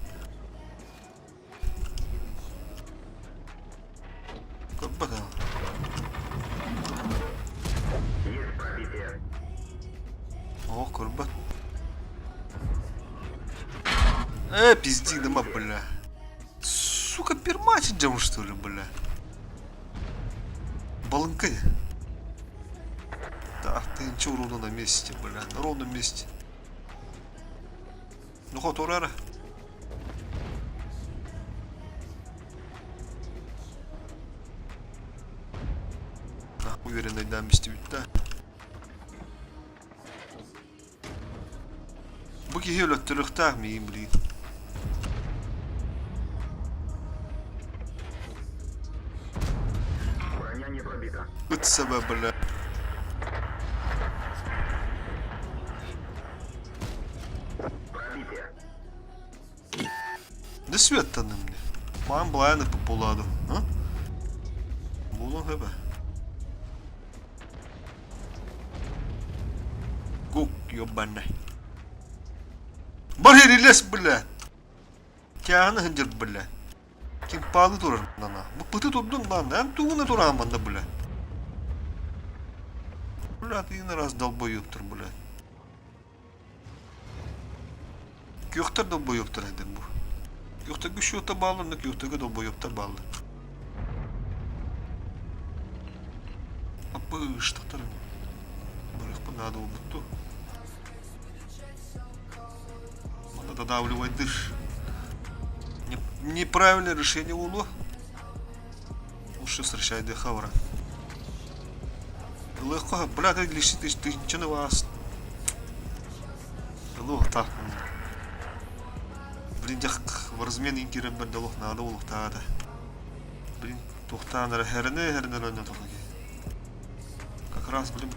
Speaker 2: Көрбөт
Speaker 1: Есть пробитие.
Speaker 2: О, көрбөт. Э, пизди, дома, бля. Сука, пермачит дьон, что ли, бля? Балынка. Да, ты ничего ровно на месте, бля, на ровном месте. Ну хоть урара. Уверенный да, мистибит да. Бу киһи өлөттөрүөхтээх миигин билигин.
Speaker 1: Броня не пробита.
Speaker 2: Ыт сэбэ бля.
Speaker 1: Пробитие.
Speaker 2: Не светтанным мне. Мам былайны буладу. А? Булун хөбө. Гук ёбаный. Бар лес, бля. Тяны хындыр, бля. Ким палы турар нана. Бу пыты турдун лан. Эн тугуна туран манда, бля. Бля, ты на раз долбоёбтар, бля. Күөхтэр долбоёбтар этим бу. Күөхтэргэ счета бааллар, но күөхтэргэ долбоёбтар бааллар. Аппыштахтар. Барыхпын надо буолбутту. Надо додавливать дыш. Неправильное решение улу. Лучше встречай дыхавра. Легко, бля, ты лишь ты ты ничего вас. Лох так. Блин, дьах в размен инкире бэрдэ олох наада олохтаата. Блин, туохтаан эрэ хэрэнэ хэрэнэ эрэ тоҕо Как раз, блин.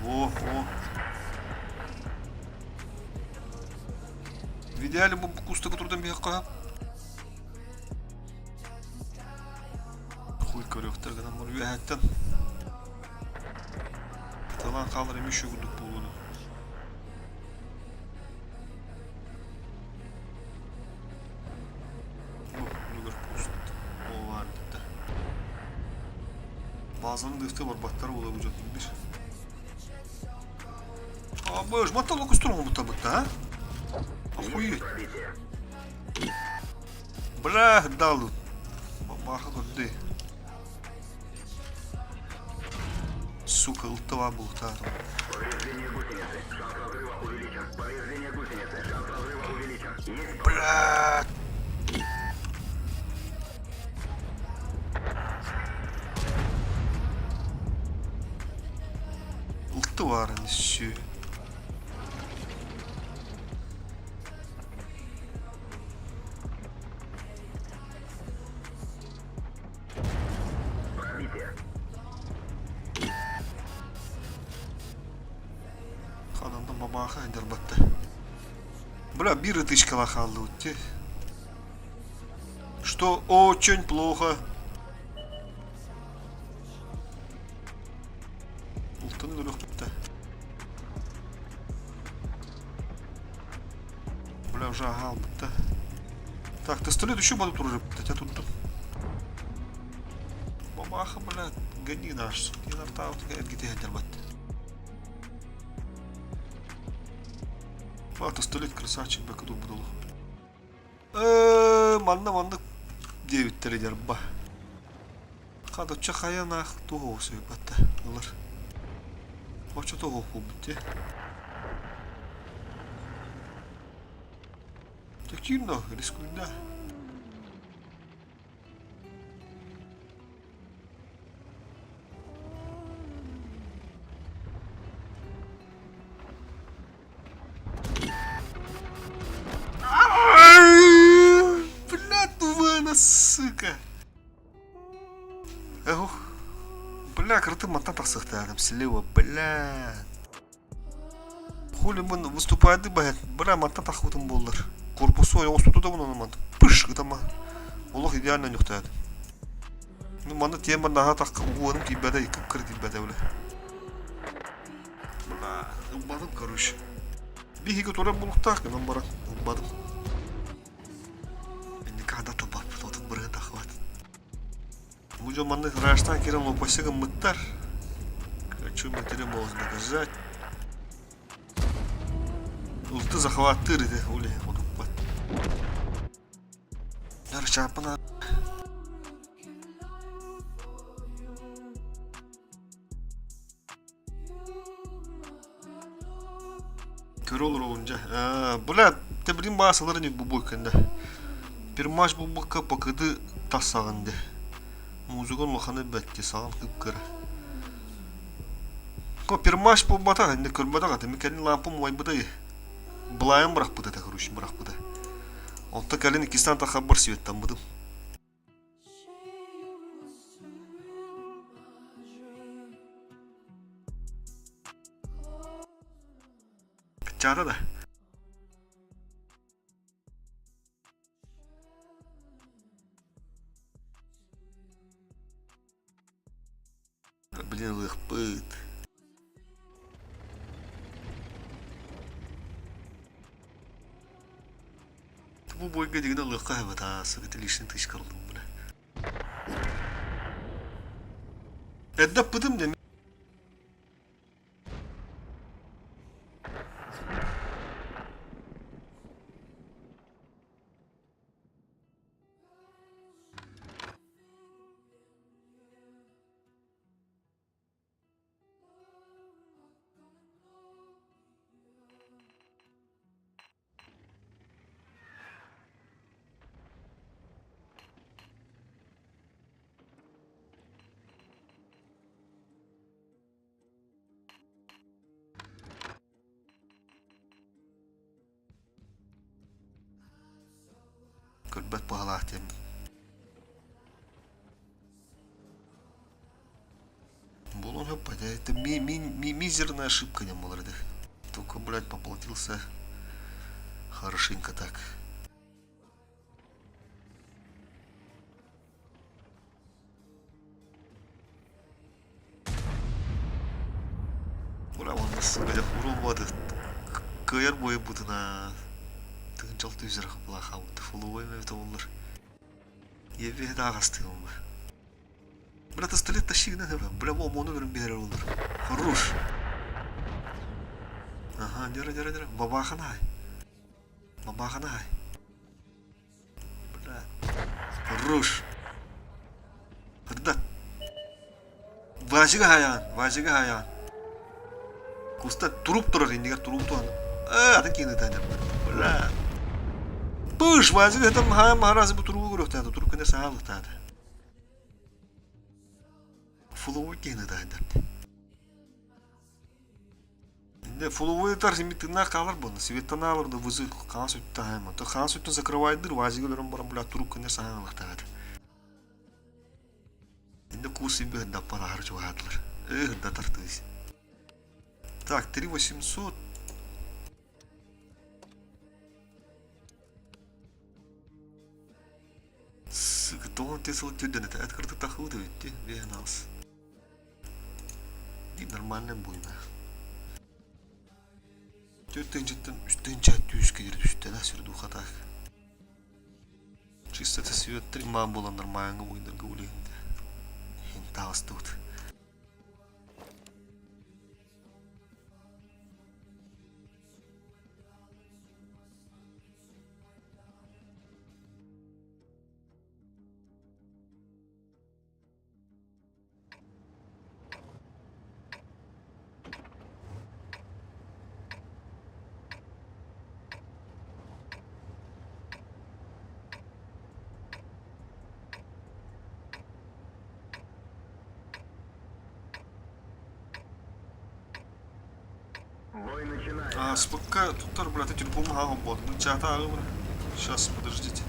Speaker 2: О, о. В идеале бу кустака турдан биһиэххэ Хуй көрүөхтэр гынан бар үөһэттэн. Талан хаалар эмиэ үчүгэй буолуону. Бу үлүгэр куст баар да. Базаны дыхты барбаттар буола бу дьон бир. А быж, маттал окустур оҥобуттар бытта, а? Охуеть.
Speaker 1: Пробитие.
Speaker 2: Бля, дал. Бабаха көрдө. Сука, ылтыва бултаатым.
Speaker 1: Повреждение гусеницы. Шанс разрыва увеличен. Повреждение гусеницы. Шанс разрыва увеличен. Есть
Speaker 2: Бля. Ылтыварын үссүү.
Speaker 1: пробитие.
Speaker 2: Ханандан бабаха дербатта. Бля, биир ытычкала хааллыбыт дии. Что очень плохо. Ултын өлөхпүттэ. Бля, уже аҕалбытта. Так, пистолет еще будут уже, блядь, а тут... Бабаха, бля, гони наш. Эргитэ дербатта. А, пистолет красавчик, бля, кудук будулу. Манна маннык диэбиттэрэ дьарба. Хадочча хайанаах туох суйбатта ылар. Оччо туох буолбут дии. Текиирно, рискуйда. Эх, бля, кырытым мантан тахсыахтаатым, слева, бля. Хули мын выступайды баһет, бля, мантан таххыбытым буоллар. Корпусу ойоҕос туту да мунан мантан пыш ытама. Олох идеально ньухтаатым. Ну, манна тиэмэ наһаа тахха уоным тиийбэтэ, кып-кыра тиийбэтэ, бля. Бля, ылбатым, короче. Биһиги турар булуктаах гынан баран ылбатым. Никогда тылбаппыт, отут бырыһын таххыбат. Бу дьон маннык гаражтан киирэн лопасти гыммыттар. Хочу материал можно доказать. Улты захваттыыр ити ол иһин хотуппат. Чааппын Көрө олоробун дьэ. Бля, тэбирин баасалар ини бу буйкында. Пермаш булбакка покыды тассаҕын де. Музыка улаханы бэтти саҕан кып-кыра. Ко пермаш булбатах, инде көрбөтөх этим. Кэлин лампам умайбыта Былайын бырахпыта этэ, короче, бырахпыта. Онто кэлин иккистэн тахабар светтаммытым. Кыччаата да. Блин, ылыахпыт. Бу бойга дигин ылыахха хэбэт аа, сыгыты лишний тысячка ыллым бля. Эрдэ аппытым дэ Көрбөт баһылаах диэммин. Булуон сөп это ми ми ми мизерная ошибка диэн буолар этэ. Только, блядь, поплатился хорошенько так. Бля, уонна сука урулбаты кыайар буойбутуна тыынчал түзер хапылаахабыт фулуой эбитэ буоллар. Еве даҕастыгым бу. Бля, пистолет тащи гына Бля, во, мону көрөн биэрэр олор. Хорош. Ага, дера, дера, дера. Бабаханай. Бабаханай. Бля. Хорош. Хырда. Вазига хаян, Вазига хаян. Куста туруп турар иннигэр туруп туһан. Э, атын киһини ытаан Бля. Пыш, Вазига там хаян махарасы бу туругу көрүөхтээтэ, туруп кэнэ саалыктаата. Фуловой киһини ытаайдар. Инде фуловойтар син тыыннаах хаалар буолна. Светтан аалар да вызы хаҥас өттүн хаайма. То хаҥас өттүн закрывайдыр, Вазига өлөрөн баран бля турук кэнэ саҥа ылахтаата. Инде курс син даппар аһары чугаһаатылар. Эх, да тартыыс. Так, 3800. Сука, тоҕо сыл түрдэн этэ. Эт кырдык тахыбыт эбитти. Биэһэн аҕыс. И нормальная буйна. Төрт тыһыынчаттан үс тыһыынча түс киирэ түстэ да сердуха так. Чисто это свет имам буолан нормально буйнарга улиһинде. Иһин таҕыстыбыт.
Speaker 1: Бой начинается.
Speaker 2: А, СПК туттар, брат, телефон ааҕан буолдум. Чата ааҕы Сейчас, подождите.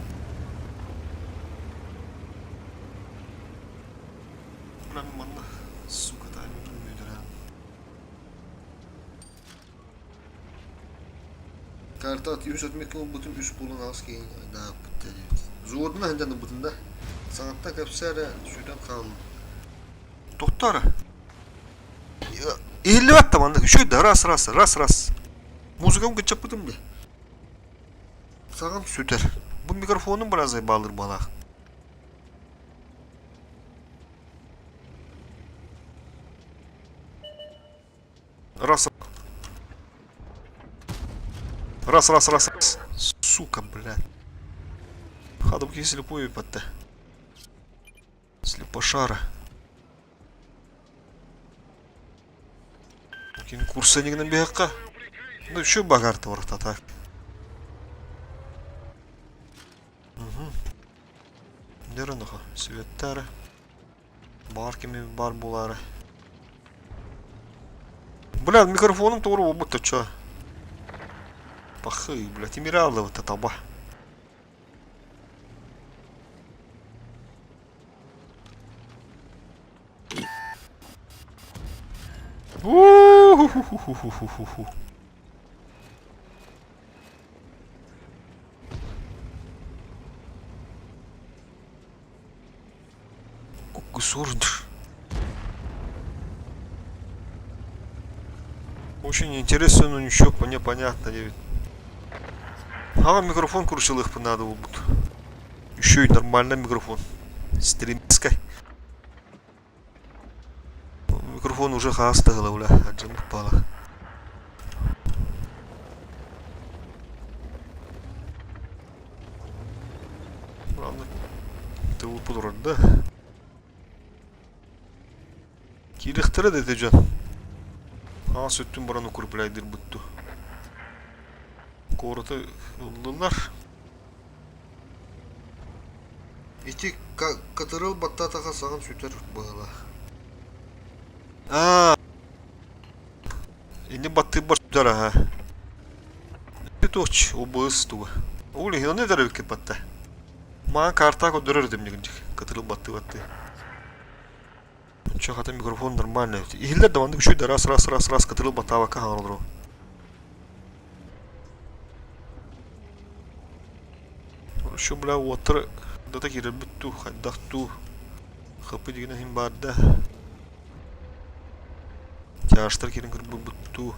Speaker 2: Бля, манна, сука, тайминг мүдүрэн. Карта үс отметка ылбытым, үс буолан аҕыс киһи дааппыт диэбит. Взводунан сылдьан ылбытым да. Саҥаттан кэпсээ эрэ, сүтэн хааллым. Тохтоо эрэ. Иһиллибэт да маннык, үчүгэй да, раз, раз, раз, раз. Музыкам кыччаппытым да. Саҥам сүтэр. Бу микрофонум быразай баалыр баалаах. Раз. Раз, раз, раз, раз. Сука, блядь. Хадам слепую епатта. Слепошара. Кини курсанигынан биһэххэ. Ну, еще багарты барахта так. Угу. Дөрөнөхө, светтары. Баар кими бар булары. Бля, микрофоном тугур буолбут чё? Пахы, бля, тимираллыбыт таба. У-ху-ху-ху-ху-ху-ху. Кукусурдж. Очень интересно, но ничего непонятно. А микрофон кручил надо будет. Еще и нормальный микрофон. Стримской. Микрофон уже хаастыгыла бля, адьым пала. Главное, ты турар да. Киириэхтэрэ да ити дьон. Аас өттүн баран укрепляйдырбыт дуу. Куораты ыллылар. Ити кытырыл баттаатаха саҕан сүтэр быһыылаах. Аа, ини баттыырбар сүтэр аһа. Ити туоч, убыс туга. Ол иһин ону этэр эбиккит батта. Маан картаа көрдөрөр этим нигинчик. Кытырыл баттыы баттыы. Чё, хата микрофон нормальный. Иһиллэр да маннык үчүгэй да раз раз раз раз кытырыл баттаабакка хаҥар олору. Еще, бля, уоттар дата киирэрбит дуу, хайдах дуу. Хапы дигин иһин баар да. Тяжтар киирэн көрбүппүт дуу.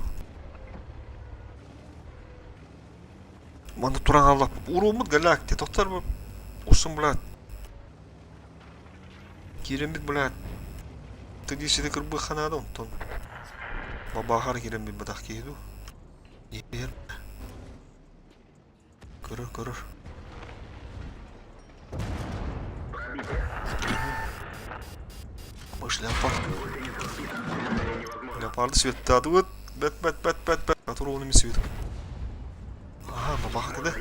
Speaker 2: Манна туран хаалла. Урууммут галактия. Тохтор бу. Усун, бля. Киирэммит, бля. Тыдии сири кырбыахха наада онтон. Бабаахар киирэн билбэтэх киһи дуу. Иһэр. Көрөр, көрөр. Может, леопард. Леопарды светтаатыбыт. Бэт, бэт, бэт, бэт, бэт. Которого свет. Ага, бабаха да?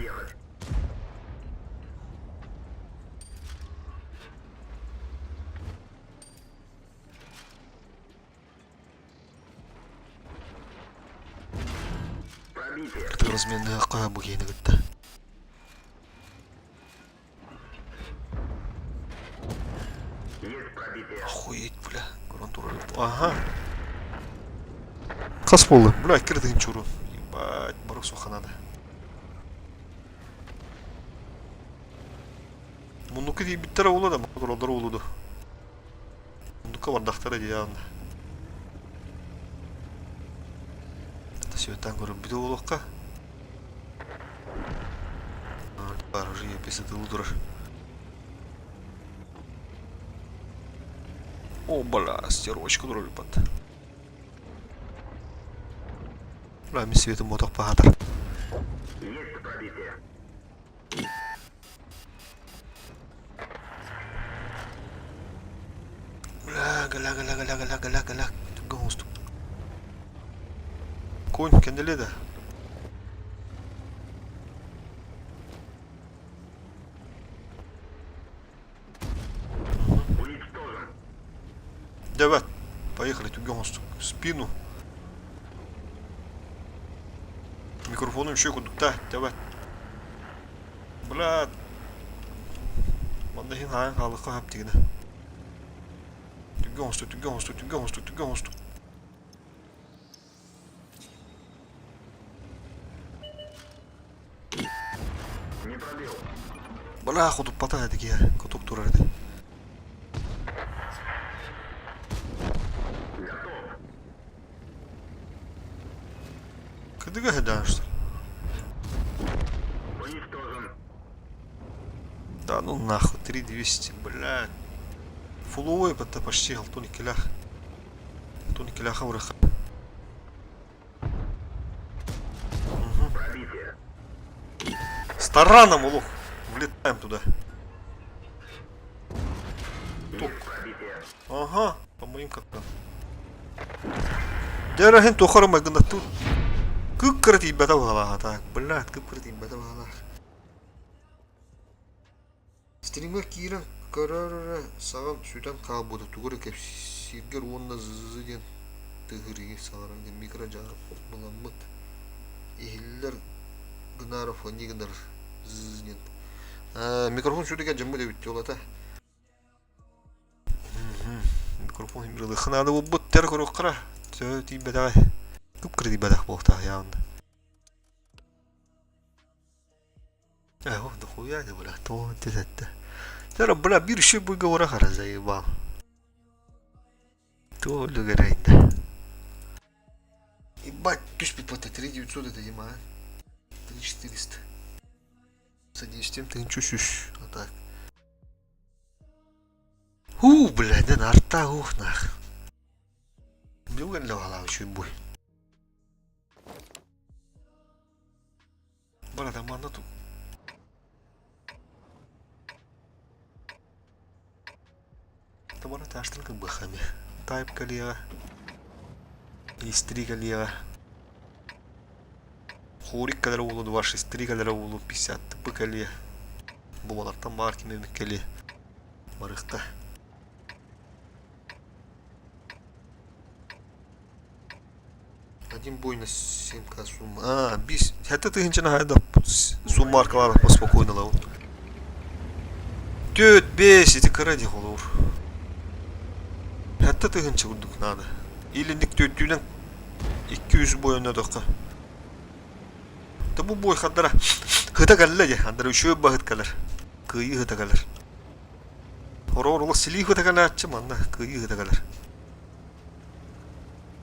Speaker 2: Разменныахха бу киһини кытта. Охуеть, бля. Көрөн турар. Ага. Хас буолла? Бля, кирдин чуру. Ебать, барык суханады. Муннукка тиийбиттэрэ буолуо да, тураллара буолуо дуо? Муннукка бардахтара дии онно. Сүөттэн көрөрбүтэ буолуохха. Бар уже сытылы турар. О, бля, стервочка турар ипат. Бля, мин светом мотох паһатар.
Speaker 1: Есть пробитие.
Speaker 2: Бля, гала, гала, гала, гала, гала, гала. Түргэн оҥостук. Конь кэннилиэ да.
Speaker 1: Уничтожен.
Speaker 2: Давай, поехали, түргэн оҥостук. Спину. Микрофону еще курдук давай. Бля, манна иһин хаайан хаалыахха сөп дигинэ. Түргэн оҥостук, түргэн оҥостук, түргэн оҥостук, түргэн оҥостук.
Speaker 1: Не пробил.
Speaker 2: Бля, хотуппата этэ киһи, кутук турар этэ.
Speaker 1: Готов.
Speaker 2: Кыдыга сыдаар что ли?
Speaker 1: Уничтожен.
Speaker 2: Да ну нахуй, 3200, блядь. Фуловой это почти алтон иккилээх. Алтон иккилээххэ барыахха.
Speaker 1: Пробитие.
Speaker 2: С тараном, улух. Влетаем туда. Тук.
Speaker 1: Есть пробитие.
Speaker 2: Ага, по моим как-то. Дьэ тухары майгыннаттыбыт. Кыккыра тиийбэтэ баҕалаах так, блядь, кыккыра тиийбэтэ баҕалаах. Стримҥэ киирэн көрөр эрэ саҕан сүтэн хаалбыта тугу эрэ кэпсииргэр уонна зы диэн тыаһырыыгын саҥаран диэн микро-дьаарбаламмыт иһиллэр гынаары фони гынар зы диэн микрофон сүтүгэ дьаммыт эбит дьолата Микрофон имрылыхха наада буолбут тэр көрүөххэ төһө тиийбэтэҕэй кып-кыра тиийбэтэх буолуохтаах явно Э, дохуя не бля, то это. Тара, бля, бир еще выговора хара заебал. То люгерайда. Ебать, түспүт по 3900 это дима, а? 3400. Садись, ты ничего сюсь, а так. Уу, бля, да нарта ух нах. Билген левала еще буй. Брат, манна тут. Табара таштан как бахами. Тайп калера. Истри калера. Хорик калера улу 263 калера улу 50 тп кале. Бу балартан баар ким эмит кэлиэ. Барыахта. Один бой на 7к сумма. А, бис. Хәтта тыһынчаны хайда суммаркалар поспокойно лабын. Түт, бес, ити кыра дии холобур. Хәтта тыһынча курдук надо. Илинник түөттүүнэн 200 бой өнөтөххө. Да бу бой хардара хыта кэллэ дии. Андара үчүгэй баһыт кэлэр. Кыайыы хыта кэлэр. Хороҕор олох силии хыта кэлээччи манна кыайыы хыта кэлэр.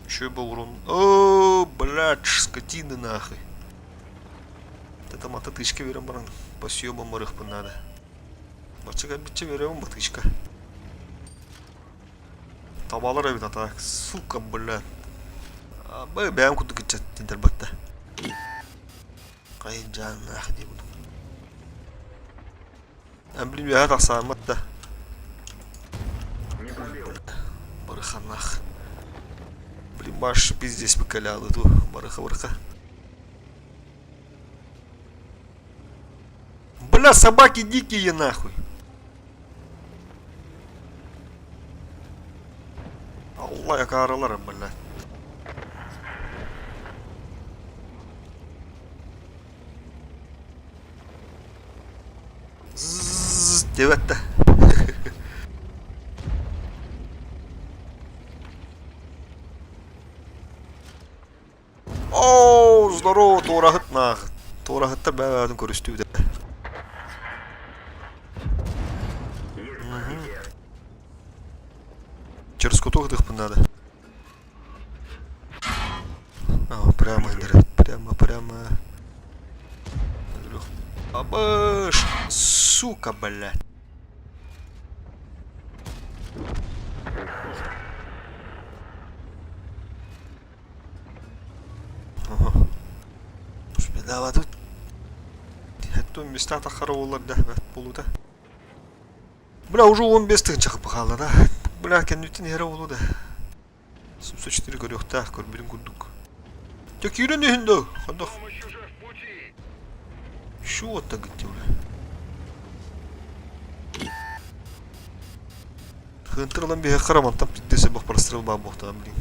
Speaker 2: Еще был урон. О, блядь, скотины нахуй. Это мототычка берем баран. По съемам барыхпын надо. Бачча кэлбиччэ берем батычка. Табалар эбит ата. Сука, блядь. Бэйэм курдук ыччат тинтэрбэтте. Хайын дьааннаах дии курдук. Блин, үөһэ тахсааммыт да.
Speaker 1: Не пробил.
Speaker 2: Барыханах. Блин, маш пиздец покалял эту барыха-барыха. Бля, собаки дикие нахуй. Алла якааралар, бля. Диэбэт да. Оо, здорово, туораһыт наах. Туораһыттар бэйэ-бэйэбитин көрүстүбүт ээ.
Speaker 1: Есть пробитие.
Speaker 2: Через куток ытыахпын наада. А, прямо индирет, прямо, прямо. Абыш, сука, блядь. Ага. Беда тут. Хеттун места тахара олар да, болуда. Бля, уже 15 тыһыынча хаалла да. Бля, кэнниттэн иһэрэ буолуо да. 704 көрүөхтээх, көрбүтүн курдук. Дьэ киирэн иһин да, ханна
Speaker 4: Помощь уже в пути.
Speaker 2: Что так где, бля? Хынтыр ылан биһиэхэ романтан пиздец бах прострел баар буолтаҕа блин.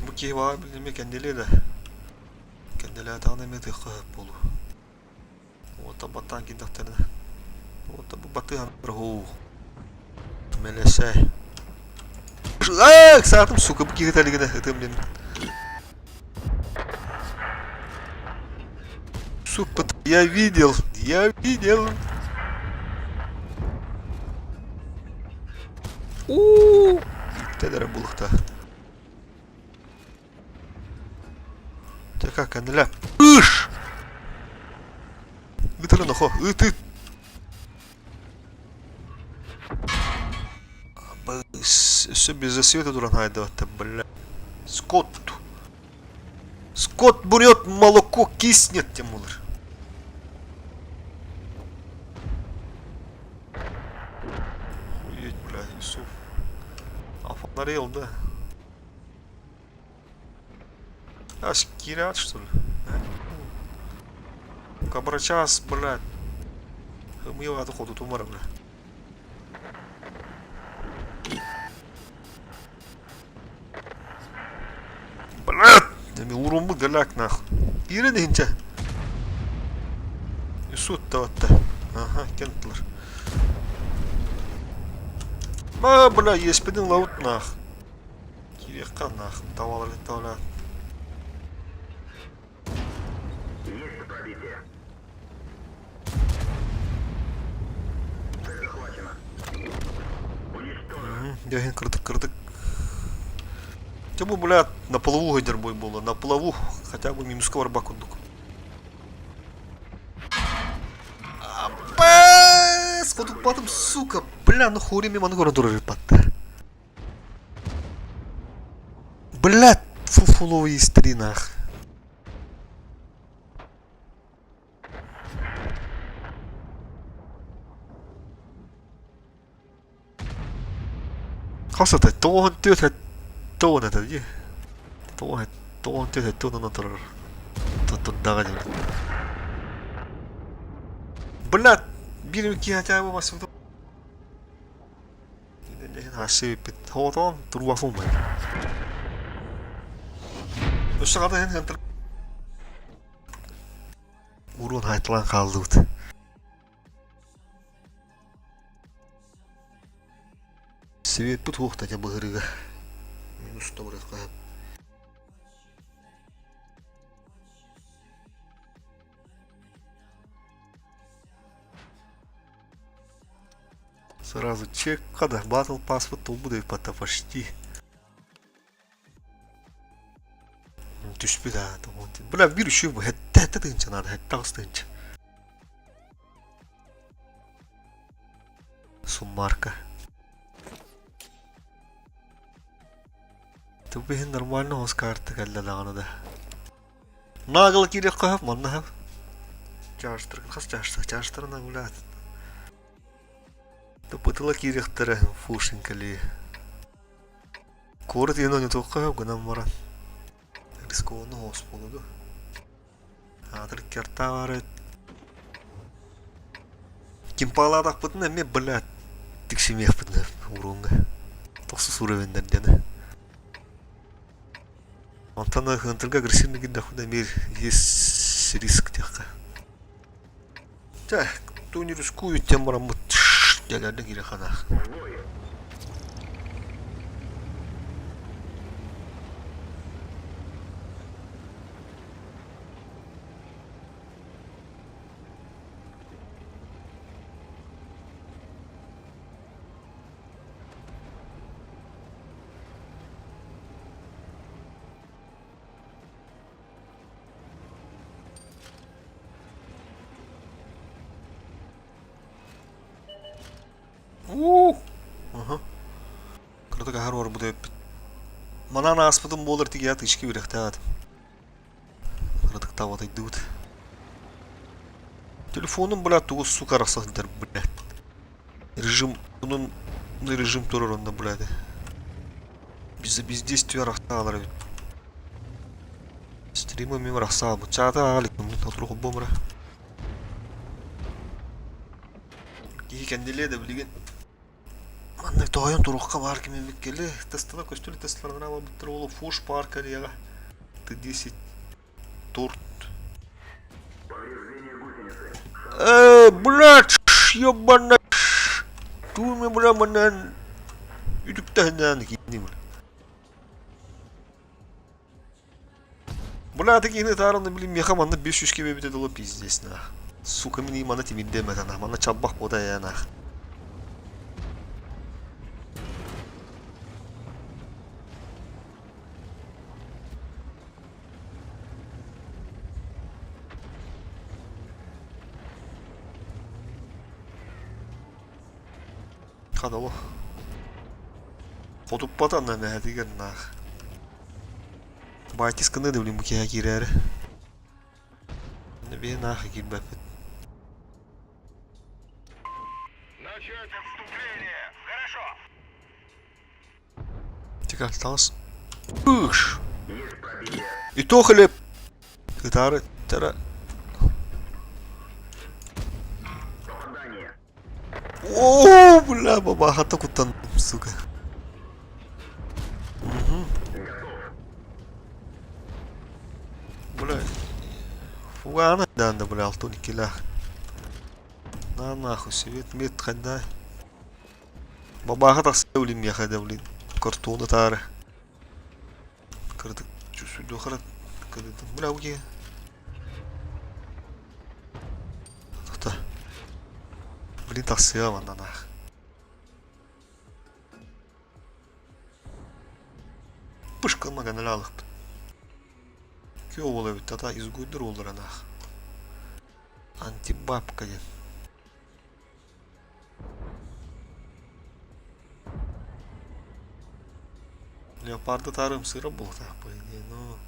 Speaker 2: Бу киһи баҕар блин эмиэ кэннилиэ да. Кэннилээтэҕинэ эмиэ тыахха сөп буолуо. Уота баттаан киирдэхтэринэ. Вот бу батыһан браһуу. Мэлэсэ. Эх, саатым, сука, бу киһи тэлигинэ ытым дим. Сука, я видел, я видел. У-у-у. Тедere булухта. Чэ как кэннилэ. Ыш! Ыытырын охо, ыт ыт. Өссө без засвета туран хаайдыбаттар, бля. Скот. Скот бурет, молоко киснет, тем булар. Охуеть, бля, Юсуф. Офонарел, да? Аж кирят, что ли? Кабрачас, блядь. Ымыйҕаты хотутумар, бля. Блядь! Эми уруммут галяк нах. Киирэн иһинчэ. Суут таватта. Аха, кентылар. Ма, бля, еспедин лаут нах. Киириэххэ нах, тавалар тавала.
Speaker 1: Есть пробитие. Цель захвачена. Уничтожена.
Speaker 2: Дьэ, кырдык, кырдык. Дьэ бу, блядь, на плаву гайдер бой буолла. На плаву хотя бы минуска барба курдук. Аппа! Скотупатым, сука! Бля, ну хури мимо ну турар патта. Блядь, фуфуловый стринах. Хас это? Тоҕуһун түөрт тоҕун этэ дии. Тоҕуһун тоҕуһун түөрт туонунан турар. Турдаҕа дии. Блядь, биир киһи хотя бы басыбыт. Ошибит. Хоотоон турбафумай. Өссө хата иһин Уруон хайтылаан хааллыбыт. Светпит суох да быһырыга. Минус табырыахха сөп. Сразу чек хада батл паспорт толбу деп почти. Түспүт аа Бля биир үчүгэй бу сэттэ сэттэ тыһыынча наада сэттэ аҕыс тыһыынча. Суммарка. Тупо иһин нормально хос карта кэллэ даҕаны да. Наҕыл киириэххэ сөп манна сөп. Чаастар хас чаастар чаастарынан гуляет. Тупытыла киириэхтэрэ фушин кэлии. Куорат иһин ойнотуохха сөп гынан баран рискованно соҕус буолуо дуо? Аатыр кертаары кимпаалаатахпытына эмиэ блядь тиксимиэхпитин сөп уруунга. Тохсус уровеннар диэни. Онтон Хантырга агрессивный гиннахпына эмиэ есть риск диэххэ. Чэ, кто не рискует, тем бараммыт дьэлэрдэ киирэ ханаах. Уу! Аха. Кыратык аһар уорбут эбиппит. Манан ааспытым буолар тигиэ тычки үрэхтээх этим. Кыратык табатыйдыбыт. Телефонум, блядь, тугу сука арахса сылдьар, блядь. Режим, унун режим турар онно, блядь. Без бездействия арахтаалар эбит. Стримы мимо арахсаабыт. Чаата ааҕа иликпин мин отуру холбуом эрэ. Киһи кэннилиэ да билигин маннык тоойон туруохха баар ким эбит кэлэ тестала көстүлэ тесталарынан аҕалбыттар уолу фуш парк арияҕа Т10 торт.
Speaker 1: Повреждение гусеницы.
Speaker 2: Э, блядь! Ебана! Туми бля манан үтүктэһинээн киини бля. Бля, ты киһини таараны блин, меха манна 500 кебебите дылы пиздец нах. Сука, мин мана тимирдемет нах, манна чалбах бода я нах. Хадало. Хотуппата анна мэһэтигэр наах. Байтис гына да блин бу киһи киирээри. Биһи наах киирбэппит.
Speaker 4: Начать отступление. Хорошо.
Speaker 2: Тика таҥас. Ыш! И то хлеб! Ытаары тара.
Speaker 1: Попадание.
Speaker 2: О, бля, бабахата куттан, сука. Угу. Бля. Фугана да, бля, алтон килах. На нахуй, свет мет ханда. Бабааха тахса блин миэхэ да блин картону таары кыратык сүрдүөхара кырытым бля уге Тоқта блин тахсыа манна наах пышкыл маганалаалыкпыт күү уол эбит тата изгуйдур уоллара наах антибабка диэн Леопарды таарым сыра буолуохтаах по идее, но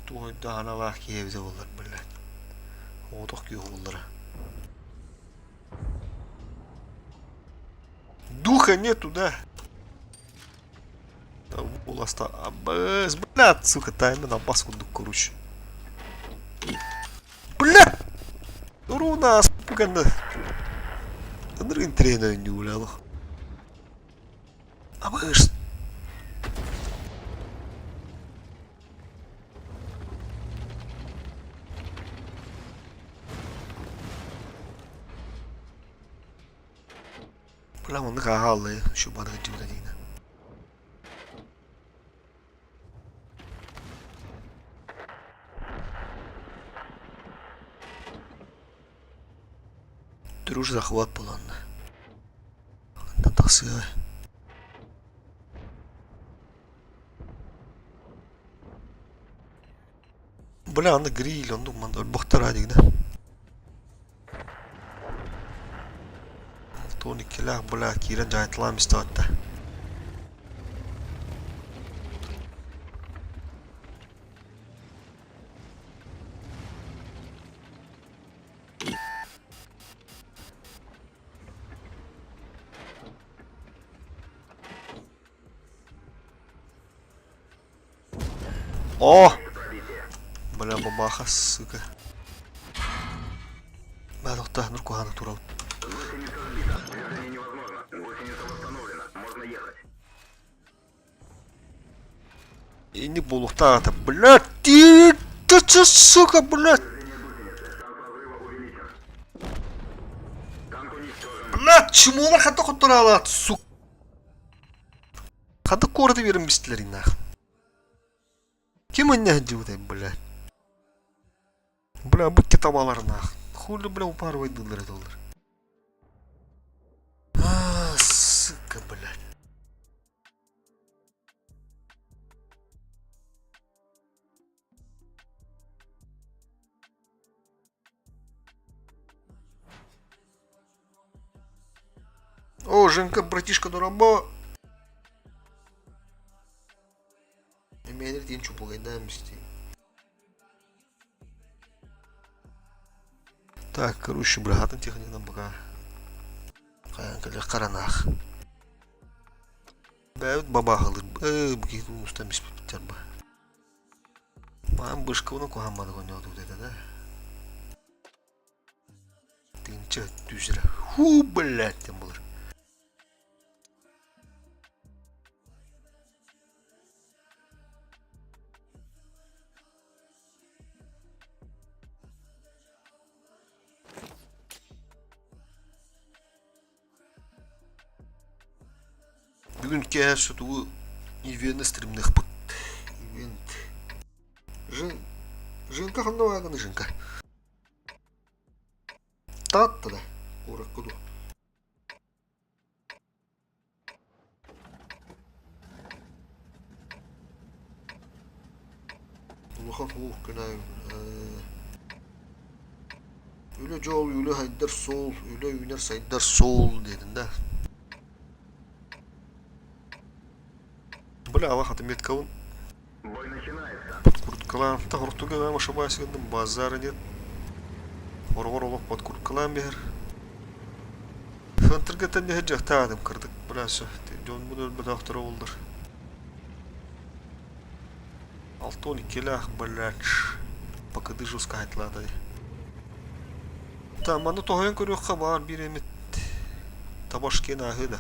Speaker 2: туойдааналаах киһи эбитэ буоллар, блядь. Оҕотох киһи буоллара. Духа нету, да? Да уласта абыс, блядь, сука, таймен абас курдук, короче. Бля! Руна спуганна. Ынырыгын тирээн оонньуу Абыш. Бля, оннук ааҕа Şu баны дьуна диина. Друж захват буоланна. Хантан тахсыаҕай? Бля, аны гриль, оннук манна өлбөхтөр дигинэ. Алтон иккилээх, бля, киирэн дьаһайталаан истэҕиттэ. О! Бля, бабаха, сука. Бля, тоқтаа, нұр куһааны турабыт.
Speaker 1: Гусеница сбита. Движение невозможно. Гусеница восстановлена. Можно ехать.
Speaker 2: Инник буолуохтаах Блядь, ты, ты, сука, блядь!
Speaker 1: Движение гусеницы. Шанс разрыва увеличен. Танк уничтожен.
Speaker 2: Блядь, чмолар хата хотторалаат, сука. Хата куораты биэрэн бистилэр нах. Ким иннэ сылдьыбытай, блядь? Бля, бу табалар нах. Хули, бля, упарывайдыыллар этэ олор. А, сука, блядь. О, Женька, братишка, дороба. Эмиэлэр диэн чупугайдаан истиим. Так, короче, быраһатын техниканан пока хайаан кэлиэх харанаах. Бэйэбит бабааһылыыр ээ бу киһи устан биспиттэр ба. Маан бышкабына куһаамманы конньоотубут этэ да. Тыынча түсэрэ. Хуу, блядь, диэн буолар. Бүгүн киэһэ сутугу ивены стримныахпыт. Ивент. Жин... Жинка ханна бааргын Жинка? Таатта да куоракка дуу. Улахан уух күнэ Үлэ дьол, үлэ сайдар суол, үлэ үүнэр сайдар суол диэтин да. Бля, Аллах отметкабын
Speaker 1: Бой начинается.
Speaker 2: подкруткалаан та хортуга ошибаюсь гынным базара нет. Хороҕор олох подкруткалаан биһэр. Центрга тэнниһэ дьахтаатым кырдык бля все. Дьон буну өлбөтөхтөрө буоллар. 6 12-лээх блядь. Покады жестко айтылаата. Та маны тоһуйан көрүөххэ баар биир эмит табашкин ааһыы да.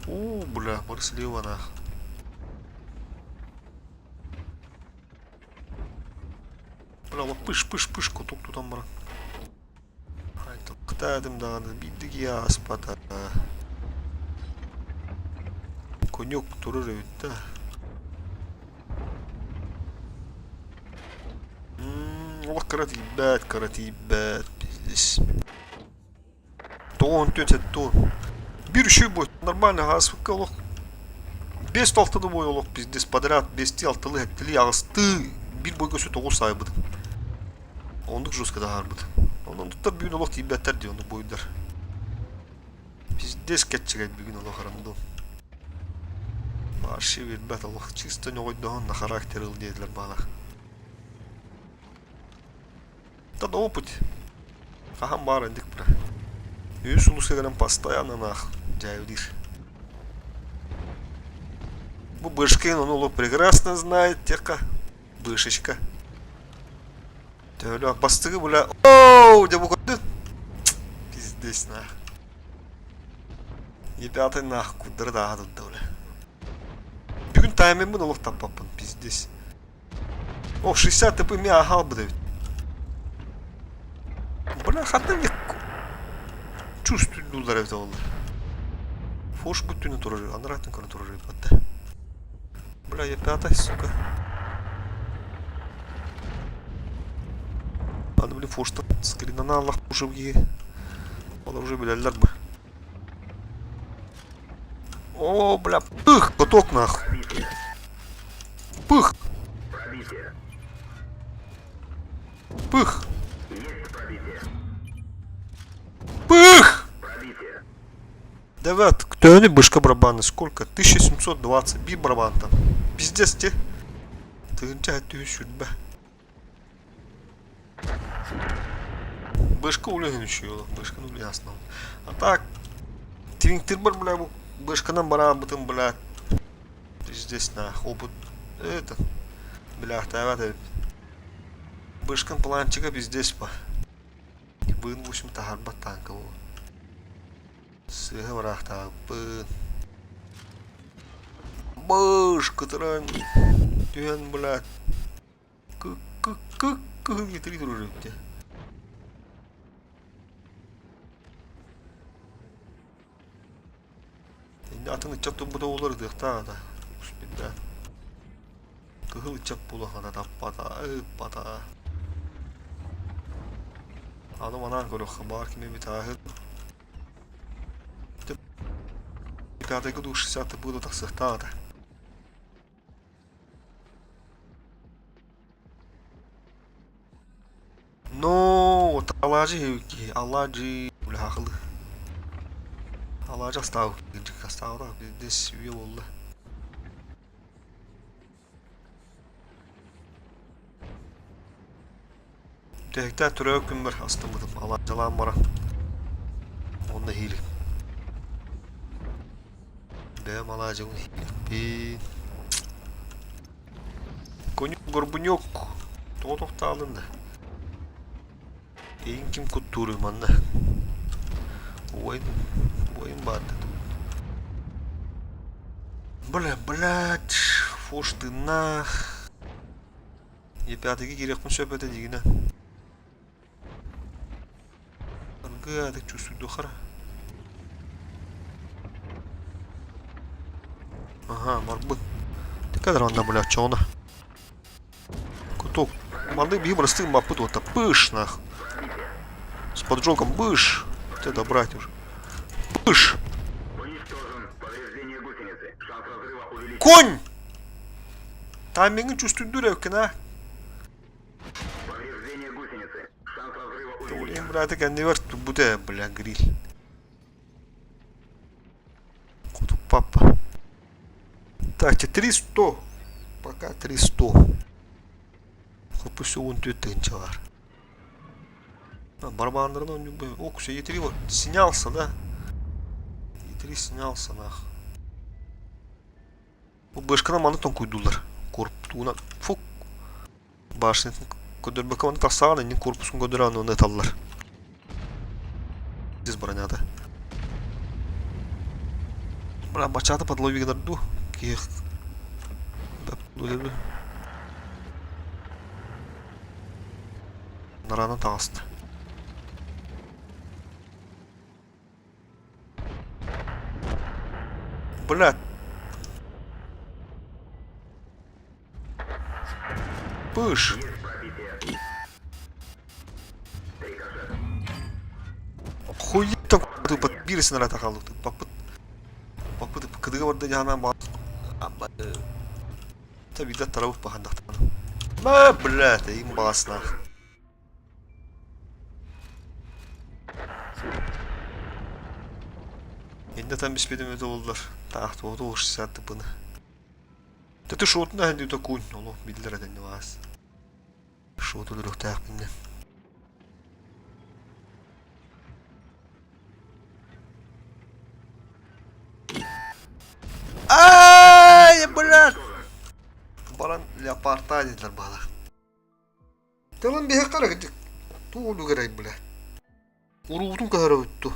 Speaker 2: Уу, бля, бары слева нах. Бля, вот пыш-пыш-пыш кутук тутан баран. Кытаатым даҕаны биирдик ааспата. Конек турар эбит да. Олох кыра тиийбэт, кыра тиийбэт, пиздец. Тоҕон түөт сэттэ Биир үчүгэй бой, нормально ааспыкка олох биэс алтаны бой олох пиздец подряд биэстии алталыы сэттэлии аҕыстыы биир бойго өссө тоҕус саайбытым. Оннук жестко таһаарбыт. Оннуктар бүгүн олох тиийбэттэр дии оннук бойдар. Пиздец кэтчигэй бүгүн олох рандом. Вообще билбэт олох чисто ньоҕойдоһон на характер ыл диэтилэр баалах. Да опыт. Хаһан баар эндик бра. Үс улуска кэлэн постоянно нах дьайылдыр. Бу Бышкин он олох прекрасно знает теха. Бышечка. Төһөлөөх бастыгы бля. Оу, дьэ бу көрдүн. Пиздец нах. Ебятый нах курдары дааха турда бля. Бүгүн таймиммын олох таппаппын пиздец. О, 60 ТП мин аһаалбыт эбит. Бля, ханна мне чувствуйдулар эбит ол. Фош бүттүнү турар, анаратын көрө турар эбит. Бля, я пятая, сука. Аны били фоштан скринана Аллах уже киһи. Олар уже билэллэр бы. О, бля, пых, каток нах. Пых.
Speaker 1: Пробитие.
Speaker 2: Пых.
Speaker 1: Есть пробитие.
Speaker 2: Пых!
Speaker 1: Пробитие.
Speaker 2: Давай, төһөнү бышка барабаны сколько? 1720 би барабантан. Пиздец те. Тыһыынча түһү сүрбэ. Бышка үлэһин үчүгэй бышканы үлэ основном. А так, твинктирбар, бля, бу бышканан бараабытым, бля, пиздец нах, опыт, это, бля, таабат эбит. Бышкан планчика пиздец па. Быын 8 таһарбат танка буолуо. Сыыһа бараахтаабыппын. Быш кытаран түһэн, блядь. Кы-кы-кы кы турар эбит Атын ыччат турбута буолар ытыахтаах ата. Успетта. Кыһыл ыччат буолан таппата, ыппата. Аны манаан көрүөххэ баар ким эбит ааһыт. Пятайга дуу 60 буду тахсыахтаах ата. Но вот алаажы киһи алаажы бля Алаажы астаабы астаабыта пиздец үйэ буолла. Бүтэһиктээх төрөөбүт күммэр астыммытым алаадьылаан баран уонна иһиилик. Бэйэм алаадьыбын иһииликпин. Конюк горбунёк тоҕо тохтоолун да? Эйин ким куттууруй манна? Убайын, убайым баар да Бля, блядь, фош тыыннаах. Епятыгы киириэхпин сөп этэ дигинэ. Аргыадык чувствуйдухара. Ага, барбыт. Текадыр онна бля чоҕуна. Кутук. Маннык биһи бырастыгын баппыт уонта пыш нах. С поджогом быш. Вот это брать уже. Пыш! Конь! Таймингын чувствуйдур эбиккин а. Блин, брат, кэннибэр турбута, бля, гриль. Кутук папа. Так, 300. Пока 300. Хоппус 14 тыһыынча Барабаннарын оонньуурга О, Е3 вот снялся, да? Е3 снялся, нах. Бу бышканы маны тоҥкуйдууллар. Корпутуна фук. Башнятын көдөрбөккө маны тахсаҕын иннин корпусын көдөрөн оны ыталлар. Здесь бронята. Бра бачата подлови гынар ду. Киһи Нараанан таҕыста. Блядь. Пыш. Хуй там биир снаряд хаалбыт. Баппыт. Баппыт кыдыга барда дьаһанан баа. Та биирдэ тарабыт баһандахтана. Ба, блядь, им баҕаслаах. Инде там биспитим өтө боллар. Таах туоту ушсаатты быны. Тэти шотун аһын диута кун, ону биллэр этенни баас. Шоту дүрөхтээхпиннен. Ай, блядь! Баран леопарда дииллэр баалаах. Тылын биһиэхэ эрэ кырдьык туох үлүгэрэй бля. Уруубутун көһөрөбүт дуо?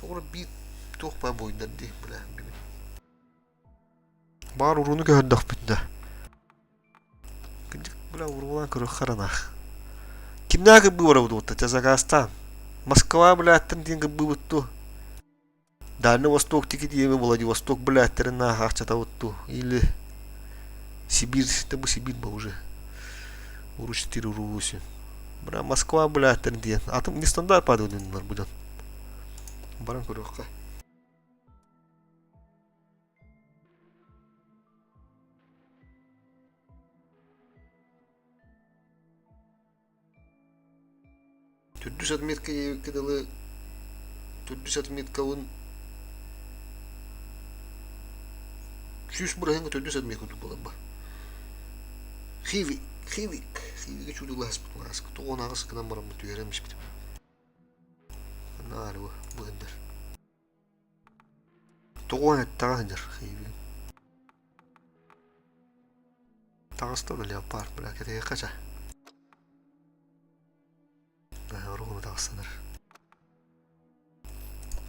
Speaker 2: Тоҕо биир туох баа буойдар дии бля бүгүн. Баар урууну көһөрдөхпүт да. Кырдьык бля уруулаан көрүөххэ эрэ наах. Кимнээх кырбыы барабыт уотта чэ заказтаан. Москва бляттан диэн кырбыыбыт дуо? Дальний Восток тики диэми Владивосток блядтэрин нааһаахчатабыт дуу или Сибирь, да бу Сибирь ба уже. Уру 4, уру 8. Бра Москва блядтэрин диэн. Атым нестандарт падывдыннар бу дьон. Баран көрүөххэ. Төрдүс отметка диэбиккэ дылы, төрдүс отметкабын 100 бырыһыаҥҥа төрдүс отметка курдук буолар Хивик, Хивик, Хивигэ чудулаһыспыт мааска 98 гынан бараммын түһэрэн испитим. Наары быһыннар. Тоҕо эттэҕэ сылдьар Хивигин. Таҕыста да леопард, бля, кэтэһиэххэ чэ. Оруолу тахсанар.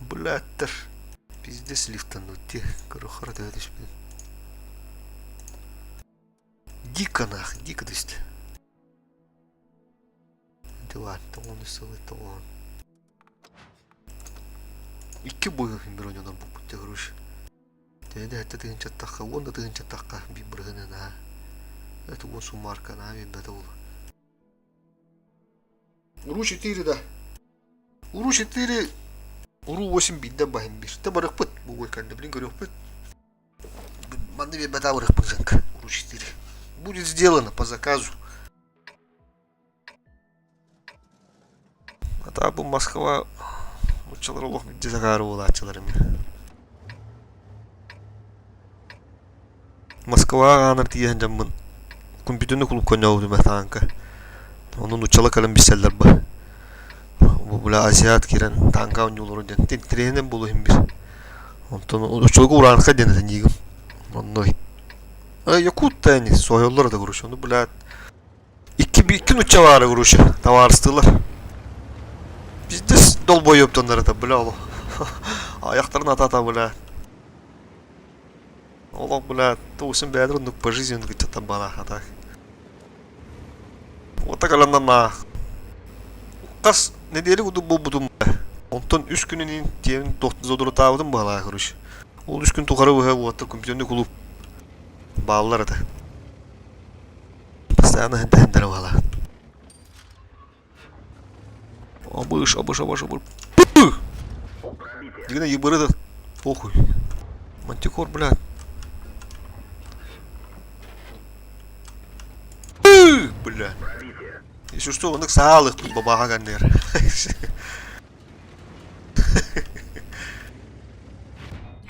Speaker 2: Блядтар. Пиздец лифтанут те. Корохора төһө түспүт. Дико нах, дико түстэ. Дела, тоҕону сылы тоҕоон. Икки быһыһын бір ойнонор буппут те короче. Төһө да тыһыынчаттахха, 10 да тыһыынчаттахха биир бырыһынан аа. Это уон суммарка аа биэрбэтэ буолуо. Уруу 4 да. Уруу 4, уруу 8 биирдэ баһын биир. Тэ барыахпыт бу уикенде блин көрүөхпүт. Манны биэрбэтэ барыахпыт Женка. Уруу 4. Будет сделано по заказу. А так бу Москва нууччалар олох билдьи закаары буолааччылар эмиэ. Москваҕа аанар тиийэн дьоммун компьютерный клубка оонньообутум тааҥка. Ону нууччалар кэлэн билсэллэр бу. Бу бля азиат киирэн тааҥка оонньууллар диэн интэриэһинэй буолуо иһин бир. Онтон оччолорго ураанхай диэн этэ ньиигим. Онно якут да ини соһуйаллар да короче. Ону блядь икки икки нуучча баара короче табаарыстыылар. Пиздец долбоебтаннар это бля олох. Аяқтарын ата-ата бля. Олох, бля, туусун бэйэлэр оннук по жизни оннук ыччаттар баалаах так. Вот так аланнан хас Нэдиэлэ курдук буолбутум Онтон үс күнүн иһин тиэмин зодурутаабытым быһалаах короче. Ол үс күн тухары быһа уоттар компьютерный клуб бааллар этэ. Постоянно һэнтэһэнтэрэ баалаах. Абыш, абыш, абыш, абыш. Дигина ебыры да похуй. Мантикор, блядь. Бля. Если что, оннук саалык бабаҕа ганнер.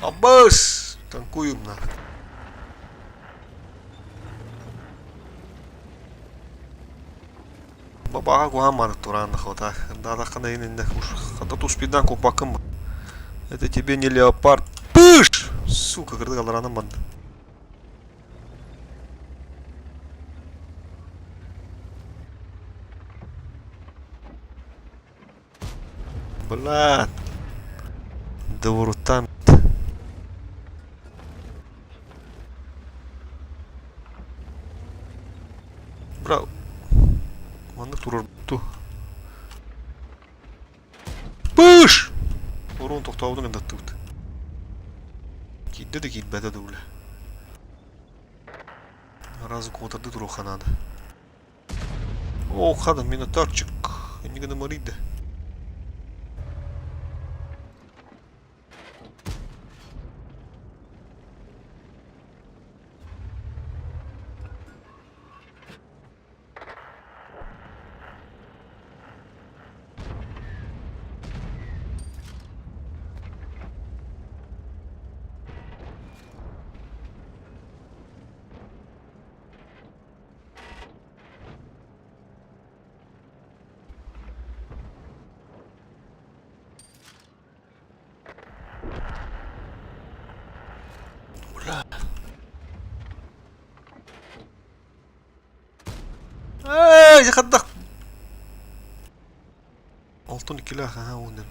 Speaker 2: Абыс! Танкуем на. Бабаҕа куһаан маны тураан хата. Даадаххана иннинэ хата туспидан куппаккын Это тебе не леопард. Пыш! Сука, кырдык аларанан барда. Блядь. Доворуттан. Бра. Маннык турар ту. Пыш! Урун тохтообутун ындаттыбыт. Киирдэ да киирбэтэ да бля. Разы куотарды туруохха наада. О, хада, минотаврчик. Не гына да. Бля. Эй, хаддах. Алтын иккилээх аһа уонна.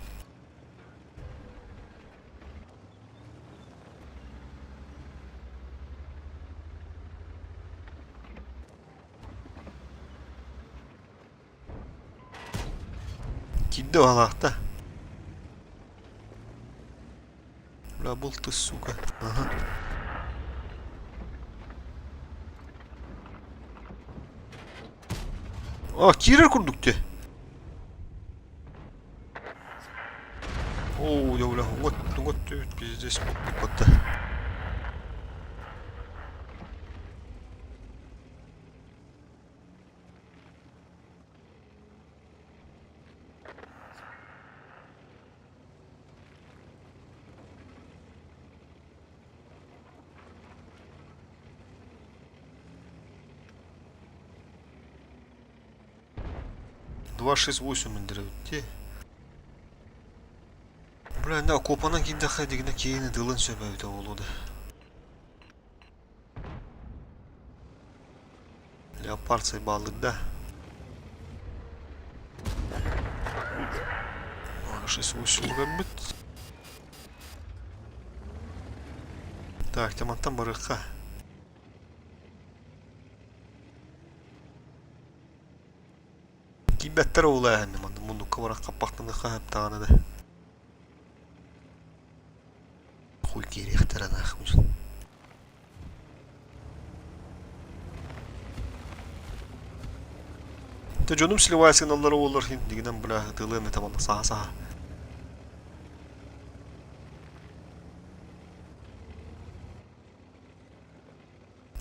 Speaker 2: Киирдэ баҕалаахта. Бля, был ты, сука. Ага. А, киирэр курдук дии. Оо, дьэ, бля, вот, вот, пиздец, вот. 268 індіребітти. Бля, на копанан киирдэххэ дигинэ киһини тылын сөп эбитэ буолуо да. Леопард сайбааллык да. 68 көрбүт. Так, мантан барыахха. Киирбэттэр ол ээһэнни манна муннукка баран хаппахтаныахха сөп даҕаны да. Хуй киириэхтэрэ нахуй. Те дьонум сливая сигналлара буоллар иһин дигинэн бля ытыалыам этэ манна саһа-саһа.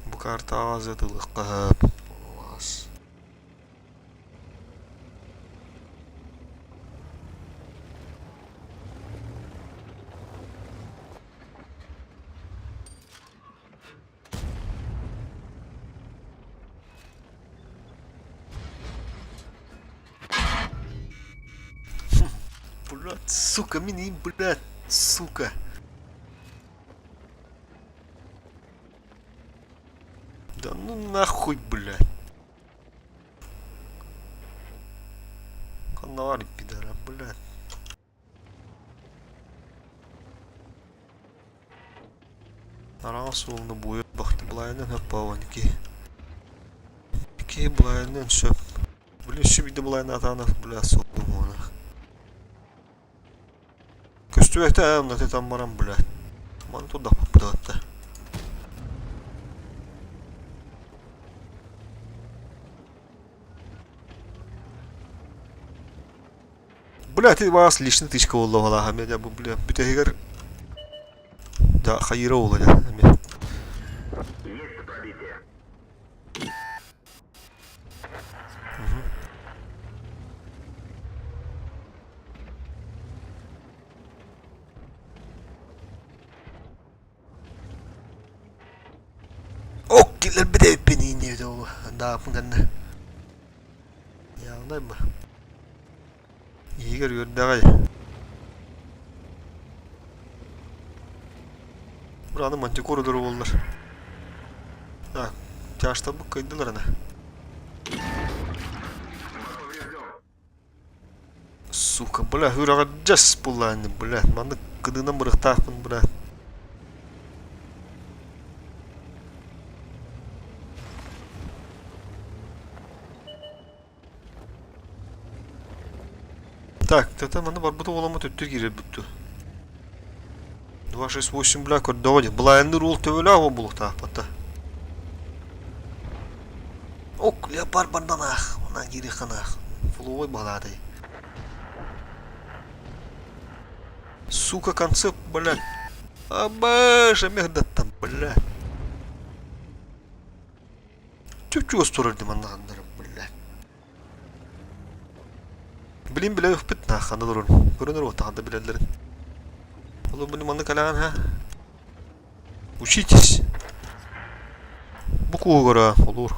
Speaker 2: Бу картаҕа ытылыахха сөп. Аас. Блядь, сука, мини, блядь, сука. Да ну нахуй, блядь. Канари, пидора, блядь. Араас уолну буойа бахты былайынан хөп ки. Ки былайынан сөп. Блин, сүбүйді былайына атанов, бля, солдум оны. Көстүбэтэ ээ, онно тэтэн баран, блядь. Маны турдахпыт да. Бля, ты вас личный тычка буолла бала, бу бля, бүтэһигэр да хайыра буолла дьэ эмиэ.
Speaker 1: Есть пробитие.
Speaker 2: Ок, киллэрбит эбиппин иинниэбит ол дааппын кэннэ. Явнай ба. Иһигэр үөрдэҕэй. Бураны мантикор өлөрө буоллар. Так, тяжтабык кыйдылар ана. Сука, бля, үрэҕэр дьэс буллаанньым, бля, маннык кыдыынан бырыхтаахпын, бля. Так, тата маны барбыта уоламмыт өттүр киирэрбит дуо? 268, бля, көрдөҕө дии. Былайанныыр уол төбөлөөх уол буолуохтаахпат да. Ок, леопард барданаах. Онон киириэххэ Фловой баһылаатай. Сука, концепт, блядь. Абаш, эмиэ блядь. Чуп-чугас турар дии манна ханнары, блядь. Билин билэ нах ханна турарын. Көрөн эрэ ханна билэллэрин. Ол бу манна кэлэҕин ха. Учитесь. Бу куугара олуур.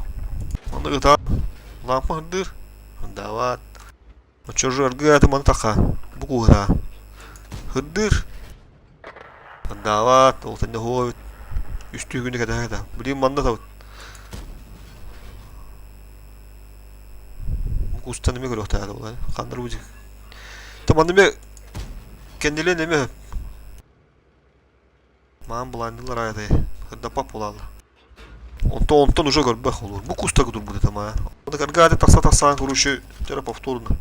Speaker 2: Манна ытаа лампа ырдыыр. Дават. Оччо аргыаты маны таха. Бу куугара. Ырдыыр. Дават. Ол тэнне хуобит. Үстүү күнү кэтэһэ Билин манна табыт. Кустан эмиэ көрүөхтээх буолла. Ханнар бу Та манна эмиэ кэннилэн эмиэ маан былааннылар аайатай кырдаппат буолааллар. Онтон онтон уже көрбөх олуур. Бу куста кутурбут этэ маа. Онно каргааты тахса тахсаан короче тера повторно.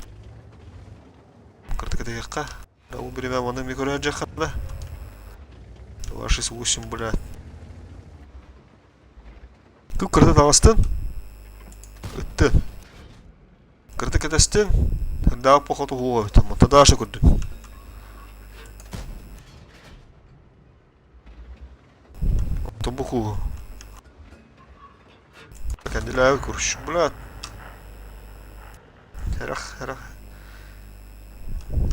Speaker 2: Кыртыкатыахха. Да ол биримэ маны эмиэ көрөөр дьахха да. 268, блядь. Күк кырата таҕыстын. Ыттын. Кырата кэтэстин. Даах похоту хуо там Тадаша көрдүн. Тобуку. Кандилаа курш. Блядь. Эрах, эрах.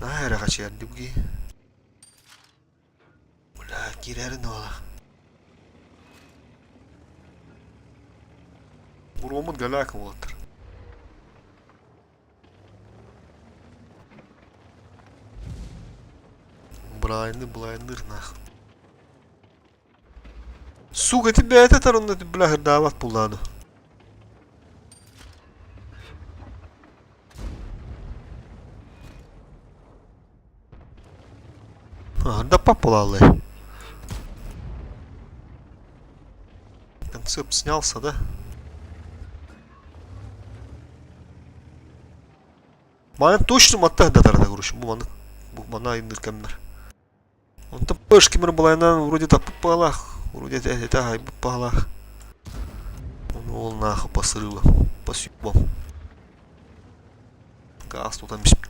Speaker 2: Аа, эрах ачыардыбги. Бля, киирэрин уола. Буруоммут галяка уолаттар. Былайны былайныыр нах. Сука, ити бэйэтэ тарынна бля хырдаабат буллааны. Хырдаппат буолааллай. Концепт снялся, да? Манан точно матта хырдатар короче. Бу маннык бу манна айымныыр кэмнэр. Онтон пышкимир былайынан вроде таппыт баалаах, вроде этэ аһайбыт баалаах. Ону ол нахуй по срывам, по съебам. Газ тутан биспит.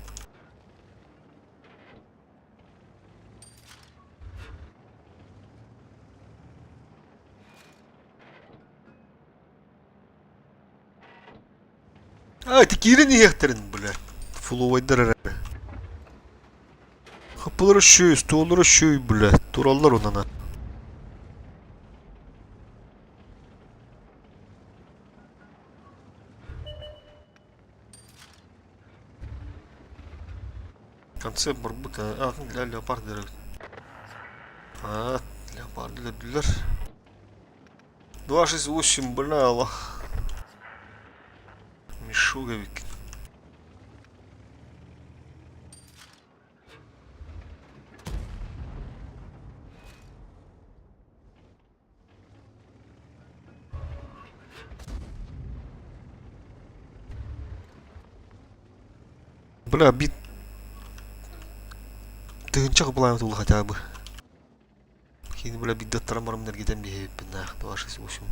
Speaker 2: А, ити киирэн иһиэхтэрин, блядь. Фуловайдар эрэ. Хаппылара үчүгэй, остуоллара үчүгэй, блядь, тураллар онон. Концепт барбыт, а, для леопард деребит. А, леопарды өлөрдүлэр. 268, бля, Аллах. Мишуга эбиккин. Бля, бит. Тыһыынча кыпылаан тулла хотя бы. Кини бля биирдэ аттаран бараммын эргитэн биһиэбиппин наах 268.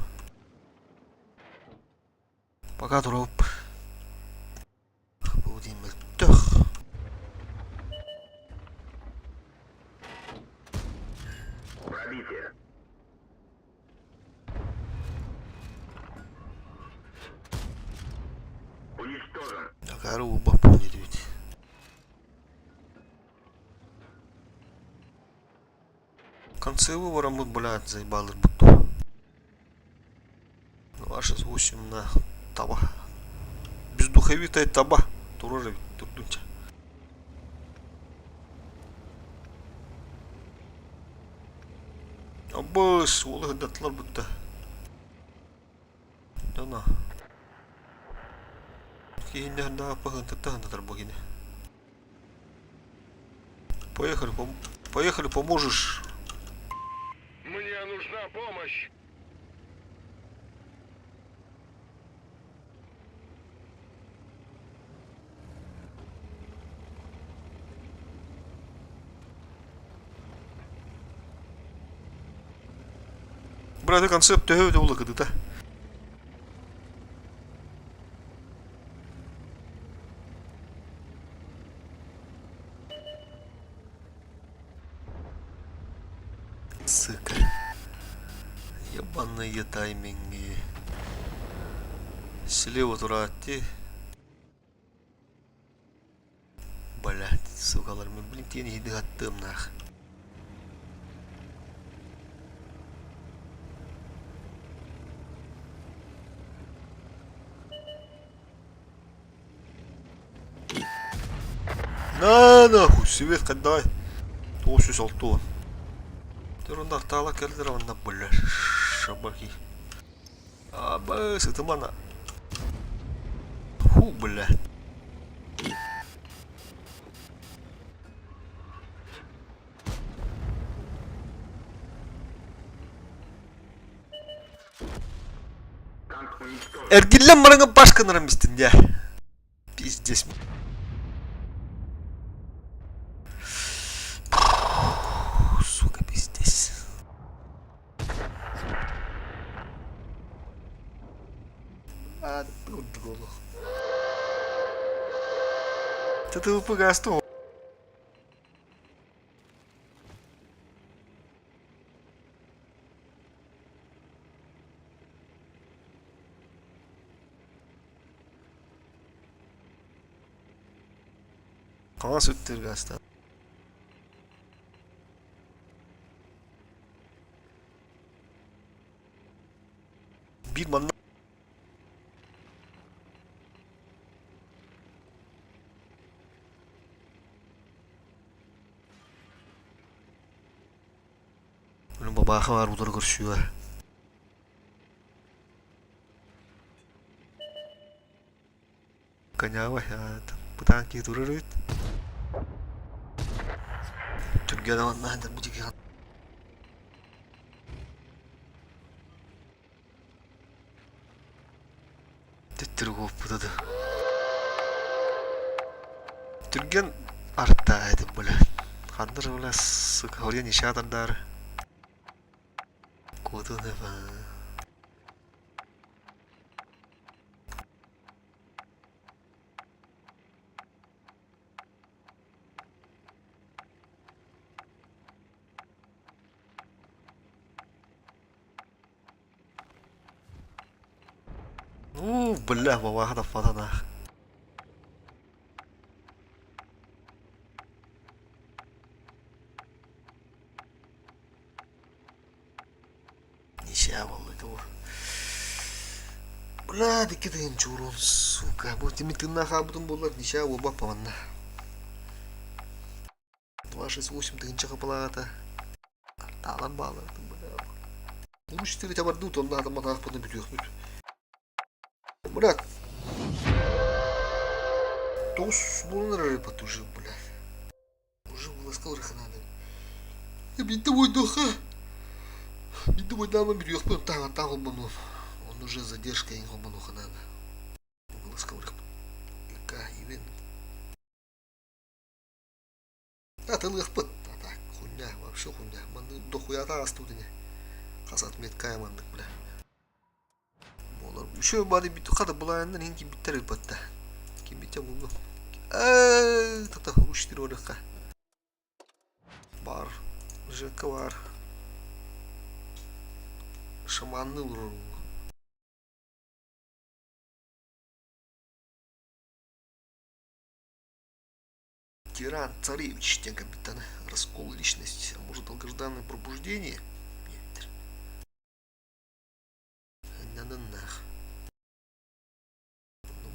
Speaker 2: Пока туруп. Бу диэн мөлтөх.
Speaker 1: Пробитие. Уничтожен.
Speaker 2: Акары уурбаппын диэтибит. Концевы бараммыт, блядь, заебалырбыт дуо. 268 на таба. Бездуховитая таба. Турар эбит, турдунча. Абыс, уолу сырдаттылар бутта. Дана. Киһиннэ паһынтаттаһынтатар бу кини. Поехали, пом... поехали, поможешь.
Speaker 4: Мне нужна помощь.
Speaker 2: Бля, это концепт төһө өтө улакыдыта. Сука. Ебаные тайминги. Слева тураатти. Блядь, сукалар, мен блин тиэн иһиди аттыам наах. На нахуй, свет давай. 960. Турундар таала кэлдэр онна бля, шабаки. Аба, сытымана. Фу, бля.
Speaker 1: Танк уничтожен.
Speaker 2: Эргиллэн бараҥа баш гынарым истин дьэ. Пиздец. Сука, пиздец. А, курдук олох. ТТВП гасту. Хаҥас өттүгэр гаастаан. Биир манна Бабааха баар утары көрсүө. Конява бытаан киһи турар эбит. Түргэн аланнаан бу дьиги Төттөрү куоппута да. Түргэн артаа этим бля. Ханнар бля сука хорья ничаа тардаары. Куотун эба. Ну, бля, бабаха таппатанах. Ничья буолла ити Бля, икки тыһыынча уруон, сука, бу тими тыыннаах хаалбытым буоллар, ничья буолбаппа манна. 268 тыһыынча хапылаата. Таалан баалардым, бля. Уруч тиритэ бардыбыт, онно атамматаахпытына бүтүөхпүт. Брат, тоҕус буолан эрэр уже, бля. Уже вылазка ырыханаады. Биирдэ буойдуохха. Биирдэ буойдаабын бүтүөхпүн, таһаҕаттаах холбонуом. Он уже задержка иҥ холбонуохха наада. Вылазка ырыхпыт. Ика, ивен. Атылыахпыт. Хуйня, вообще хуйня. Маннык дохуята астыбыт ини. Хас отметкая маннык, бля. Буолар. Еще бады бит хата булаяннар иһин кимбиттэр ыппатта. Кимбиттэ булду. Э, тата уштыр орыхха. Бар. Жека бар. Шаманны урur. Тиран царевич диэн капитан раскол личности, а может долгожданное пробуждение? Нет. Нананнах.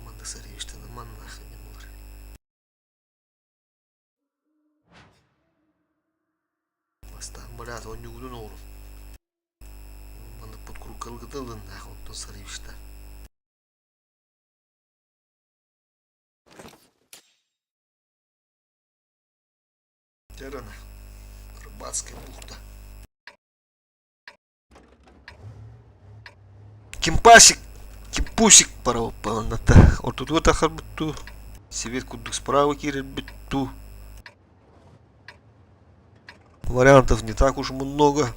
Speaker 2: Манна царевичтан маннах не булар. Бастаан бараат оонньуугутун оҥорун. Маннык подкрукалгытын ылыннаах онтон царевичтан. Терана. Рыбацкая бухта. Кимпасик, кимпусик паралаппаната. Ортотугар тахарбыт дуу, Свет курдук справа киирэрбит дуу. Вариантов не так уж много.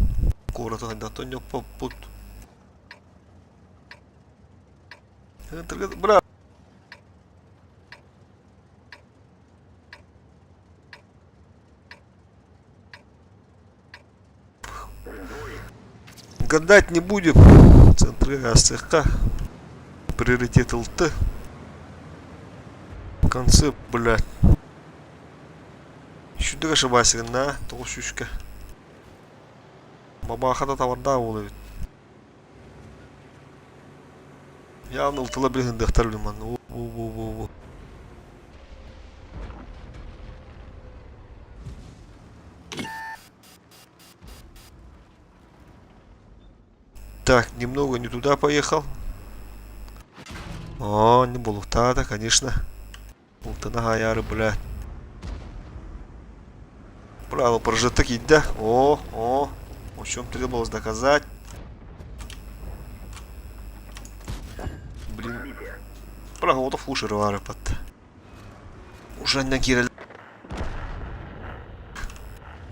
Speaker 2: Куораты хайдах тонньоппоппут. Бра. Гадать не будем. Центры АСХ. Приоритет ЛТ. В конце, блядь. Сюда ошибайся, на, толщучка. Бабаха да таварда ол эбит. Явно ылтыла билиһиндехтер билиман. Бу Так, немного не туда поехал. О, не булуктаата, конечно. Бултана хаяры, блядь. Браво, прожиток да? О, о, о чем требовалось доказать. Блин. Браво, фушер пат. Уже аннан киирэл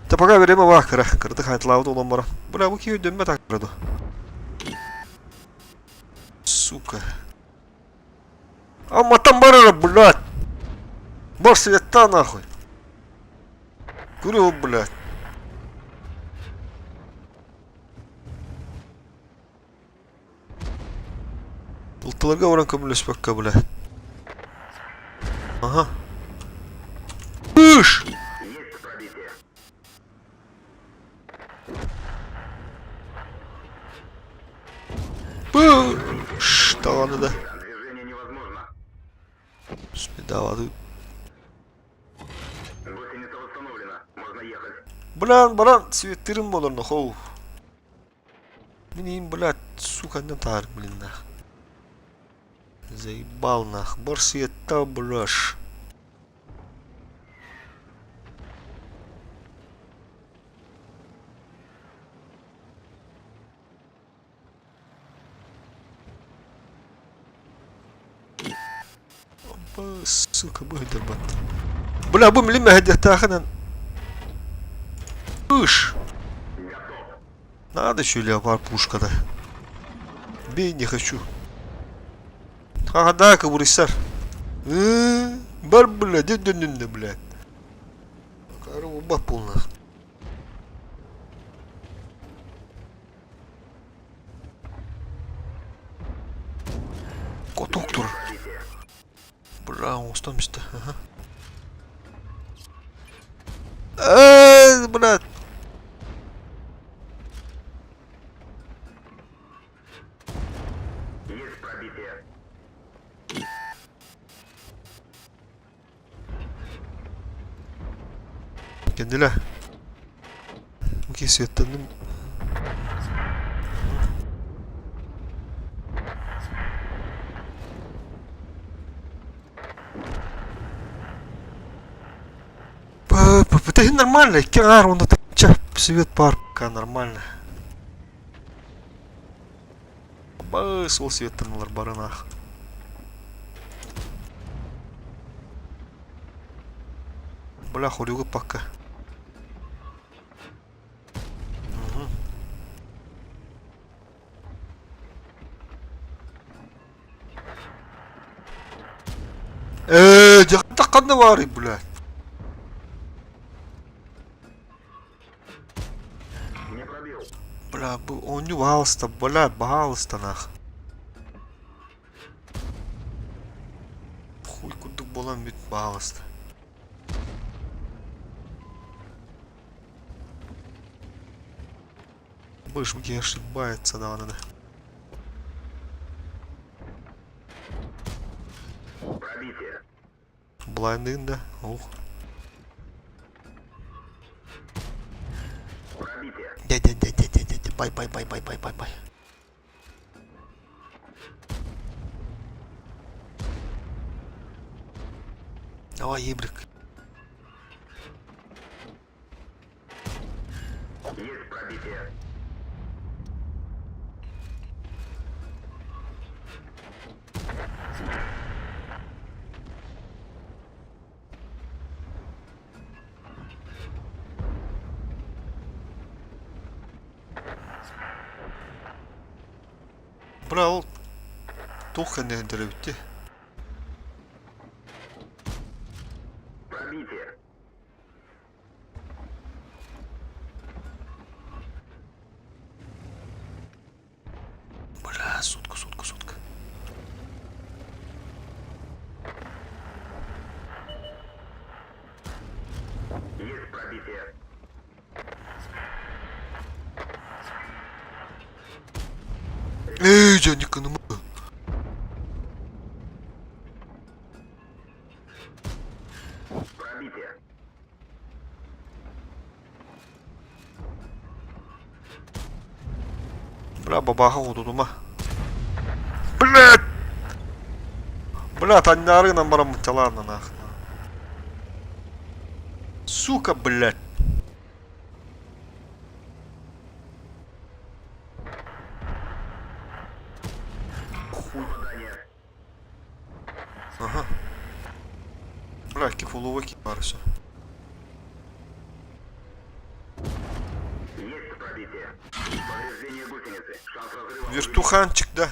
Speaker 2: Да пока время баа кыра. Кырдык хайтлаабыт олон баран. Бля, бу киһи өйдөммөт акыры ду. Сука. Амматтан барара, блядь. Бар света нахуй. Курил, блядь. Ылтыларга баран көмөлөспөккө, бля. Ага. Ыш!
Speaker 1: Есть пробитие.
Speaker 2: Пыш! Даҕаны да.
Speaker 1: Движение невозможно.
Speaker 2: Спидавады.
Speaker 1: Гусеница восстановлена. Можно ехать.
Speaker 2: Блан, баран, светтирим болор, нохоу. Мин иһин, блядь, сука, не таар, блин, нах. Заебал, нах. Бар света, блядь. Сука, быһыйдарбат. Бля, бу билим мэһэйдиэхтээхинэн. Ыш! Надо еще леопард пушка-то. Бей не хочу. Ага, да, кабурисар. Бар, бля, дед дед блядь. Коруба полная. Каток турар. Бля, оҥостон истэ. Ээ, блядь.
Speaker 1: Есть пробитие.
Speaker 2: Кэннилэ. Кисиэттэнним. Да нормально, икки аҥаар уонна чэ свет паар пока нормально. Бас ол светтен ылар барынаах. Бля, хорюга пока. Ээ, дьахта ханна баарый, блядь?
Speaker 1: Не пробил.
Speaker 2: Бля, бу оонньуу баһаалыста, бля, баһаалыста нах. Хуй курдук буолан бүт, баһаалыста. Быш ошибается даҕаны да.
Speaker 1: Пробитие.
Speaker 2: Блайндыын да, ух.
Speaker 1: Пробитие.
Speaker 2: Дэ-дэ-дэ-дэ-дэ-дэ, бай бай бай бай бай бай бай. Давай, ебрик.
Speaker 1: Есть пробитие.
Speaker 2: Бра ол туох кэнниһин төрөбүттэ.
Speaker 1: Пробитие.
Speaker 2: Бля, сутка, сутка, сутка.
Speaker 1: Есть пробитие.
Speaker 2: Эй, дьэ,
Speaker 1: Пробитие.
Speaker 2: Бля, бабаха утутума. Блядь! Бля, таннаарыгынан бараммыт чалаанна нах. Сука, блядь! Хуй.
Speaker 1: Попадание.
Speaker 2: Ага. Бля, кифуловый кипарся.
Speaker 1: Есть пробитие. Повреждение гусеницы. Шанс разрыва.
Speaker 2: Вертуханчик, да.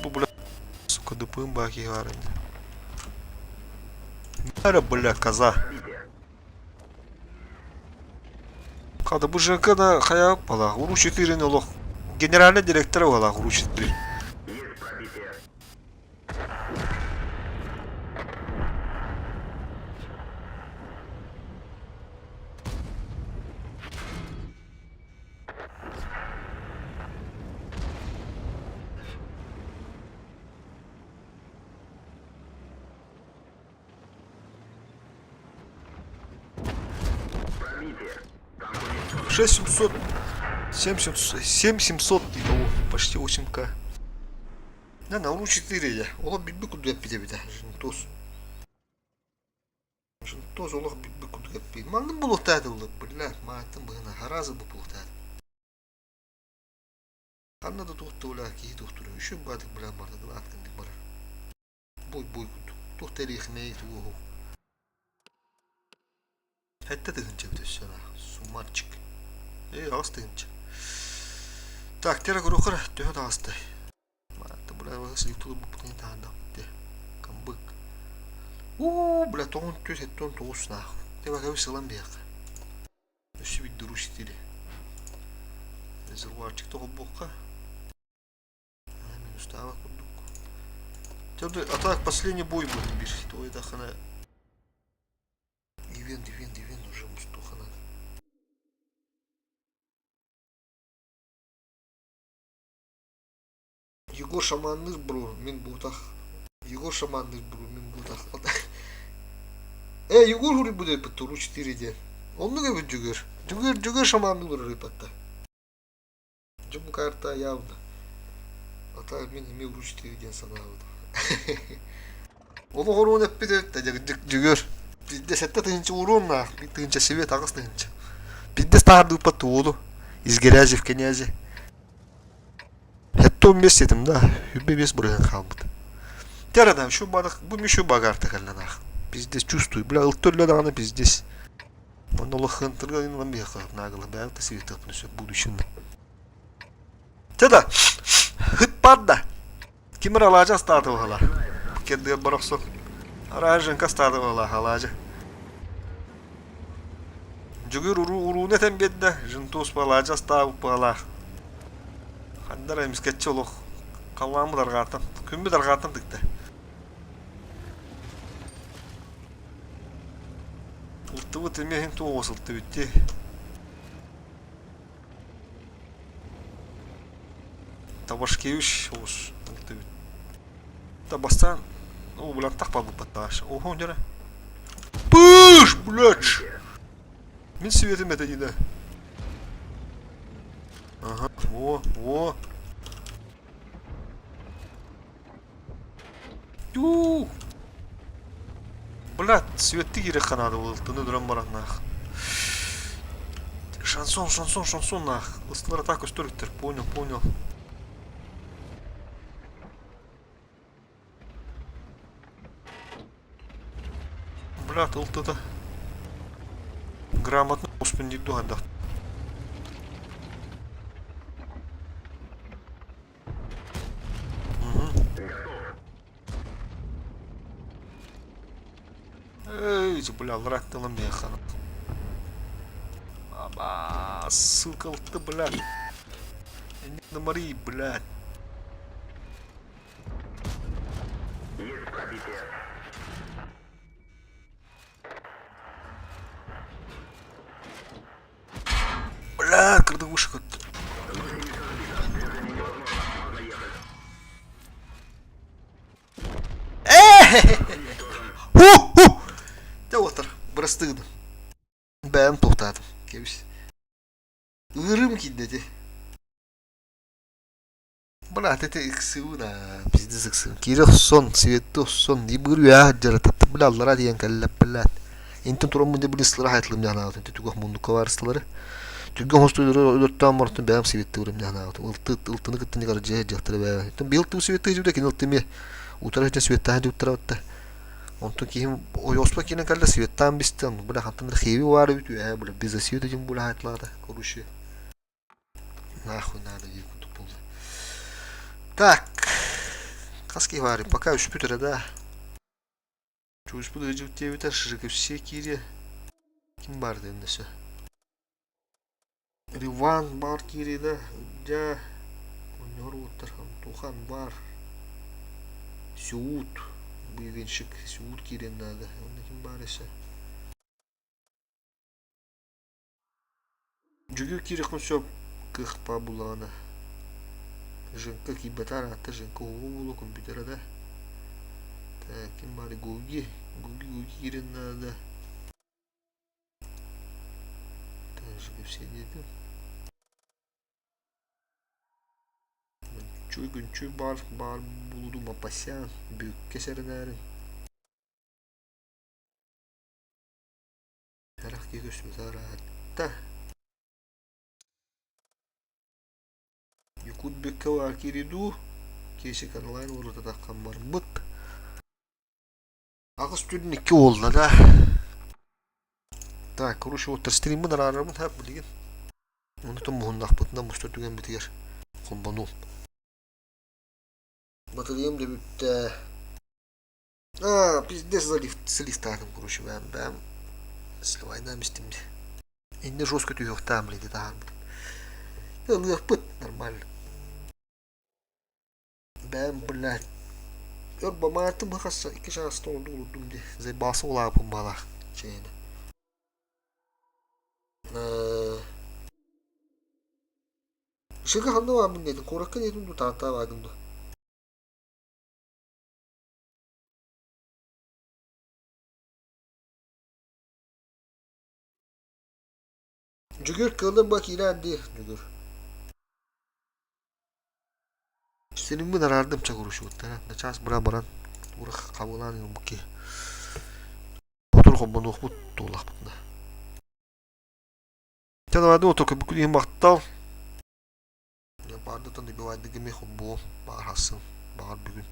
Speaker 2: Бля, сука, дупым баки Бля, бля, коза.
Speaker 1: Пробитие.
Speaker 2: Хада бу ЖК-на хайа бала, Уру 4 олох. Генеральный директор буолла Уру 4.
Speaker 1: Есть пробитие. Пробитие. Танк уничтожен.
Speaker 2: 6700, 7700, 7700 итого, почти 8к. Да, на Уру 4 я. Олох билбит курдук эппитэ эбитэ. Жентос. Жентос олох билбит курдук эппит. Маннык буолуохтаах этэ бля, мааттан быһына хараазы бу буолуохтаах. Ханна да туох да бля киһи туохтуура үчүгэй баҕайытык бля барда ааттаннык барар. Буй-буй курдук. Туох да эриэхимэй тугу Сэттэ тыһыынча эбит өссө суммарчик. Ээ, аҕыс тыһыынча. Так, тера көрүөххэ эрэ, төһө таҕыстай? Маата, бля, силик тулуйбуппутун таһаардахпыт Камбык. Уу, бля, тоҕун түс, эттон тоҕус наах. Те бакабы сылан биһиэхэ. Өссө биир дуру ситири. Резервуарчик тоҕолбуохха. Минустаабат курдук. А так последний бой будет бир. То это хана Ивент, ивент, ивент уже мустухана. Егор Шаманныыр бро, мин буутах. Егор Шаманныыр бро, мин буутах. Э, Егор хуруйбут эбит туру 4 диэн. Оннук эбит Дьүгүөр. Дьүгүөр, Дьүгүөр шаманныыр ырыпатта. Дьэ бу карта явно. А так мин эмиэ уруу 4 диэн санаабытым. Олох оруон эппит эбит да Дьүгүөр. Биирдэ сэттэ тыһыынча уруон наах, биир тыһыынча свет аҕыс тыһыынча. Биирдэ стаардыыппат уолу из грязи в князи. Сэттэ он биэс этим да, үбэ биэс бырыһан хаалбыт. Тера да, еще бадах, бу еще багарта кэллэн аах. Пиздец, чувствую, бля, ылтөллө даҕаны пиздец. Онно улахантырга ылан биһиэхэ наагылы бэйэбит да сибиэтиэхпин сөп будущем. Чэ да, хыт бар да. Ким эрэ алаадьы астаата баһылар. Кэрдигэр бар охсон. Арааһы Женка астаата баһылаах алаадьы. Дьүгүр уруу урууну этэн биэрдэ, Жентуус алаадьы астаабыт баһылаах. Ханна эрэ эмискэччи олох халлааммыт арҕааттан, күммүт арҕааттан тыкта. Ылтыбыт эмиэ иһин туох сылтыбыт дии. Табашкевич оҕус ылтыбыт. Да бастаан ол булан тахпалбыппаттааш. Оһо дьара. Пыш, блядь! Мин светим это не да. Ага, во, во. Туу! Блядь, светти киириэххэ наада буолтуну өлөрөн баран наах. Шансон, шансон, шансон наах. Ыстылар атака көстөр Понял, понял. Блядь, ылтыта. Грамотно успен диир дуһайдах. Эй, бля, аллара тылым миэхэ. Аба, сука, ты, блядь. Не Мари, блядь.
Speaker 1: Есть пробитие.
Speaker 2: Бля, кырдык выше Ху-ху! Дьэ уотар, бырастыгын. Бэйэм туохтаатым, кэбис. Ыырым киирдэ ити. Бля, это ыксыыбын аа, пиздец ыксыыбын. Киирэ охсон, светти охсон, ибыр үөһэ дьарытатты, бля, аллара тиийэн кэллэ, блядь. Интэн тураммын дьэ били ыстылары хайатылым дьаһанаабытым, түгэх муннукка баар ыстылары. Түргэн хосту өлөртөөн мортун бэйэм сибиттигирим дьаһанаабытым. Ылты ылтыны кыттыны кардьыа дьахтары бэйэм. Тон быйыл туу сибиттиги дьүдэ кини ылты эмиэ утары сылдьан светтаһан дьуттарабытта. Онтон киһим ойоҕоспор киирэн кэллэ светтаан бистэ, бля хантан да хеви баар эбит үөһэ бля без засвета дьин бля хайатлаата короче. Нахуй надо диир курдук буолла. Так, хас киһи баарый? Пока үспүт эрэ да. Чууспут ыдьыбыт диэбитэ ШЖК киириэ. Ким баар диэн өссө? Риван баар киириэ да, дьэ, онньоһор уоттар Антухан баар. Сеут, быйвенщик Сеут киириэн наада. Онно ким баар өссө? Дьүгүр киириэххин сөп, кыах баар буоллаҕына. Женка киирбэтэ араатта Женка уһугу буолуо компьютера да. Так, ким баарый Гуги, Гуги, Гуги киириэн наада. Так, все диэтим. Күнчүй, күнчүй баар, баар булудум Апасян, бүккэ сэрэнээрин. Харах киһи көстүбэтэ ыраатта. Якут бүккэ баар киирии дуу, Кесик онлайн урутатаххан барбыт. Аҕыс түүн икки уолла да. Так, короче, вот стриммин араарарбын хап билигин. Онтон муһуннахпытына муста түгэммитигэр холбонуом. Батареям да бүттэ. А, пиздец залив, слив-таатым, короче, бэм, бэм. Сливайнаам истим дии. Иннэ жестко түһүөхтээх блин таһаарбытым. Ылыахпыт нормально. Бэм, блядь. Өр бамаатым хасса икки чаастан ордук олордум дии. Заебался улааппын баалаах чэйини. Шыга ханна бааммын диэтин, куоракка диэтим дуу, Тааттаҕа баардым дуу? Дьүгүр кыылым ба киирээр дии, Дьүгүр. Сириммин араардым чагурушуттара, начаас быра баран, урах хабылаан ылбыт киһи. Отур хоммонуохпут туолахпытына. Чэ давай отур көбүкүн иһин махтал. Баардатан добивайдыгыми хомбуом, баҕар хасын, баҕар бүгүн.